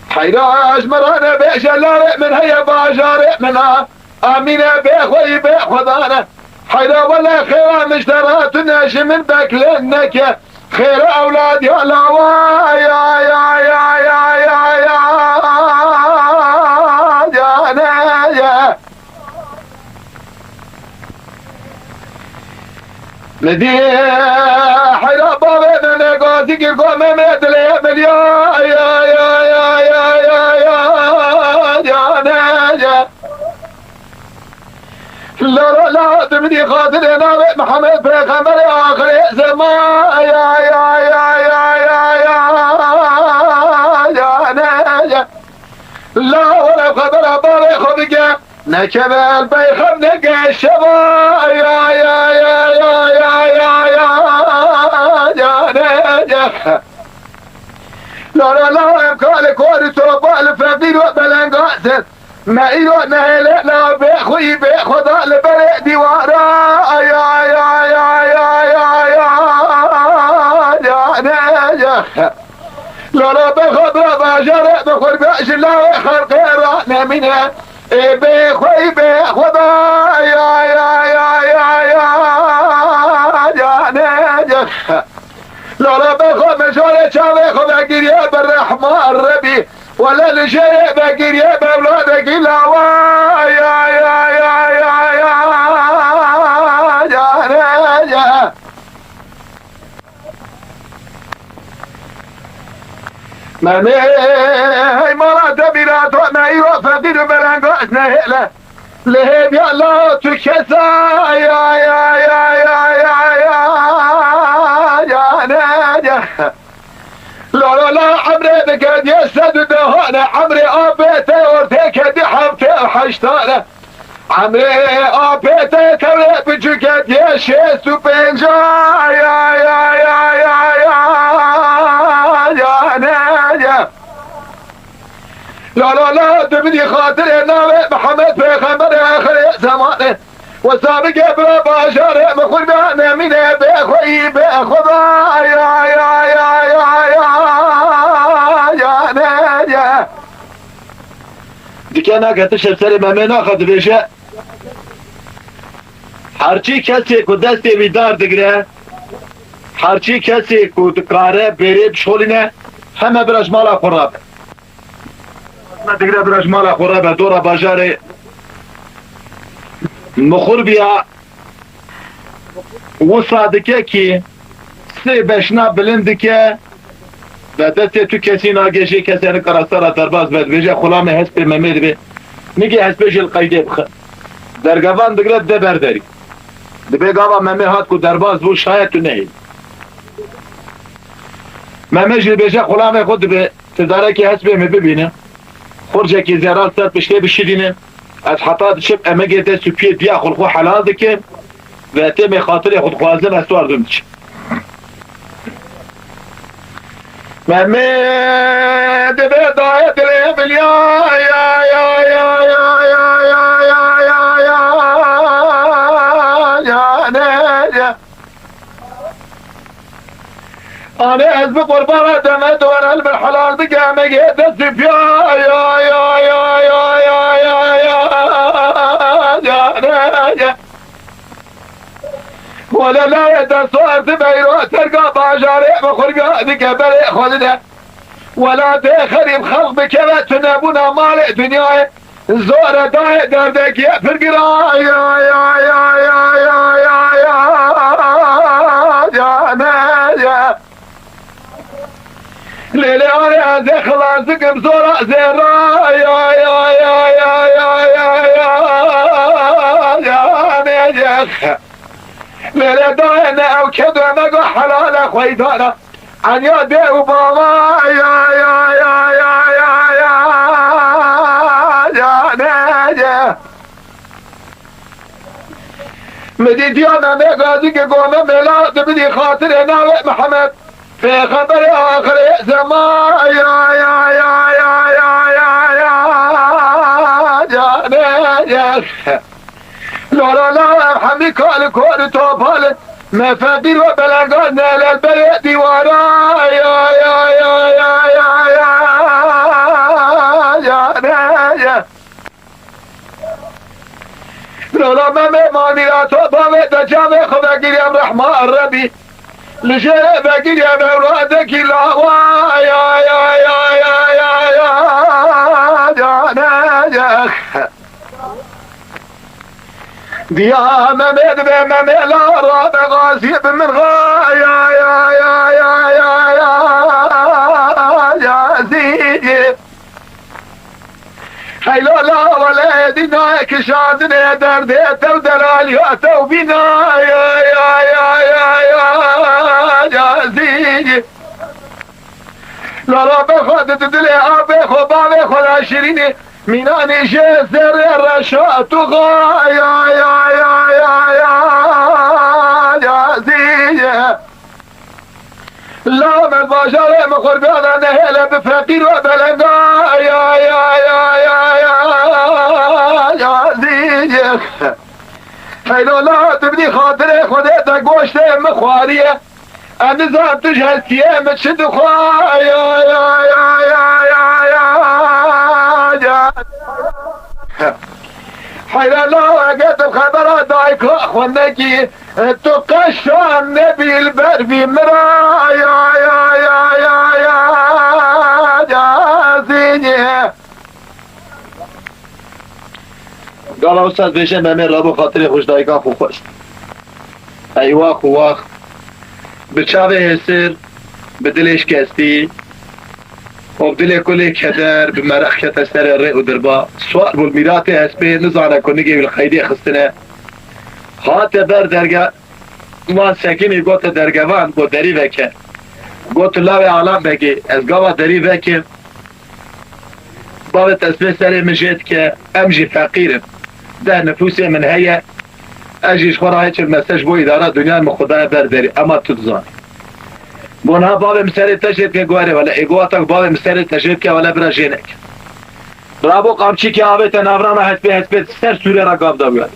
Heyra ji min re nebêje larê min heye bajarê min a. Amîne bê xweyî bê xwedane. Heyra wele xêra min ji te re tune ji min bekle neke. Xêra ewlad ya lawa ya, ya, canê ye. Min dî heyra bavê min gazî kir ku Memê dilê min ya, ya, canê ye. Lala la tu min dî xatirê navê Mihemed Pêxemberê axirê zeman ya, ya, canê ye. La were xebera bavê xwe bike. Nekeve el bey xem neke şeva ya, ya, canê ye. La, la, la, em kalê korî to bal feqîr û belengaz in. Me îro nehêle la bê xwî bê xweda li berê dîwara ya, ya, canê ye. La, la, bê xwe bira bajarê bi xwe bê ji lawê xelqê re nemîne. Ê bê xweyî bê xweda ya, ya, canê ye. Lala bê xwe mijarê çavê xwe vegiriye bi rehma Rebî. Wele li jêrê vegiriye bi ewladekî lawa ya, ya, canê ye. Memê hey mala te bîra to me îro feqîr û belengaz nehêle. Li hêviya la tu kesa ya, ya, canê ye. La, la, la, emrê dike diye sed û dehane, emrê apê te ortê kedî heftê û heştane. Emrê apê te tewrê biçûke diye şêst û pênca ya, ya, canê ye. La, la, la, tu bidî xatirê navê Mihemed Pêxemberê axirê zemanê. Wesa bike bira bajarê min xurbe nemîne bê xweyî bê xweda ya, ya, canê ye. Dike nake tişt serê Memê naxe dibêje. Herçî kesê ku destê wî dar digire, herçî kesê ku dikare bêrê bişolîne, heme bira ji mala xwe rabe. Digre bira ji mala xwe re be dora bajarê Mixurbiya wisa dike kî sê beşna bilind dike ve destê tu kesî nagê jê kesê nikare sera derbas be dibêje xulamê hespê Memê dibê nigê hespê jê li qeydê bixe. Dergevan digre de ber derî. Dibê gava Memê hat ku derbas bû şayet tu nehêlî. Memê jî dibêje xulamê xwe dibê. Ti darekî hespê min bibîne. Xurcekî zêral ser piştê bişidîne. Ez heta diçim emegê dest û piyê diya xwe li xwe helal dikim. Ve têmê xatirê xwe dixwazim, ez wardim diçim. Memê dibe dayê dilê min ya, ya, ya, ya, ya, ya, ya, ya, ya, ya, ne, ya. Anê ez bi qurbana deme dore li min helal bike, emegê dest û piya, ya, ya, ya, ya, ya, ya, ya, ya, ya, ne, ya. Wele layê dest û erdi beyro terka bajarê bi xurga dike berê xwe dide. Welatê xerîb xelq bikeve tunebûna malê dinyayê. Zor e dayê derdekî pir giran. Ya, ya, ya, ya, ya, ya, ya, ya, ne, ya. Lê, lê, anê ez ê xilas dikim zora zêra. Ya, ya, ya, ya, ya, ya, ya, ya, ne, ya. Lê, lê, dayê ne ew kedo me go helale xweydana. Enya dê û bava, ya, ya, ya, ya, ya, ya, ya, ne, ye. Min dîtiya Memê Gazî ke gome mela dibidî xatirê navê Mihemed, pêxemberê axirê zeman, ya, ya, ya, ya, ya, ya, ya, ya, ne, ye. Lora la ev hemî kal kor topal, me feqîr ve belengan nelel berê dîwara. Ya, ya, ya, ya, ya, ya, ya, ne, ya. Lora me me manîra to bavê de cavê xwe vegiriyem rehma Rebî. Li jê vegiriyem ewladekî lawa. Ya, ya, ya, ya, ya, ya, ya, ne, ya. Diya Memê dibe Memê la rabe gazî bi min ra ya ya ya ya ya ya ya zî. Heylo la wele dîna kişandinê derdê tew delaliya tew bîna ya ya ya ya ya ya zî. La rabe xwe di dilê abê xwe bavê xwe la şirînê. Mînanê jê zerrê reşa tu xaya ya ya ya ya ya zîye. La me bajarê min xurbiya de nehêle bi feqîr ve belenga ya ya ya ya ya ya zîye. Heylo la tu bidî xatirê Xwedê te goştê min xwariye. Em nizan tu ji hestiyê min çi dixwe, ya, ya, ya. Heyra la, eger tu xebera dayika xwe nekî, tu qeşan nebî li ber vî min ra, ya, ya, ya, ya, ya, ya, zînî. Gala wisa dibêje Memê rabû xatirê xwe ji dayika xwe xwest. Ey wax û wax. Bi çavê hêsir, bi dilê şikestî û bi dilê kulê keder, bi meraq kete serê rê û dirba. Siwar bû li mîratê hespê, nizane ku nigê wî li qeydê xistine. Hate ber derge, van sekinî gote dergevan, got derî veke. Got lawê Alan Begê, ez gava derî vekim. Bavê te spê serê min jê dike, em jî feqîr in. Deh nifûsê min heye, ez jî ji xwe re hiç mese ji bo îdara dinyayê min xwe daye ber derî, ema tu dizanî. Got niha bavê min serê te jê dike, got erê wele, ê got wata ku bavê min serê te jê dike, wele bira jê neke. Birabo qamçîkê avête navrana hespê, hespê ser sûrê re gav da wî alî.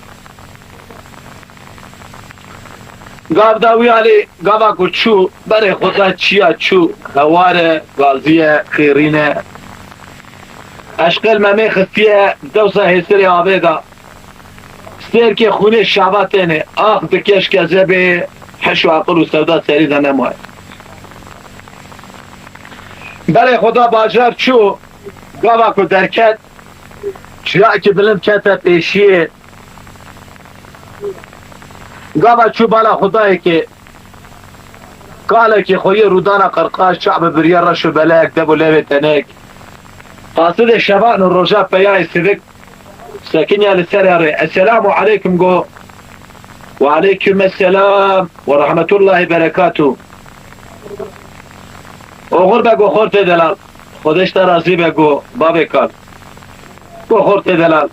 Gav da wî alî, gava ku çû, berê xwe da çiya çû, hewar e, gazî ye, xêrîn e. Eşqel Memê xistiye dewsa hêsirê avê da. Stêrkê xûnê şava têne, ax dike ji kezebê, heş û aqil û sewda serî de nemaye. Berê xwe da bajar çû, gava ku derket, çiyayekî bilind kete pêşiyê. Gava çû bala Xwedayekê, kalekî xwe yê rûdana qirqaş, çav bibiriye reş û belek, dev û levê tenek. Qasidê şevan û roja peyayê sivik, sekiniya li serê rê. Esselamu aleykum go. Ve aleykum esselam ve rahmetullahi berekatuh. Oxir be go xortê delal. Xwedeş te razî be go bavê kal. Go xortê delal.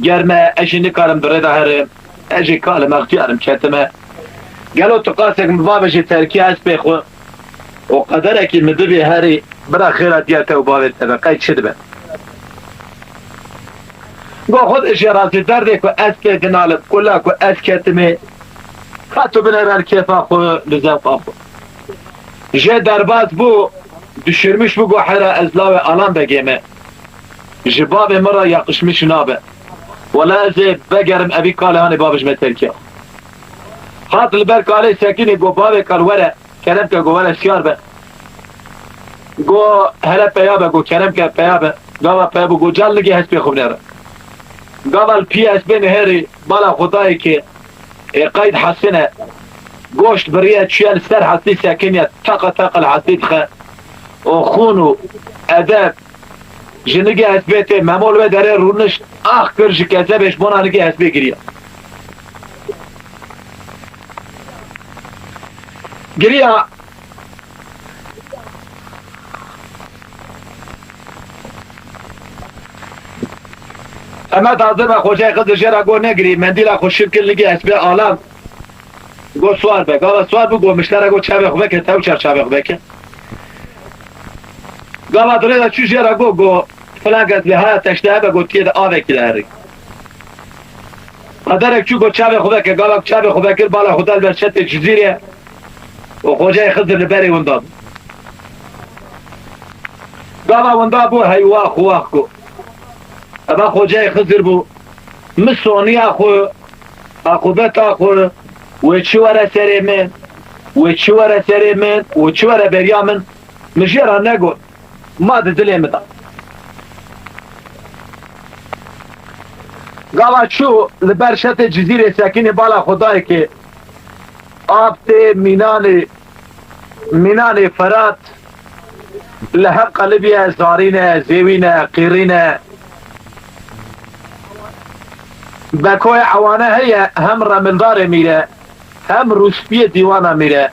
germ e, ez jî nikarim bi rê de herim, ez jî kalim extiyar im ketime. Gelo tu qasek min bavêjî terkî hespê xwe û qederekî min bibî herî, bira xêra diya te û bavê te be, qey çi dibe? Go xwe ji razî derdê ku ez pê dinalim, kula ku ez ketime, ka tu binêre li kêfa xwe, li zewqa xwe. Jê derbas bû, düşürmüş bû, go hera ez lawê Alan Begê me. Ji bavê min re yakışmış nabe. Wela ez ê vegerim evî kalê hanê bavêj me terkiya. Hat li ber kalê sekinî, go bavê kal were, kerem ke, go were siyar be. Go hele peya be, go kerem ke peya be. Gava peya bû, go cal nigê hespê xwe binêre. Gava li pî hespê nihêrî, bala xwe dayê kê, ê qeyd hesine. Goşt biriye çûye li ser hestî sekiniye, teqa teqa li hestî dixe. Û xûn û edeb ji nigê hespê tê. Memo li wê derê rûnişt, ax kir ji kezebê, ji bona nigê hespê giriya. Giriya. Emed hazir be, Xocayê Xizir jê re got negirî, mendîla xwe şil kir, nigê hespê alan. Got swar be. Gava swar bû, got miştera, got çavê xwe veke, tew çar çavê xwe veke. Gava dirê de çû jê re got, got filan kes lê haya teşte hebe, got tiyê de avekî de herî. Qederek çû, got çavê xwe veke. Gava çavê xwe vekir, bala xwe da li ber şetê Cizîrê û Xocayê Xizir li berê winda bû. Gava winda bû, heywa xwe wax got. Eva Xocayê Xizir bû. Min soniya xwe, aqûbeta xwe, wê çi were serê min, wê çi were serê min, wê çi were beriya min, min jê re negot. Ma di dilê min de. Gava çû li ber şetê Cizîrê sekinî, bala xwe dayê kê, av tê mînanê, mînanê Ferat li hev qelibiye, zarîne, zêwîne, qîrîne. Bekoyê ewane heye, hem remildarê mîre, hem rûspiyê dîwana mîre.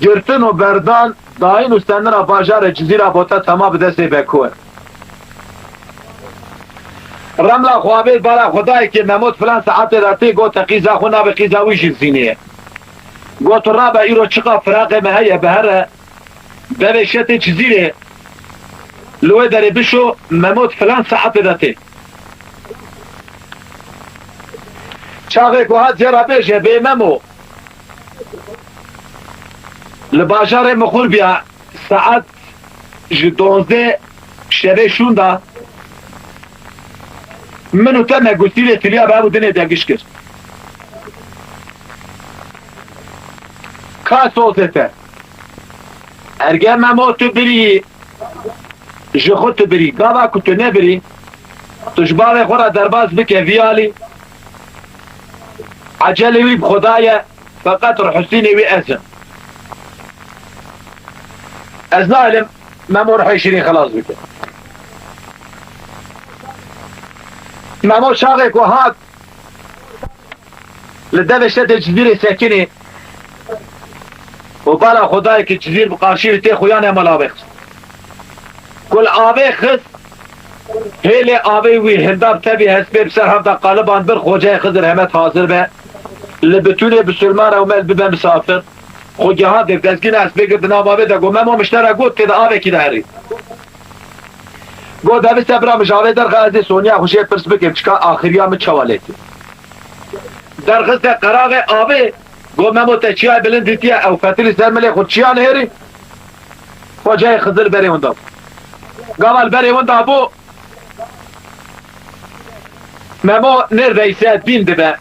Girtin û berdan, dayîn û sendina bajarê Cizîra bote tema bi destê Beko e. Remla xwe avêt bala xwe dayê kê, Memo di filan saetê de tê, got te qîza xwe nabe, qîza wî jî zînê ye. Got tu rabe, îro çiqa firaqê me heye, bi here, bevê şetê Cizîrê, li wê derê bişo, Memo di filan saetê de tê. Çaxê ku hat jê re bêje, bê Memo, li bajarê Mixûr biya, saet ji donzdeh şevê şûnda, min û te me gustîlê tiliya bi hev û dinê de giş kir. Ka sozê te. Erge Memo tu birî, ji xwe tu birî. Gava ku tu nebirî, tu ji bavê xwe re derbas bike vî alî. Ecelê wî bi Xweda ye, feqet ruhusînê wî ez im. Ez nahilim Memo ruhê şirîn xelas bike. Memo çaxê ku hat, li devê şetê Cizîrê sekinî û bala xwe dayê kê, Cizîr bi qarşî wî tê, xuyanê hemal avê xist. Ku li avê xist, hêlê avê wî hilda, bi tevî hespê bi ser hev de qaliban bir, Xocayê Xizir hemet hazir be. Li bitûnê bisilman ew me li bibe misafir. Xwe gehandê, dezgîna hespê girtin, nav avê de got, Memo miştera got tê de avekî de herî. Got, deviste bira min ji avê derxe, ez ê soniya xwe jê pirs bikim, çika axiriya min çawa lê tê. Derxiste qeraxê avê, got, Memo te çiyayê bilind dîtiye, ew fetilî ser milê xwe çiya nihêrî? Xocayê Xizir berê winda bû. Gava li berê winda bû, Memo nêrdeyse bîn dibe.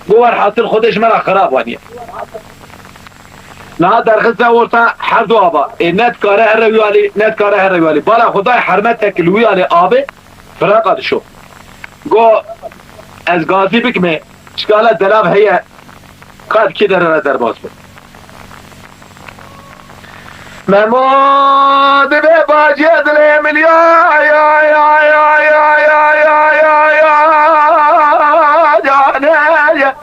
Got, werhasil Xwedê ji me re xirab waniye. Niha derxiste orta her du ava. Ê ne dikare here wî alî, ne dikare here wî alî. Bala Xwedayê hermetek li wî alî avê firaqa dişo. Got, ez gazî bikime, çikala delav heye, ka di kê derê re derbas be. Memo dibe bacê dilê min ya, ya, ya, canê ya.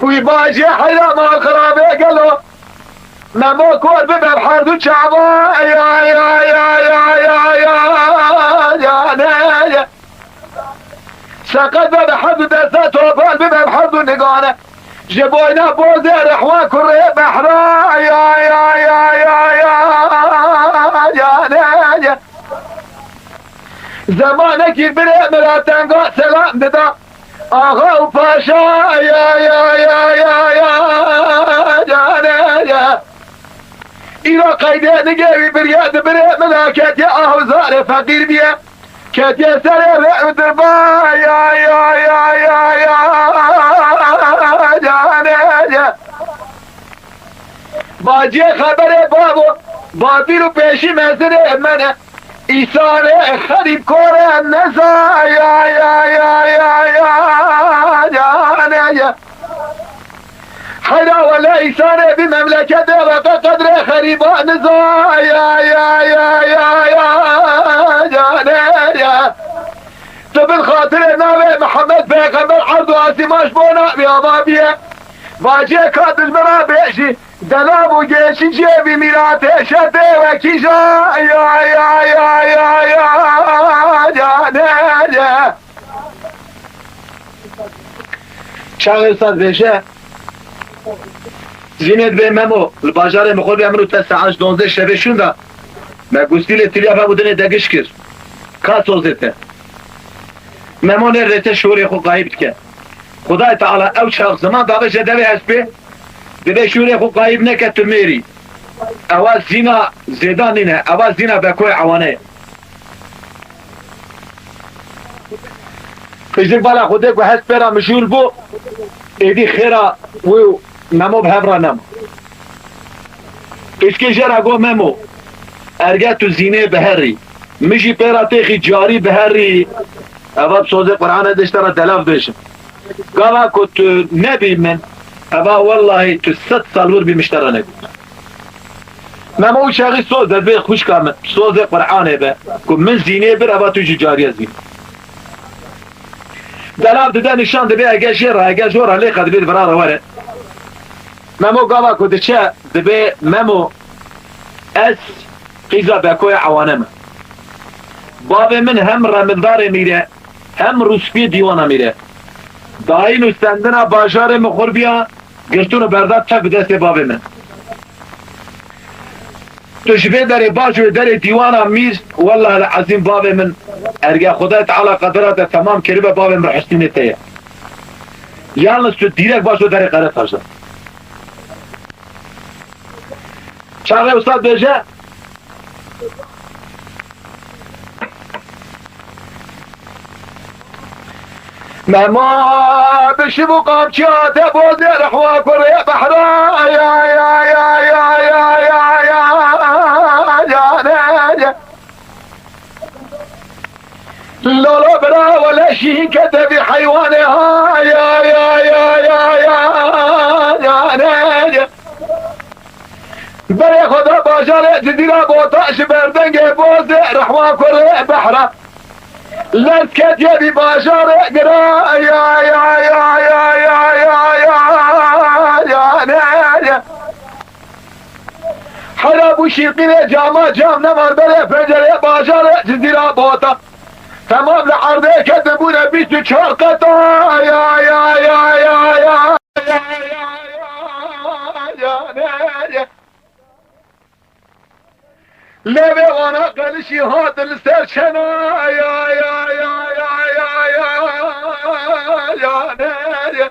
Wî bacê heyra mal xirabê gelo. Memo kor bibe bi her du çava, ya, ya, Seqet be bi her du deste, topal bibe bi her du nigane. Ji boyna bozê rehwa kurê behra, ya, ya, ya, ya, ya, ya, ne, ya. Zemanekî birê min ra tenga selam dida. Axa û paşa, ya, ya, ya, ya, ya, ya, ne, ya. Îro qeydê nigê wî biriye, di birê min ra ketiye, ah û zarê feqîr biye. Ketiye serê rê û dirba, ya, ya, ya, ya, ya, ya, ne, ya. Baciyê xeberê babo, bapîr û pêşî mezinê me ne. Îsarê xerîb kore neza, ya, ya, ya, ya, ya, ya, ne, ya. Heyra wele îsarê vî memleketê ve qe qedrê xerîba niza, ya, ya, ya, ya, ya, ya, ne, ya. Tu bin xatirê navê Mihemed Pêxember erd û asîman ji bo navê ava biye. Vacê ka dijmira bêjî, delav û gêşî ciyê vî mîratê şetê wekî ja, ya, ya, ya, ya, ya, ya, ne, ya. Çaxê Ustad bêje, zînê dibê Memo, li bajarê Mixurbiya min û te saet ji donzdeh şevê şûnda, me gustîlê tiliya vebû dinê degiş kir. Ka sozê te. Memo nê rê te şûrê xwe qayîb dike. Xwedayê Teala ew çax ziman dabe je devê hespê, divê şûrê xwe qayîb neke tu mêrî. Ewa zîna zêdan nîne, ewa zîna bekoyê ewane ye. Piştî bala Xwedê ku hespê ra mijûl bû, êdî xêra wî û Memo bi hev ra nema. Îskê jê ra got, Memo, erge tu zînê biherî, min jî pê ra têxî carî biherî, eva bi sozê Qur'anê de ji te ra delav bêjim. Gava ku tu nebî min, eva wellahî tu sed sal wir bî min ji te ra negot. Memo û çaxî soz de dibê xwişka min, sozê Qur'anê be, ku min zînê bir, eva tu jî cariye zîn. Delav dide nîşan dibê, ege jê re, ege jor re lê qedibê di vira re were. Memo gava ku diçe dibê, Memo, ez qîza bekoya ewane me. Bavê min hem remildarê mîre, hem rûspiyê dîwana mîre. Dayîn û stendina bajarê Mixurbiya girtin û berda tev bi destê bavê min. Tu ji vê derê baş û derê dîwana mîr, wellahil ezîm bavê min, erge Xwedayê Teala qedera te temam kiribe, bavê min bi husnînê te ye. Yalnız tu dîrek baş û derê Qeretaş de. Çaxê Ustad bêje, Mema bişim û qamçiya te bozê rehwa kurê behra, ya, ya, ne, ya. Lolo bira wele şîn kete vî heywanê ha, ya, ya, ya, ya, ya, ya, ne, ya. Berê xwe da bajarê Cizîra Bota ji ber dengê bozê rehwa kurê behra. Lez ketiye vî bajarê gira, ya, ya, ne, ya. Hera bû şîrqînê cama cam neman berê pencerê bajarê Cizîra Bota. Temam li erdê ketin bûne bîst û çar qeta, ya, ya, ya, ya, ya. Lê vê wana qelişî hatin li ser çena, ya, ya, ya, ne, ya.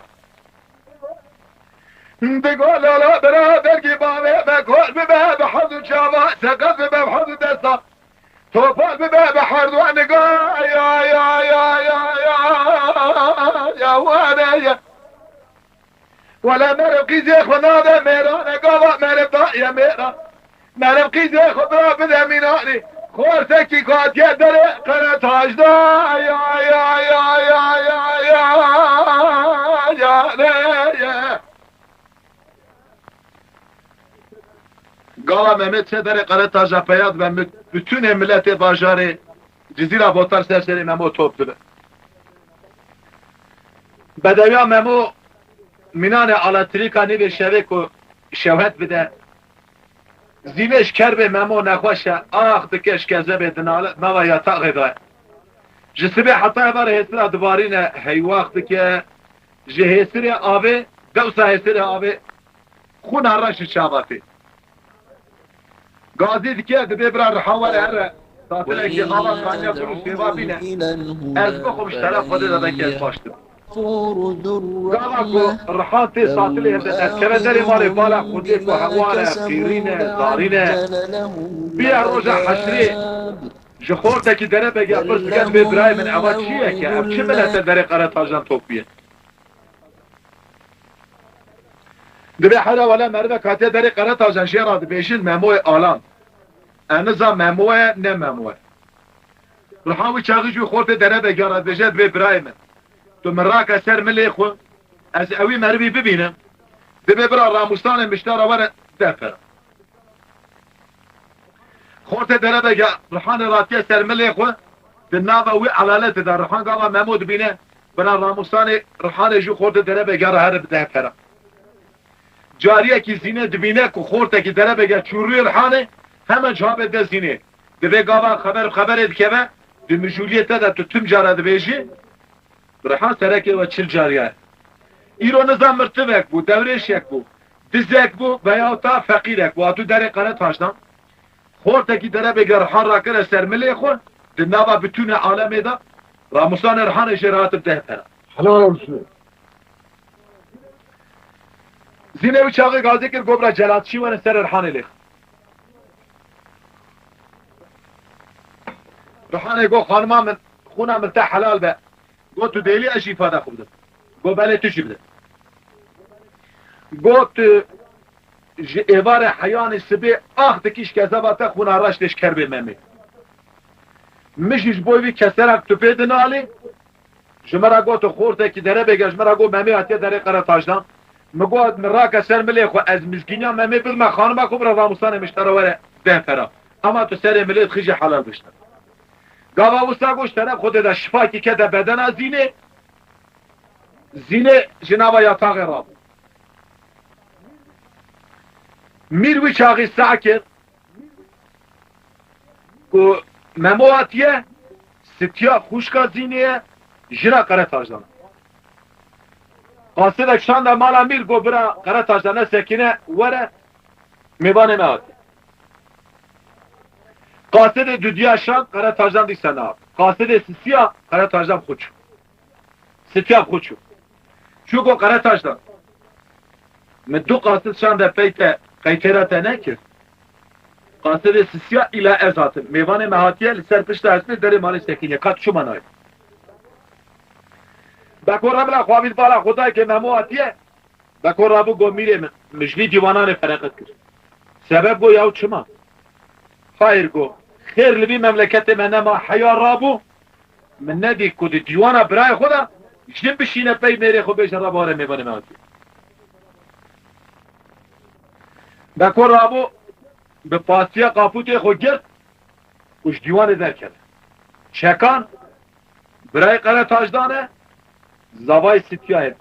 Digo lala bira bergî bavê me kor bibe, bi herd û çava seqet bibe, bi herd û desta topal bibe, bi herd û niga, ya, ya, ya, ya, ya, ya, wane, ya. Wele meriv qîzê xwe nade mêrane, gava meriv daye mêran. Meriv qîzê xwe bira bide mînanî. Xortekî katiye derê Qeretaş da. Ya, ya, ya, ne, ya. Gava Mehmet çe derê Qeretaş da peya dibe, mut-, bütünê miletê bajarê Cizîra Botar ser serê Memo top dibe. Bedewiya Memo mînanê eletrîka nîvê şevê ku şewhet bide. Zîvê ji kerbê Memo nexweş e, ax dike ji kezebê dinale, nava yataxê de ye. Ji sibê heta êvarê hêsira dibarîne, heywax dike. Ji hêsirê avê, dewsa hêsirê avê, xûna reş ji çava tê. Gazî dike, dibê bira riha were here. Satilekî ava kaniya kur û sêva bîne. Ez bixwim ji teref Xwedê de belkî ez baş dibim. Gava ku riha tê satilê hevde derkeve derê malê, bala Xwedê ku hewar e, qîrîn e, zarîn e. Biya roja heşrê ji xortekî derebege pirs dike, dibê birayê min, eva çi ye ke? Ev çi milete derê Qeretajan topiye? Dibê hera wele merivek hatiye derê Qeretajan jê re dibêjin Memoyê Alan. Em nizan Memo ye, ne Memo ye. Riha wî çaxî jî xortê derebege re dibêje, dibê birayê min, tu min rake ser milê xwe, ez ewî merivî bibînim. Dibê bira Ramûsanê miştara were deh pera. Xortê derebege Rihanê ratiye ser milê xwe, di nava wî elaletê de Rihan gava Memo dibîne, bira Ramûsanê Rihanê jî xortê derebege re here bi deh pera. Cariyekî Zînê dibîne ku xortekî derebege çû rûyê Rihanê, hemen çavê de Zînê. Dibê gava xeber bi xeberê dikeve, di mijûliyê te de tu tim cara dibêjî, Rihan serekê we çil cariya ye. Îro niza mirtivek bû, dewrêşek bû, dizek bû veya ta feqîrek bû, hatû derê Qeretaşdan. Xortekî derebege Rihan rakire ser milê xwe, di nava bitûnê alemê de, Ramûsanê Rihanê jê re hatib deh pera. Helal olsun. Zînê wî çaxê gazê kir, got bira celatçî wene ser Rihanê lêx. Rihanê got, xanima min, xûna min te helal be. Got, tu dêlî, ez jî îfada xwe bidim. Got, belê, tu jî bide. Got, tu ji êvarê heyanê sibê ax dikî ji kezeba te xûna reş tê ji kerbê Memê. Min jî ji bo vî keserak tu pê dinalî. Ji me re got, tu xortekî derebege, ji me re got, Memê hatiye derê Qeretaşdan. Min got, min rake ser milê xwe, ez mizgîniya Memê bidime xanima xwe, bira Ramûsanê miştara were deh pera. Ama tu serê milê dixî jî helal bişte. Gava wisa got, ji teref Xwedê de şifakî kete bedena Zînê. Zînê ji nava yataxê rabû. Mîr wî çaxî seh kir ku Memo hatiye, Sitiya xwişka Zînê ye, jina Qeretaşdan. Qasidek şande mala mîr, got, bira Qeretaşdan, ne sekine, were, mêvanê me hatiye. Qasidê dudiya şand, Qeretaşdan dîsa nehat. Qasidê sisiya, Qeretaşdan xwe çû. Sitiya xwe çû. Çû got, Qeretaşdan, min du qasid şande pey te, qeytêra te nekir. Qasidê sisiya îla ez hatim. Mêvanê me hatiye, li ser pişta hespê derê malê sekiniye. Ka tu çima nayê? Beko re bila xwe avî bala xwe dayikê Memo hatiye. Beko rabû got, mîrê min, min ji vî dîwananê fereqet kir. Sebeb got, yaw çima? Xayr got, xêr li vî memleketê me nema, heya rabû. Min nedî ku di dîwana birayê xwe de jin bişîne pey mêrê xwe bêje, reba were mêvanê me hatiye. Beko rabû, bi pastiya qapûtê xwe girt û ji dîwanê derkeve. Çekan, birayê Qeretaşdan e, zavayê Sitiyayê.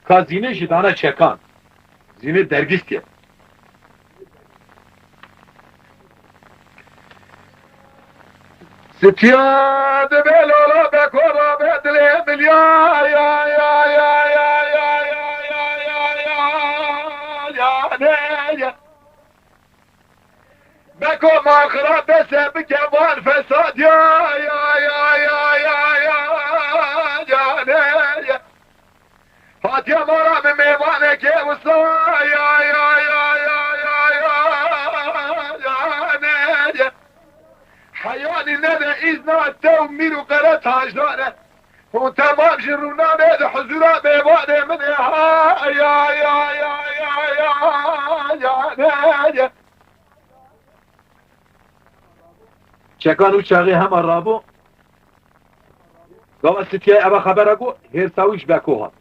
Ka Zînê jî dane çekan. Zînê dergîstiye. Sitiya dibe lala, Beko rabe dilê milya, ya, ya, ya, ne, ya. Beko maxira dese bike van fesad, ya, ya, ne, ya. Hatiye mala min mêvanekê wisa, ya, ya, ne, ya. Heyanî nede îzna te û mîr û Qeretaşdan e. Hûn temam ji rûnanê di huzûra mêvanê min ê ha, ya, ya, ne, ya. Çekan û çaxê hema rabû, gava Sitiyayê eva xebera got, hêrsa wî ji Beko hat.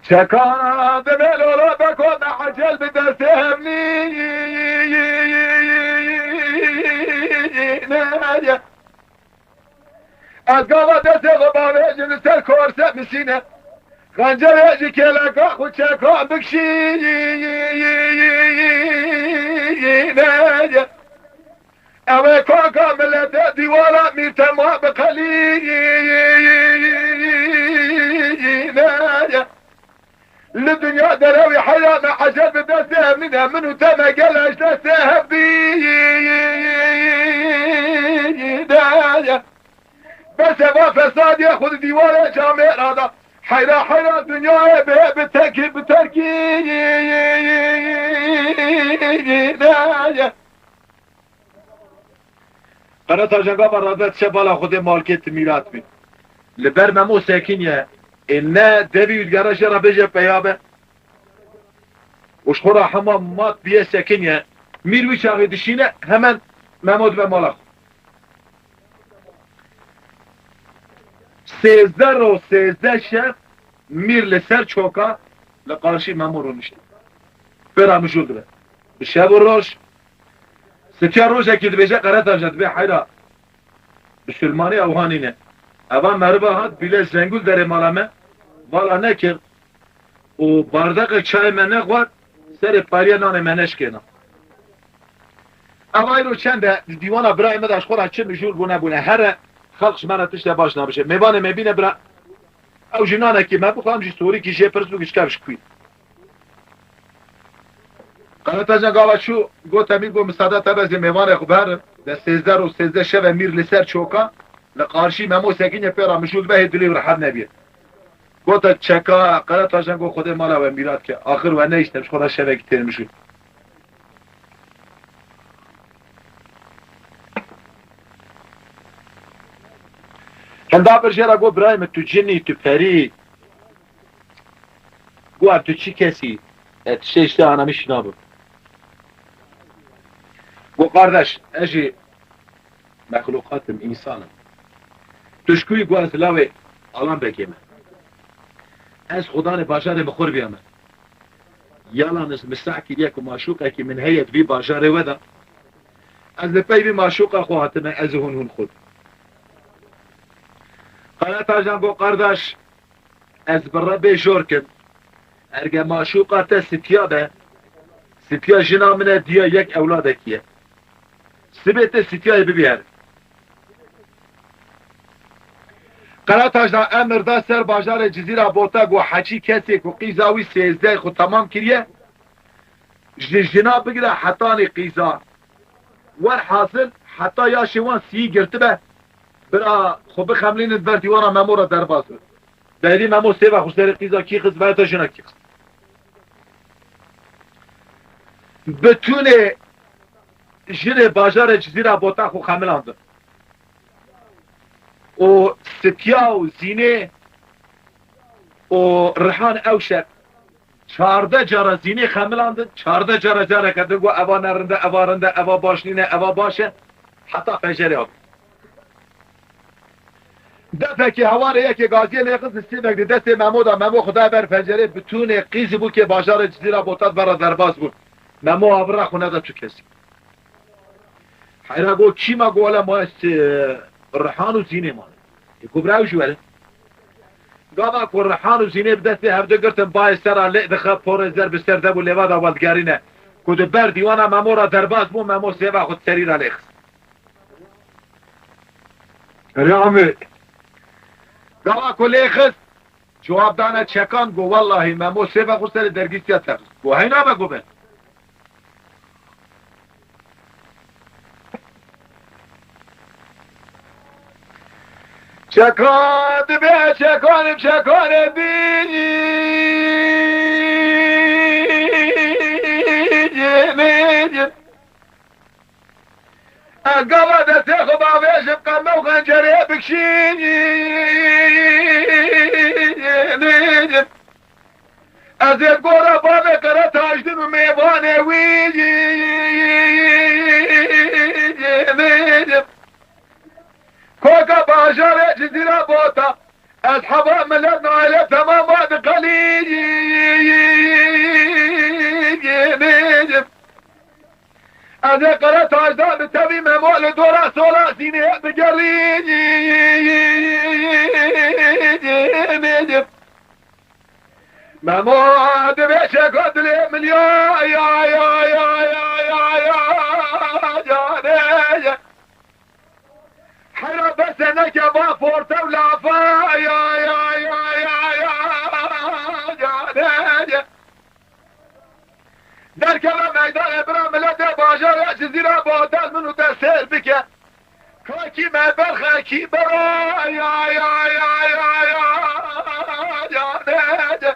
Çekan dibe lala, Beko ne ecel bi destê hevnî, ne, ya. Ez gava destê xwe bavêjim li ser korse misîne. Xencerê ji kêleka xwe çeka bikşîne. Ew ê kaka milete dîwara mîr tema biqelîne ye. Li dinya derewî heyra me ecel bi destê hev nîne, min û te me gel ji destê hev dîne ye. Bes eva fesadê xwe di dîwarê camêra da. Heyra heyra dinyayê bi, bi tekî, bi terkî ne ye. Qeretajan gava rade diçe bala Xwedê malkê ti mîrat bî. Li ber Memo sekiniye. Ê ne devî û digere jê re bêje peya be. Û ji xwe re hema mat biye sekiniye. Mîr wî çaxê dişîne hemen Memo dibe mala xwe. Sêzdeh roj, sêzdeh şev mîr li ser çoka li qarşî Memo rûnişt. Pêra mijûl dibe. Bi şev û roj, sitiya rojekî dibêje Qeretajan dibê heyra bisilmanî ew hanîne. Eva meriva hat bîle zengûl derê mala me, vala nekir û bardaqek çayê me nexwar, serê pariya nanê me neşkêna. Ev ayro çend e, di dîwana birayê me de ji xwe re çi mijûl bûne bûne. Here xelq ji me re tişte baş nabişe. Mêvanê me bîne bira, ew jî nanekî me bixwe, em jî sorîkî jê pirs bû, gişke ji kû ye. Qeretajan gava çû, got Emîr, got, misade te be ez ê mêvanê xwe biherim. De sêzdeh roj, sêzdeh şev e mîr li ser çoka, li qarşî Memo sekiniye, pê re mijûl be, hê dilê wî rehet nebiye. Gote çeka, Qeretajan got, Xwedê mala we mîrat ke. Axir we nehişte, ji xwe re şevekî têr mijûl. Hinda bir jê re got, birayê min, tu cin î, tu perî. Got, ev tu çi kesî? E, tiştê ji te ana min şîna bû. Got, qardeş, ez jî mexlûqat im, însan im. Tu ji ku yî? Got, ez lawê Alan Begê me. Ez xudanê bajarê Mixurbiyê me. Yalan ez misah kiriye ku maşûqekî min heye di vî bajarê we de. Ez li pey vî maşûqa xwe hatime, ez û hûn, hûn xwe. Qeretajan got, qardeş, ez bi Rebê jor kim. Erge maşûqa te sitiya be, sitiya jina min e, diya yek ewladekî ye. Sibê te sitiyayê bibî her. Qeretajan emir da ser bajarê Cizîra Bota, got, heçî kesê ku qîza wî sêzdeh xwe temam kiriye, ji jina bigire hetanî qîza. Werhasil heta yaşê wan sî girtibe, bira xwe bixemlînin, ber dîwana Memo re derbas bin. Berî Memo sêva xwe serê qîza kî xist, vayeta jina kî xist. Bitûnê jinê bajarê Cizîra Bota xwe xemilandin. Û Sitiya û Zînê û Rihan ew şev çardeh cara Zînê xemilandin, çardeh cara careke din got, eva ne rind e, eva rind e, eva baş nîne, eva baş e, heta fecerê hat. Defekî hewarê yekê gaziyê lêxist, sêvek di destê Memo de, Memo xwe daye ber pencerê, bitûnê qîzî bûkê bajarê Cizîra Botat vera derbas bûn. Memo avira xwe neda tu kesî. Heyra got, kî ma? Got, wele ma ez, e, Rihan û Zînê mane. Ê, ku bira ew jî were. Gava ku Rihan û Zînê bi destê hevdu girtin, bayê sera lê dixe, porê zer bi ser de bû, lêva da weldigerîne. Ku di ber dîwana Memo ra derbas bû, Memo sêva xwe di serî ra lê xist. Erê Amê. Gava ku lê xist, cewab dane çekan, got, wellahî Memo sêva xwe serê dergîstiya te xist. Got, heyna be, got, be. Çekan dibe çekanim, çekanê dînim. Ez gava destê xwe bavêjim, qeme û xencerê bikşînim. Ez ê gora bavê Qere Tajdin û mêvanê wî bêjim. Koka bajarê Cizîra Bota, ez heva milet naile temama diqelînim. Ez ê Qere Tajdan bi tevî Memo li dora sola Zînê bigerînim. Memo, divê çeka dilê min ya, ya, ya, canê. Seneke va forte û lafa ya ya ya ya ya ya ne ye. Derkeve meydanê bira miletê bajarê Cizîra batel min û te sêr bike. Kakî me berxekî bera ya ya ya ya ya ya ne ye.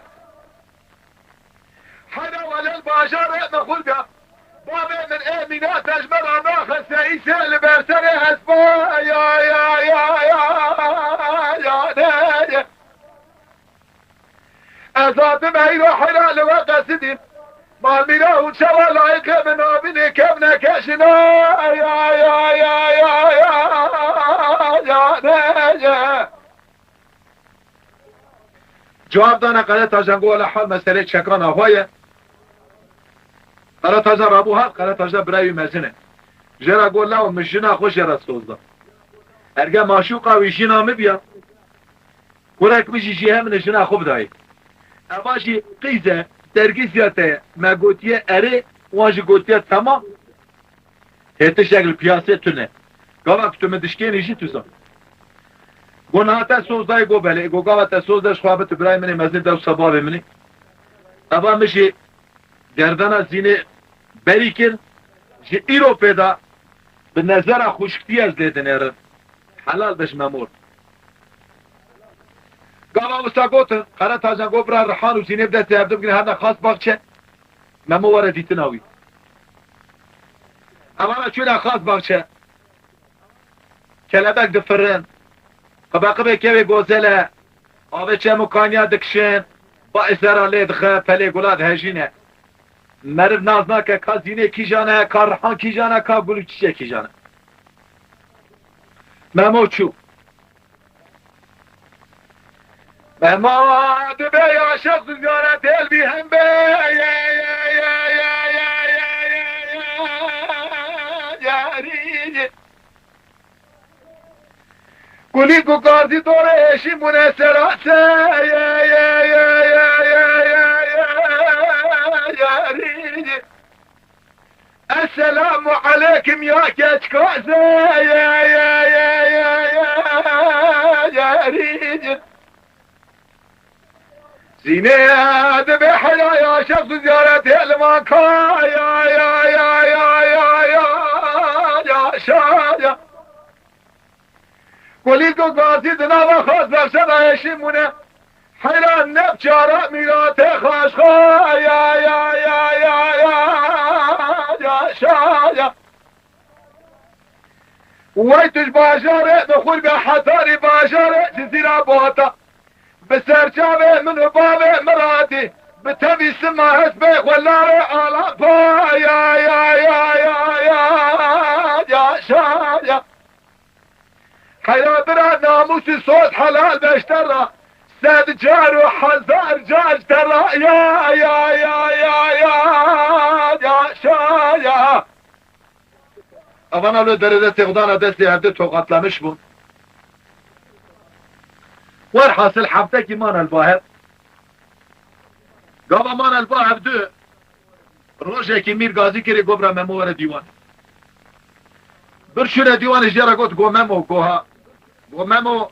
Heyra welel bajarê min xul bîya. Bavê min ê mîna te ji me re naxiste îsê li ber serê hespa ya ya ya ya ya ya ne ye. Ez hatim heyra heyra li we qesidîm. Malmîra û çawa layîqê min nabînê kevneke jina ya ya ya ya ya ya ne ye. Cewab dane Qeretajan, got, wele hal meselê çekana xwe ye. Qeretajan rabû hat, Qeretajan birayê wî mezin e. Jê re got, law, min jina xwe jê re soz da. Erge maşûqa wî jina min biya, kurek min jî jê hemin e jina xwe bidayê. Eva jî qîz e, dergîziya te ye. Me gotiye erê, wan jî gotiye temam. Hê tiştek li piyasê tune. Gava ku tu min dişkênî jî tu zan. Go niha te soz dayê, go belê. Go gava te soz de ji xwe bi tu birayê min ê mezin de wisa bavê min ê. Eva min jî gerdana Zînê berî kir. Ji îro pê de bi nezera xwişktiye ez lê dinêrim. Helal be ji Memo re. Gava wisa gotin, Qeretajan got, bira Rihan û Zînê bi destê hevdu bigrin, herne xas baxçe. Memo were dîtina wî. Evana çûne xas baxçe. Kelebek difirin. Qibeqibê kevê gozele. Avê çem û kaniya dikişin. Ba êsera lê dixe, pelê gula dihejîne. Meriv nas nake ka Zînê kîjan e, ka Rihan kîjan e, ka Gul û Çiçek kîjan e. Memo çû. Mema dibe ya şexs ziyaret el bi hem be. Gulî ku gazî dore eşî mune serase. Esselamu aleykum ya keçkaze. Zînê dibe heya ya şexs ziyaretê li van ka. Ya şaya. Kulîl ku gazî di nava xas berse da eşî mûne. Heyran ne çara mîratê xaşxa ya ya ya ya ya ya şaya. Wey tu ji bajarê bi xurbe hetarî bajarê Cizîra bata. Bi serçavê min û bavê miratî bi tevî sima hespê xwe lavê alapa ya ya ya ya ya ya şaya. Heyra bira namûsî soz helal beşte ra sed car û hezar car ji te ra ya ya ya ya ya ya şaya. Avana li derê destê xwe dana destê hevdê tokatlamiş bûn. Werhasil heftekî mane li ba hev. Gava mane li ba hev du. Rojekî Mîr Gazî kirê go bira Memo were dîwan. Bir şûre dîwanê jê re got, go Memo, go ha. Go Memo,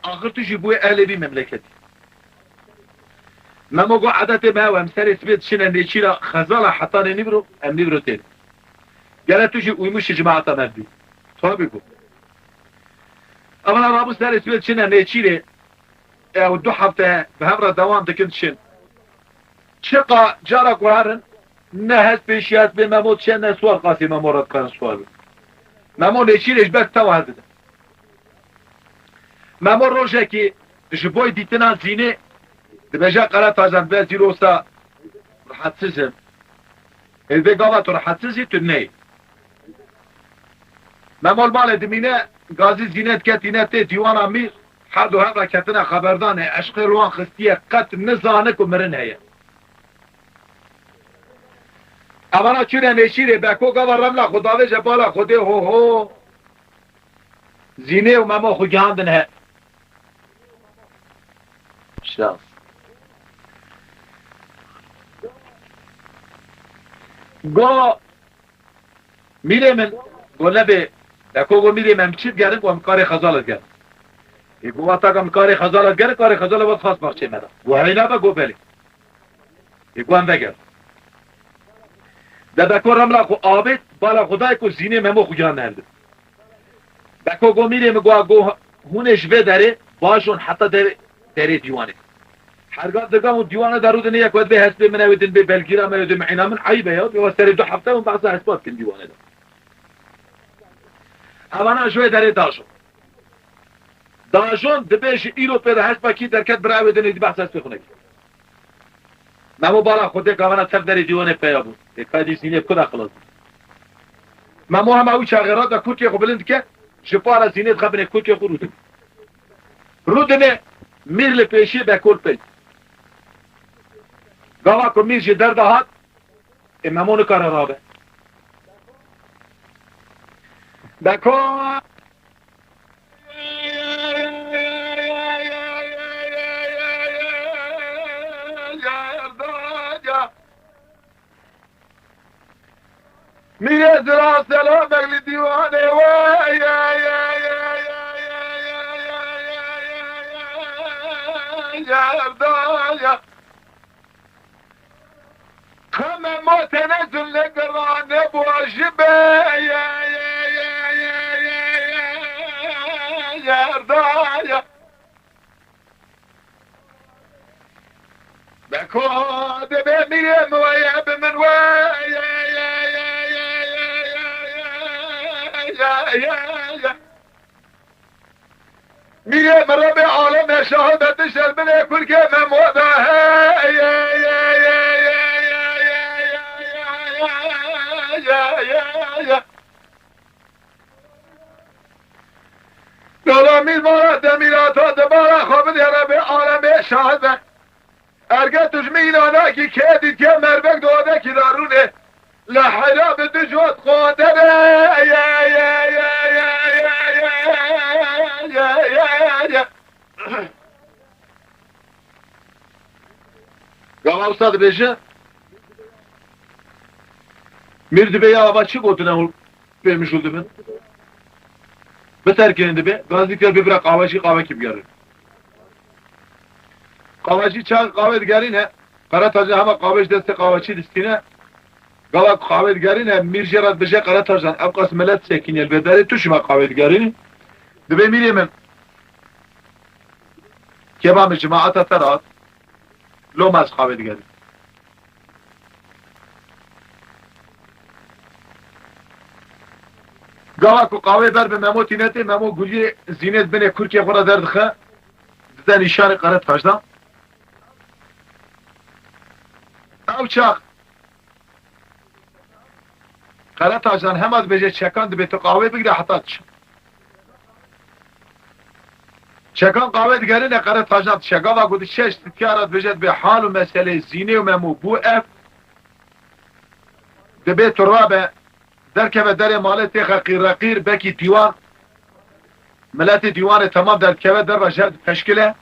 axir tu jî bûyê ehlê vî memleketî. Memo go, edetê me ew, em serê sibê diçine nêçîra xezala hetanê nîvro, em nîvro tên. Gere tu jî uymuşî cemaeta me bî. Tabî go. Ewana rabû serê sibê diçine nêçîrê. Ew du hefte bi hev re dewam dikin diçin. Çiqa cara ku herin, ne hespê şî hespê Memo diçe, ne swar qasî Memo re dikarin swar bin. Memo nêçîrê ji ber tewa hildidin. Memo rojekî ji boy dîtina Zînê dibêje, Qeretajan, be zîrosa rahatsiz im. Ê vê gava tu rahatsiz î, tu neyê. Memo li malê dimîne, Gazî Zînê diketîne tê dîwana Mîr, her du hev re ketine xeberdanê, eşqê li wan xistiye, qet nizane ku mirin heye. Evana çûne nêçîrê, Beko gava remla xwe davêje bala Xwedê, ho ho. Zînê û Memo xwe gihandin he. Şans. Go, mîrê min, go nebê, Beko go mîrê me, em çi digerin? Go em karê xezal digerin. Ê go wexta ka em karê xezal digerin, karê xezal vat xas baxçê me de. Go heyna be? Go belê. Ê go em vegerin. De Beko remla xwe avêt, bala xwe dayê ku Zînê Memo xwe giran hev di. Beko go mîrê min, go, go hûn ê ji vê derê bajon heta derê, derê dîwanê. Herga dirga û dîwanê de rûdinê yek we dibê hespê min, ew ê din bê belgîra me, ew ê din mîna min, eyb e ya, bê we serê du hefte hûn behsa hespa dikin dîwanê de. Evana ji wê derê dajon. Dajon dibê ji îro pê de hespa kî derket bira ew ê din êdî behsa hespê xwe nekî. Memo bala Xwedê gavana tev derê dîwanê peya bû. Ê ka dî Zînê bi ku de xilas bû? Memo hema wî çaxê rade kurkê xwe bilind dike, ji para Zînê dixe binê kurkê xwe rûdin. Rûdinê mîr li pêşî, Beko li pey. Gava ku mîr ji derve hat, ê Memo nikare rabe. Beko Mîrê zira selamek li dîwanê we. Qeme motene zun lê girane boji be. Beko dibê mîrê min weye bi min we. Mîrê min Rebê alemê şahid e, tu şer binê kurkê Memo de. Dola mîr mala demîrata di bala xwe bidê Rebê alemê şahid e. Erge tu ji min înanakî kê dîtiye merbek di odekî de rûnê. Li heyra bi du cot qonde be. Gava usta dibêje, mîr dibê ya ava çi gotine hûn pê mijûl dibin? Biterkinin dibê, gazî kir bibira qawecî, qawekî bigerin. Qawecî çax qawê digerîne, Qeretaja hema qawê ji destê qawecî distîne. Gava ku qawê digerîne, mîr jê re dibêje, Qeretajan, ev qas milet sekîniye li vê derê, tu çima qawê digerînî? Dibê mîrê min, kêba min, cemaeta te re hat, loma ez qawê digerînim. Gava ku qawê ber bi Memo tîne tê, Memo guliyê Zînê di binê kurkê xwe re derdixe, dide nîşanê Qeretajan. Ew çax Qeretajan hema dibêje çekan dibê tu qawê bigire heta diçin. Çekan qawê digerîne, Qeretajan diçe. Gava ku diçe ji sitiya re dibêje dibê hal û meseleyê Zînê û Memo bû ev. Dibê tu rabe, derkeve derê malê têxe qîreqîr, bekî dîwan. Miletê dîwanê temam derdikeve derve, jer dipeşkile.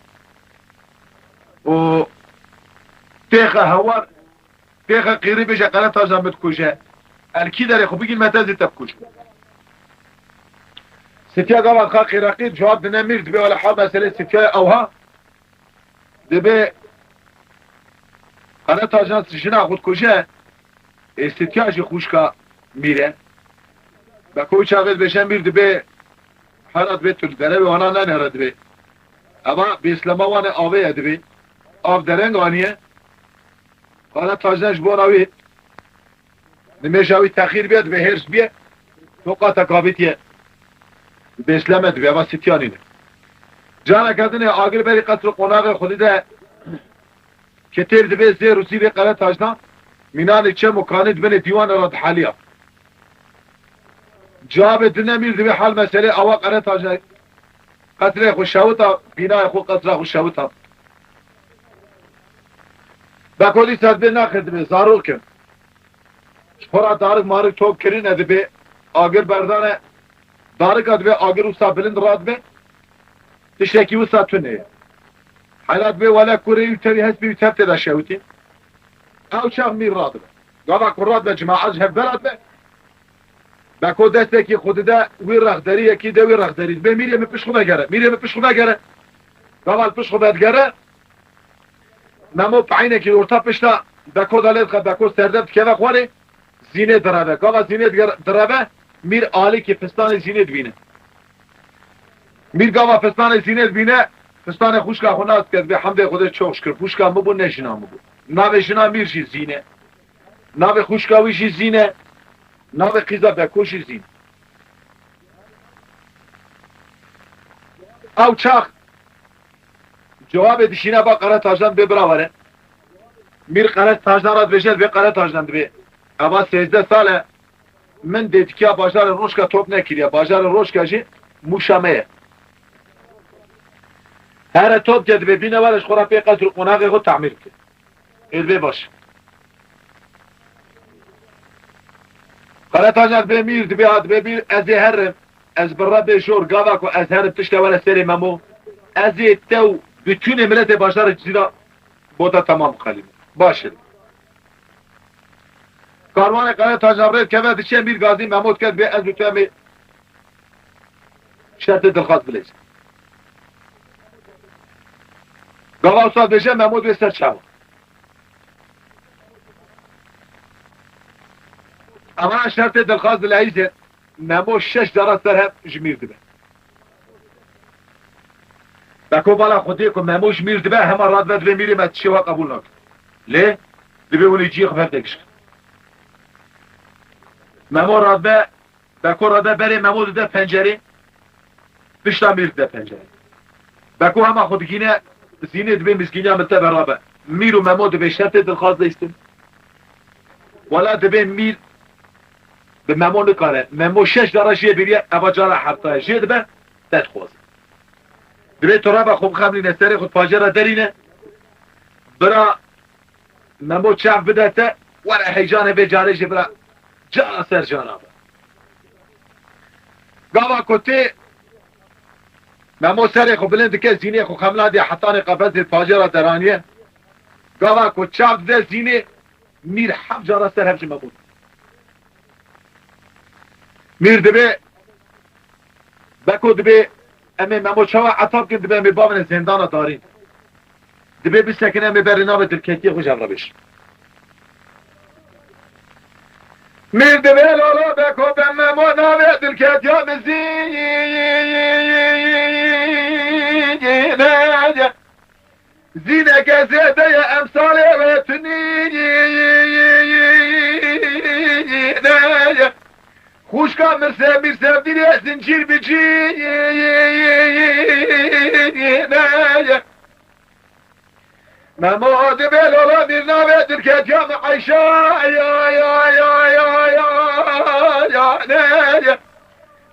Û têxe hewar, têxe qîrî bêje, Qeretajan min dikuje. El kî derê xwe bigîn me te zî te bikujim. Sitiya gava dixa qîreqîr, cewab dine mîr, dibê wele hal meselê sitiya ewha. Dibê Qeretajan jina xwe dikuje, ê sitiya jî xwişka mîr e. Beko çaxê dibêje mîr, dibê hera dibê tu li derevê wana nenere dibê. Eva bêslema wan e, avê ye dibê. Av dereng aniye. Qeretajan ji bona wî nimêja wî texîr bûye, dibê hêrs bûye. Toqateka vî tiye. Bêsleme dibê, eva sitiya nîne. Careke dinê agir berî qesr û qonaxê xwedî de, Ketêr dibê zêr û zîvê Qeretajan, mînanê çem û kanî di binê dîwanê re diheliya. Cavê dine mîr dibê hal meselê awa Qeretajan qesrê xwe şewita, bînayê xwe, qesra xwe şewita. Beko dîsa dibê naxir dibê, zarok in. Ji xwe re darik marik top kirine dibê, agir berdane, darika dibê agir wisa bilind radibe, tiştekî wisa tune ye. Hela dibê wele kurê wî tevî hespê wî tev tê de şewitî. Ew çax mîr radibe. Gava ku radibe, cemaet ji hev ve radibe. Beko destekî xwe dide wî rexderî, yekî de wî rexderî. Dibê mîrê min pişt xwe vegere. Mîrê min pişt xwe vegere. Gava li pişt xwe vedigere. Memo peynekî orta pişta Beko de lê dixe, Beko serde dikeve xwarê. Zînê direve. Gava Zînê digere-, direve, mîr alîkî fistanê Zînê dibîne. Mîr gava fistanê Zînê dibîne, fistanê xwişka xwe nas dike, dibê hemdê Xwedê çok şikir, xwişka min bû, ne jina min bû. Navê jina mîr jî Zîne. Navê xwişka wî jî Zîne. Navê qîza Beko jî Zîne. Ew çax cewabê dişîne ba Qeretajan dibê bira were. Mîr Qeretajan re dibêje, dibê Qeretajan dibê. Eva sêzdeh sal e. Min dêtikiya bajarê Roşka top nekiriye. Bajarê Roşka jî Mûşa me ye. Here top ke dibê bîne were ji xwe re pê qesr û qonaxê xwe tamîr bike. Ê dibê baş. Qeretajan dibê mîr, dibê ha dibê mîr, ez ê herim. Ez bi Rebê jor gava ku ez herim tişte were serê Memo. Ez ê te û bütûnê miletê bajarê Cizîra bota temam bixelînim. Baş e. Karwanê Qeretajan rê dikeve diçe, mîr gazî Memo dike dibê ez û tu em ê şertê dilxwaz bileyzin. Gava wisa dibêje Memo dibê ser çawa. Ama şertê dilxwaz dileyzin. Memo şeş cara ser hev ji mîr dibe. Beko bala Xwedê ku Memo ji mîr dibe, hema radibe dibê mîrê me tişê we qebûl nake. Lê dibê hûn ê cihê xwe bi hev de giş kin. Memo radibe, Beko radibe berê Memo dide pencerê, pişta mîr dide pencerê. Beko hema xwe digîne, Zînê dibê mizgîniya min teve rabe. Mîr û Memo dibê şertê dilxwaz leyzin. Wela dibê mîr bi Memo nikare. Memo şeş cara jê biriye, eva cara hefta ye. Jê dibe, te dixwaze. Dibê tu reba xwe bixemlîne, serê xwe pacera derîne. Bira Memo çav bide te, were heyecanê vê carê jî bira cara ser cara be. Gava ku tê Memo serê xwe bilind dike, Zînê xwe xemla diye hetanê qefezê pacera deraniye. Gava ku çav dide Zînê, mîr heft cara ser hev ji Memo. Mîr dibê, Beko dibê, em ê Memo çawa eta bikin, dibê em ê bavêne zêndana darîn. Dibê bisekin, em ê berê navê dilketiyê xwe ji hev re bêjin. Mîr dibê lala Beko be Memo navê dilketiya min Zîne ye. Zîneke zêde ye emsalê wê tunî ne ye. Xwişka mirse mîr sevdîrê zincîr bicî ne ye. Memo dibê lola mîr navê dilketiya min Eyşa ya ya ya ya ya ya ne ye.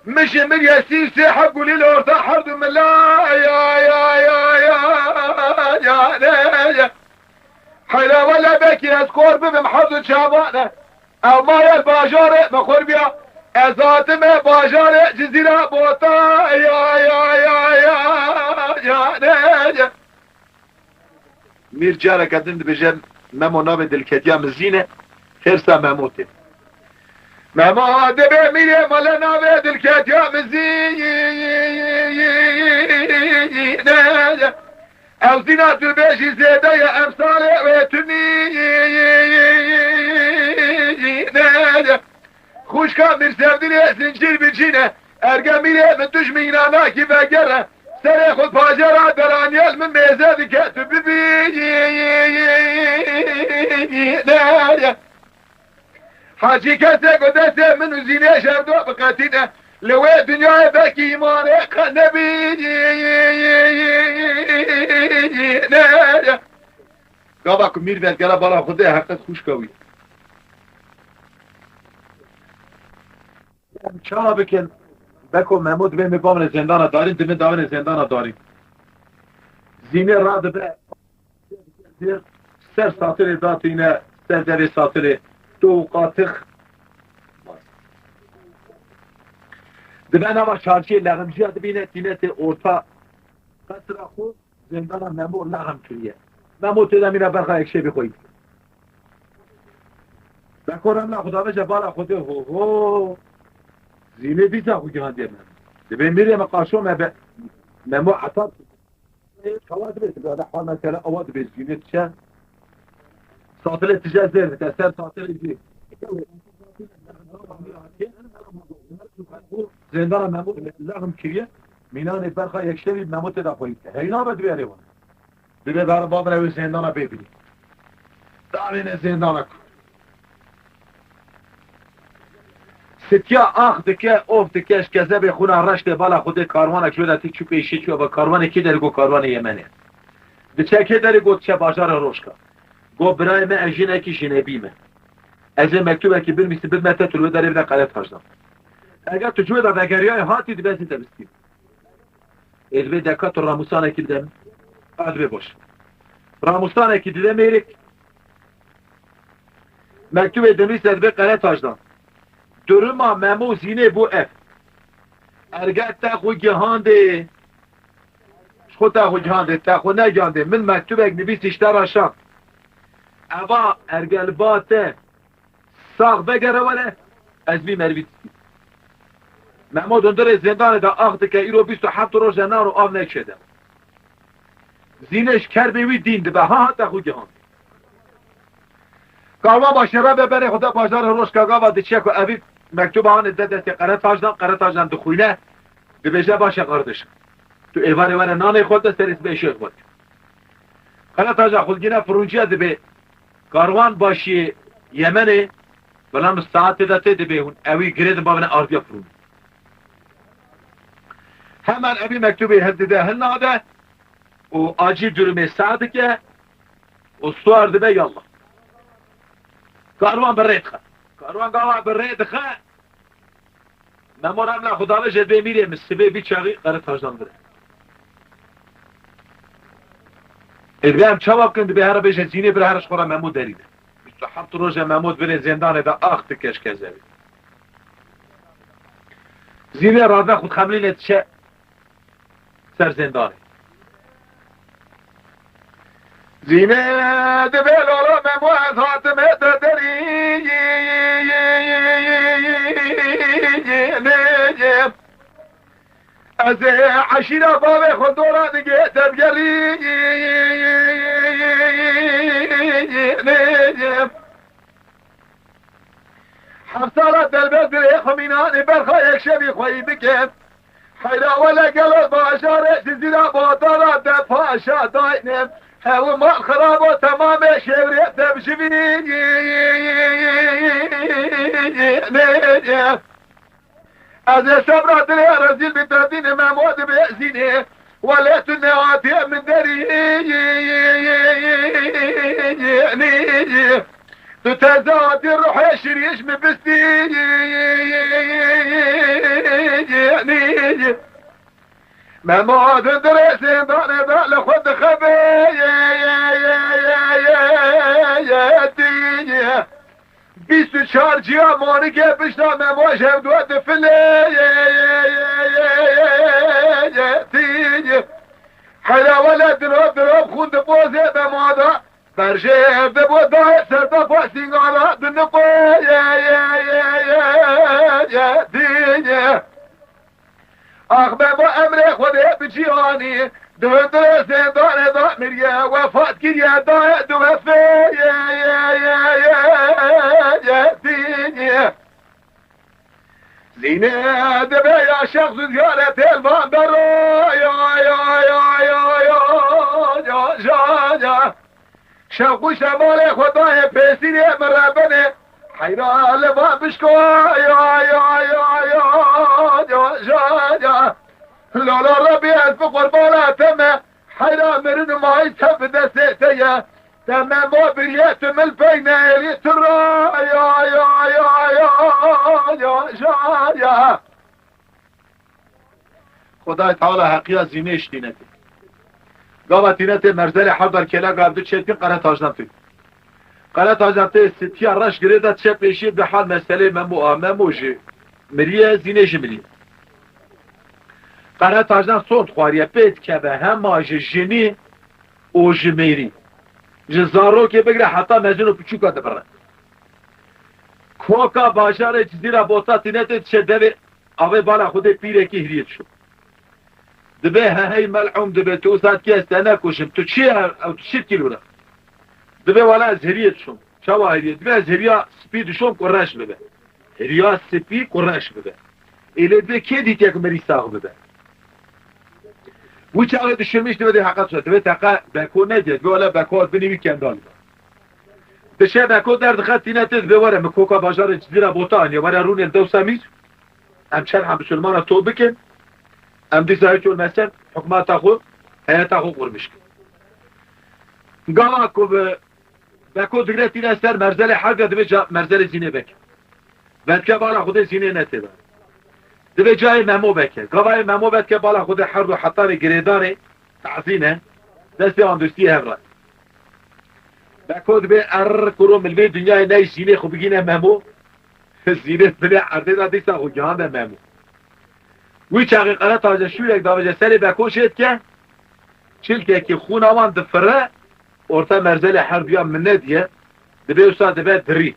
Min ji min ye sî sê heb gulî li orta her du mila ya ya ya ya ya ne ye. Heyra wele bekî ez kor bibim her du çavane. Ew maye li bajarê min xur biya. Ez hatime bajarê Cizîra bota ya ya ya ya ya ne ye. Mîr careke din dibêje, Memo navê dilketiya min Zîne, xêrsa Memo tê. Memo dibê mîrê mele navê dilketiya min Zîne. Ew Zîna tu bêjî zêde ye emsalê wê tunî ne ye. Xwişka mîr sevdîrê zincîr bicîne. Erge mîrê min tu ji mînanakî vegere. Serê xwe pajera deraniye li min mêze dike tu bibî ne ye. Hacî kesê ku destê min û Zînê ji hev du biqetîne, li wê dinyayê belkî îmanê qe nebî ne ye. Gava ku mîr vedigere bala Xwedê heqet xwişka wî. Em çawa bikin? Beko Memo dibê me bavne zêndana darîn, dibê davêne zêndana darîn. Zînê radibe ser satirê datîne, ser devê satirê. To û qatix. Dibe nava çarşiyê leximciya dibîne, tîne tê orta qesra xwe. Zêndana Memo lexm kiriye. Memo tê de mîna berxa yekşevî xwe yî. Beko remla xwe daveje bala Xwedê ho ho. Zînê dîsa xwe gihandiye me. Dibê mirê me qaşo me be. Memo etab. Kawa dibê, dibê, dibê, mesela awa dibê Zînê diçe. Satilê tije zêr dike, ser satilê jî. Zêndana Memo lexm kiriye. Mînanê berxa yekşevî Memo tê de xweyî. Heyna be dibê erê wan. Dibê ber bavine wê zêndana bê bînî. Davêne zêndana ku. Sitiya ax dike, of dike, ji kezebê xwina reş tê bala Xwedê karwanek ji wê de tê çû pêşî çû, eva karwanê kê derê got karwanê Yemenê. Diçe kê derê got diçe bajarê Rojka. Got birayê me ez jinekî jinebî me. Ez ê mektubekî binivîsim bidime te tu li wê derê bide Qeretacdan. Eger tu ji wê de vegeriyayê hatî dibe ez ê te bistînim. Ê dibê deka tu ramûsanekî bide min. A dibê baş. Ramûsanekî dide mêrik. Mektubê dinivîse dibê Qeretacdan. Duruma Memo Zînê bû ev. Erge te xwe gihandê. Ji xwe te xwe gihandê. Te xwe negihandê. Min mektubek nivîsî ji te re şand. Eva erge li ba te. Sax vegere were, ez bî merivî distî. Memo di hundirê zêndanê de ax dike, îro bîst û heft roj e naro av neke de. Zînê ji kerbê wî dîn dibe, ha hate xwe gihan. Karwan başê re be berê xwe de bajarê Rojka gava diçe ku evî mektuba hanê de destê Qeretacdan, Qeretacdan dixwîne, dibêje baş e qardiş. Tu êvarê were nanê xwe de serê sibê şêx xwe. Qeretaca xulgîne fironciya dibê. Karwan başiyê Yemenê, belam saetê de tê dibê hûn ewî girêdin bavine ardiya firûn. Hemen evî mektubê hildide hilnade û acîl durumê seh dike û suar dibe yallah. Karwan bi rê dixe. Karwan gava bi rê dixe. Memo re emla xwe dave jê dibê mîrê min sibê vî çaxî Qeretacdan bire. Ê dibê em çawa bikin, dibê here bêje Zînê bire here ji xwe re Memo derî de. Bîst û heft roje Memo di binê zêndanê de ax dike ji kezebê. Zînê rade xwe dixemilîne diçe ser zêndanê. Zînê dibê lolo Memo ez hatime te derî. Ez ê eşîra bavê xwe dora digê te bigerî. Heft sala delbet dirê xwe mînanê berxa yekşevî xweyî bike. Heyra wele gelo bajarê Cizîra Batara de paşa dayne. Hew mal xirabo temamê şewrê de bijivî. Ez ê sebra dilê rezîl bi derdînê Memo dibê Zînê. Welê tu nehatî min derî. Tu teze hatî ruhê şirîş mi bistî. Memo di dirê zêndanê de li xwe dixebê. Bîst û çar ciya monikê pişta Memo ji hevdû difilê. Heyra wele dirov dirov xûn dipozê Memo de. Berjê ev dibo dayê ser defa sîngara dinipê. Ax Memo emrê Xwedê bi cîhanî, di hundirê zêndanê de miriye, wefat kiriye, daye di wefê. Zînê dibe ya şex zûzgare têl van bero. Şewq û şemalê Xwedayê pêsîrê min re binê. Heyra li van bişko. Lola Rebî ez bi qurbana te me. Heyra mirin û mayî te bi destê te ye. Te Memo biriye tu min pey neyêlî tu ra. Xwedayê Teala heqiya Zînê ji tînetê. Gava tînetê merzelê hevber kêleka ev du çêtin Qeretacdan tê. Qeretacdan tê sitiya reş girê de çe pêşî bi hal meselê Memo a Memo ji miriye Zînê ji miriye. Qeretacdan son xwariye pê dikeve hema ji jinî û ji mêrî. Ji zarokê bigire heta mezin û piçûka dibire. Koka bajarê Cizîra Bota tînetê diçe devê avê bala xwe dê pîrekî hiriyê dişo. Dibê he hey mel'ûn dibê tu uzat kes te nekuşim. Tu çi ye ew tu çi kîlû re? Dibê wala ez hiriyê dişom. Çawa hiriyê? Dibê ez hiriya spî dişom ku reş bibe. Hiriya spî ku reş bibe. Ê lê dibê kê dîtiye ku merî sax bibe? Wî çaxê dişirmiş dibê dê heqet şe. Dibê teqe beko nediye. Dibê wala beko binî wî kendal be. Dişe beko derdixe tîne tê dibê were mi koka bajarê Cizîra bota aniye were rûnê li dewsa mîr. Em çend hem bisilmana to bikin. Em dîsa hiç olmesen hikmata xwe, heyeta xwe qurmiş kin. Gava ku bi beko digre tîne ser merzelê herga dibê ca merzelê zînê beke. Vedke bala xwe dê zînê netê be. Dibê cayê memo beke. Gava yê memo vedke bala xwe dê herdo hetanê girêdanê tazîne. Destê andustiyê hev re. Beko dibê er kuro min vê dinyayê ney zînê xwe bigîne memo. Zînê binê erdê de dîsa xwe gihande memo. Wî çaxê qere taze şûrek davêje serê beko jê dike. Çilkekî xûna wan difire. Orta merzelê her duya min nediye. Dibê wisa dibe dirî.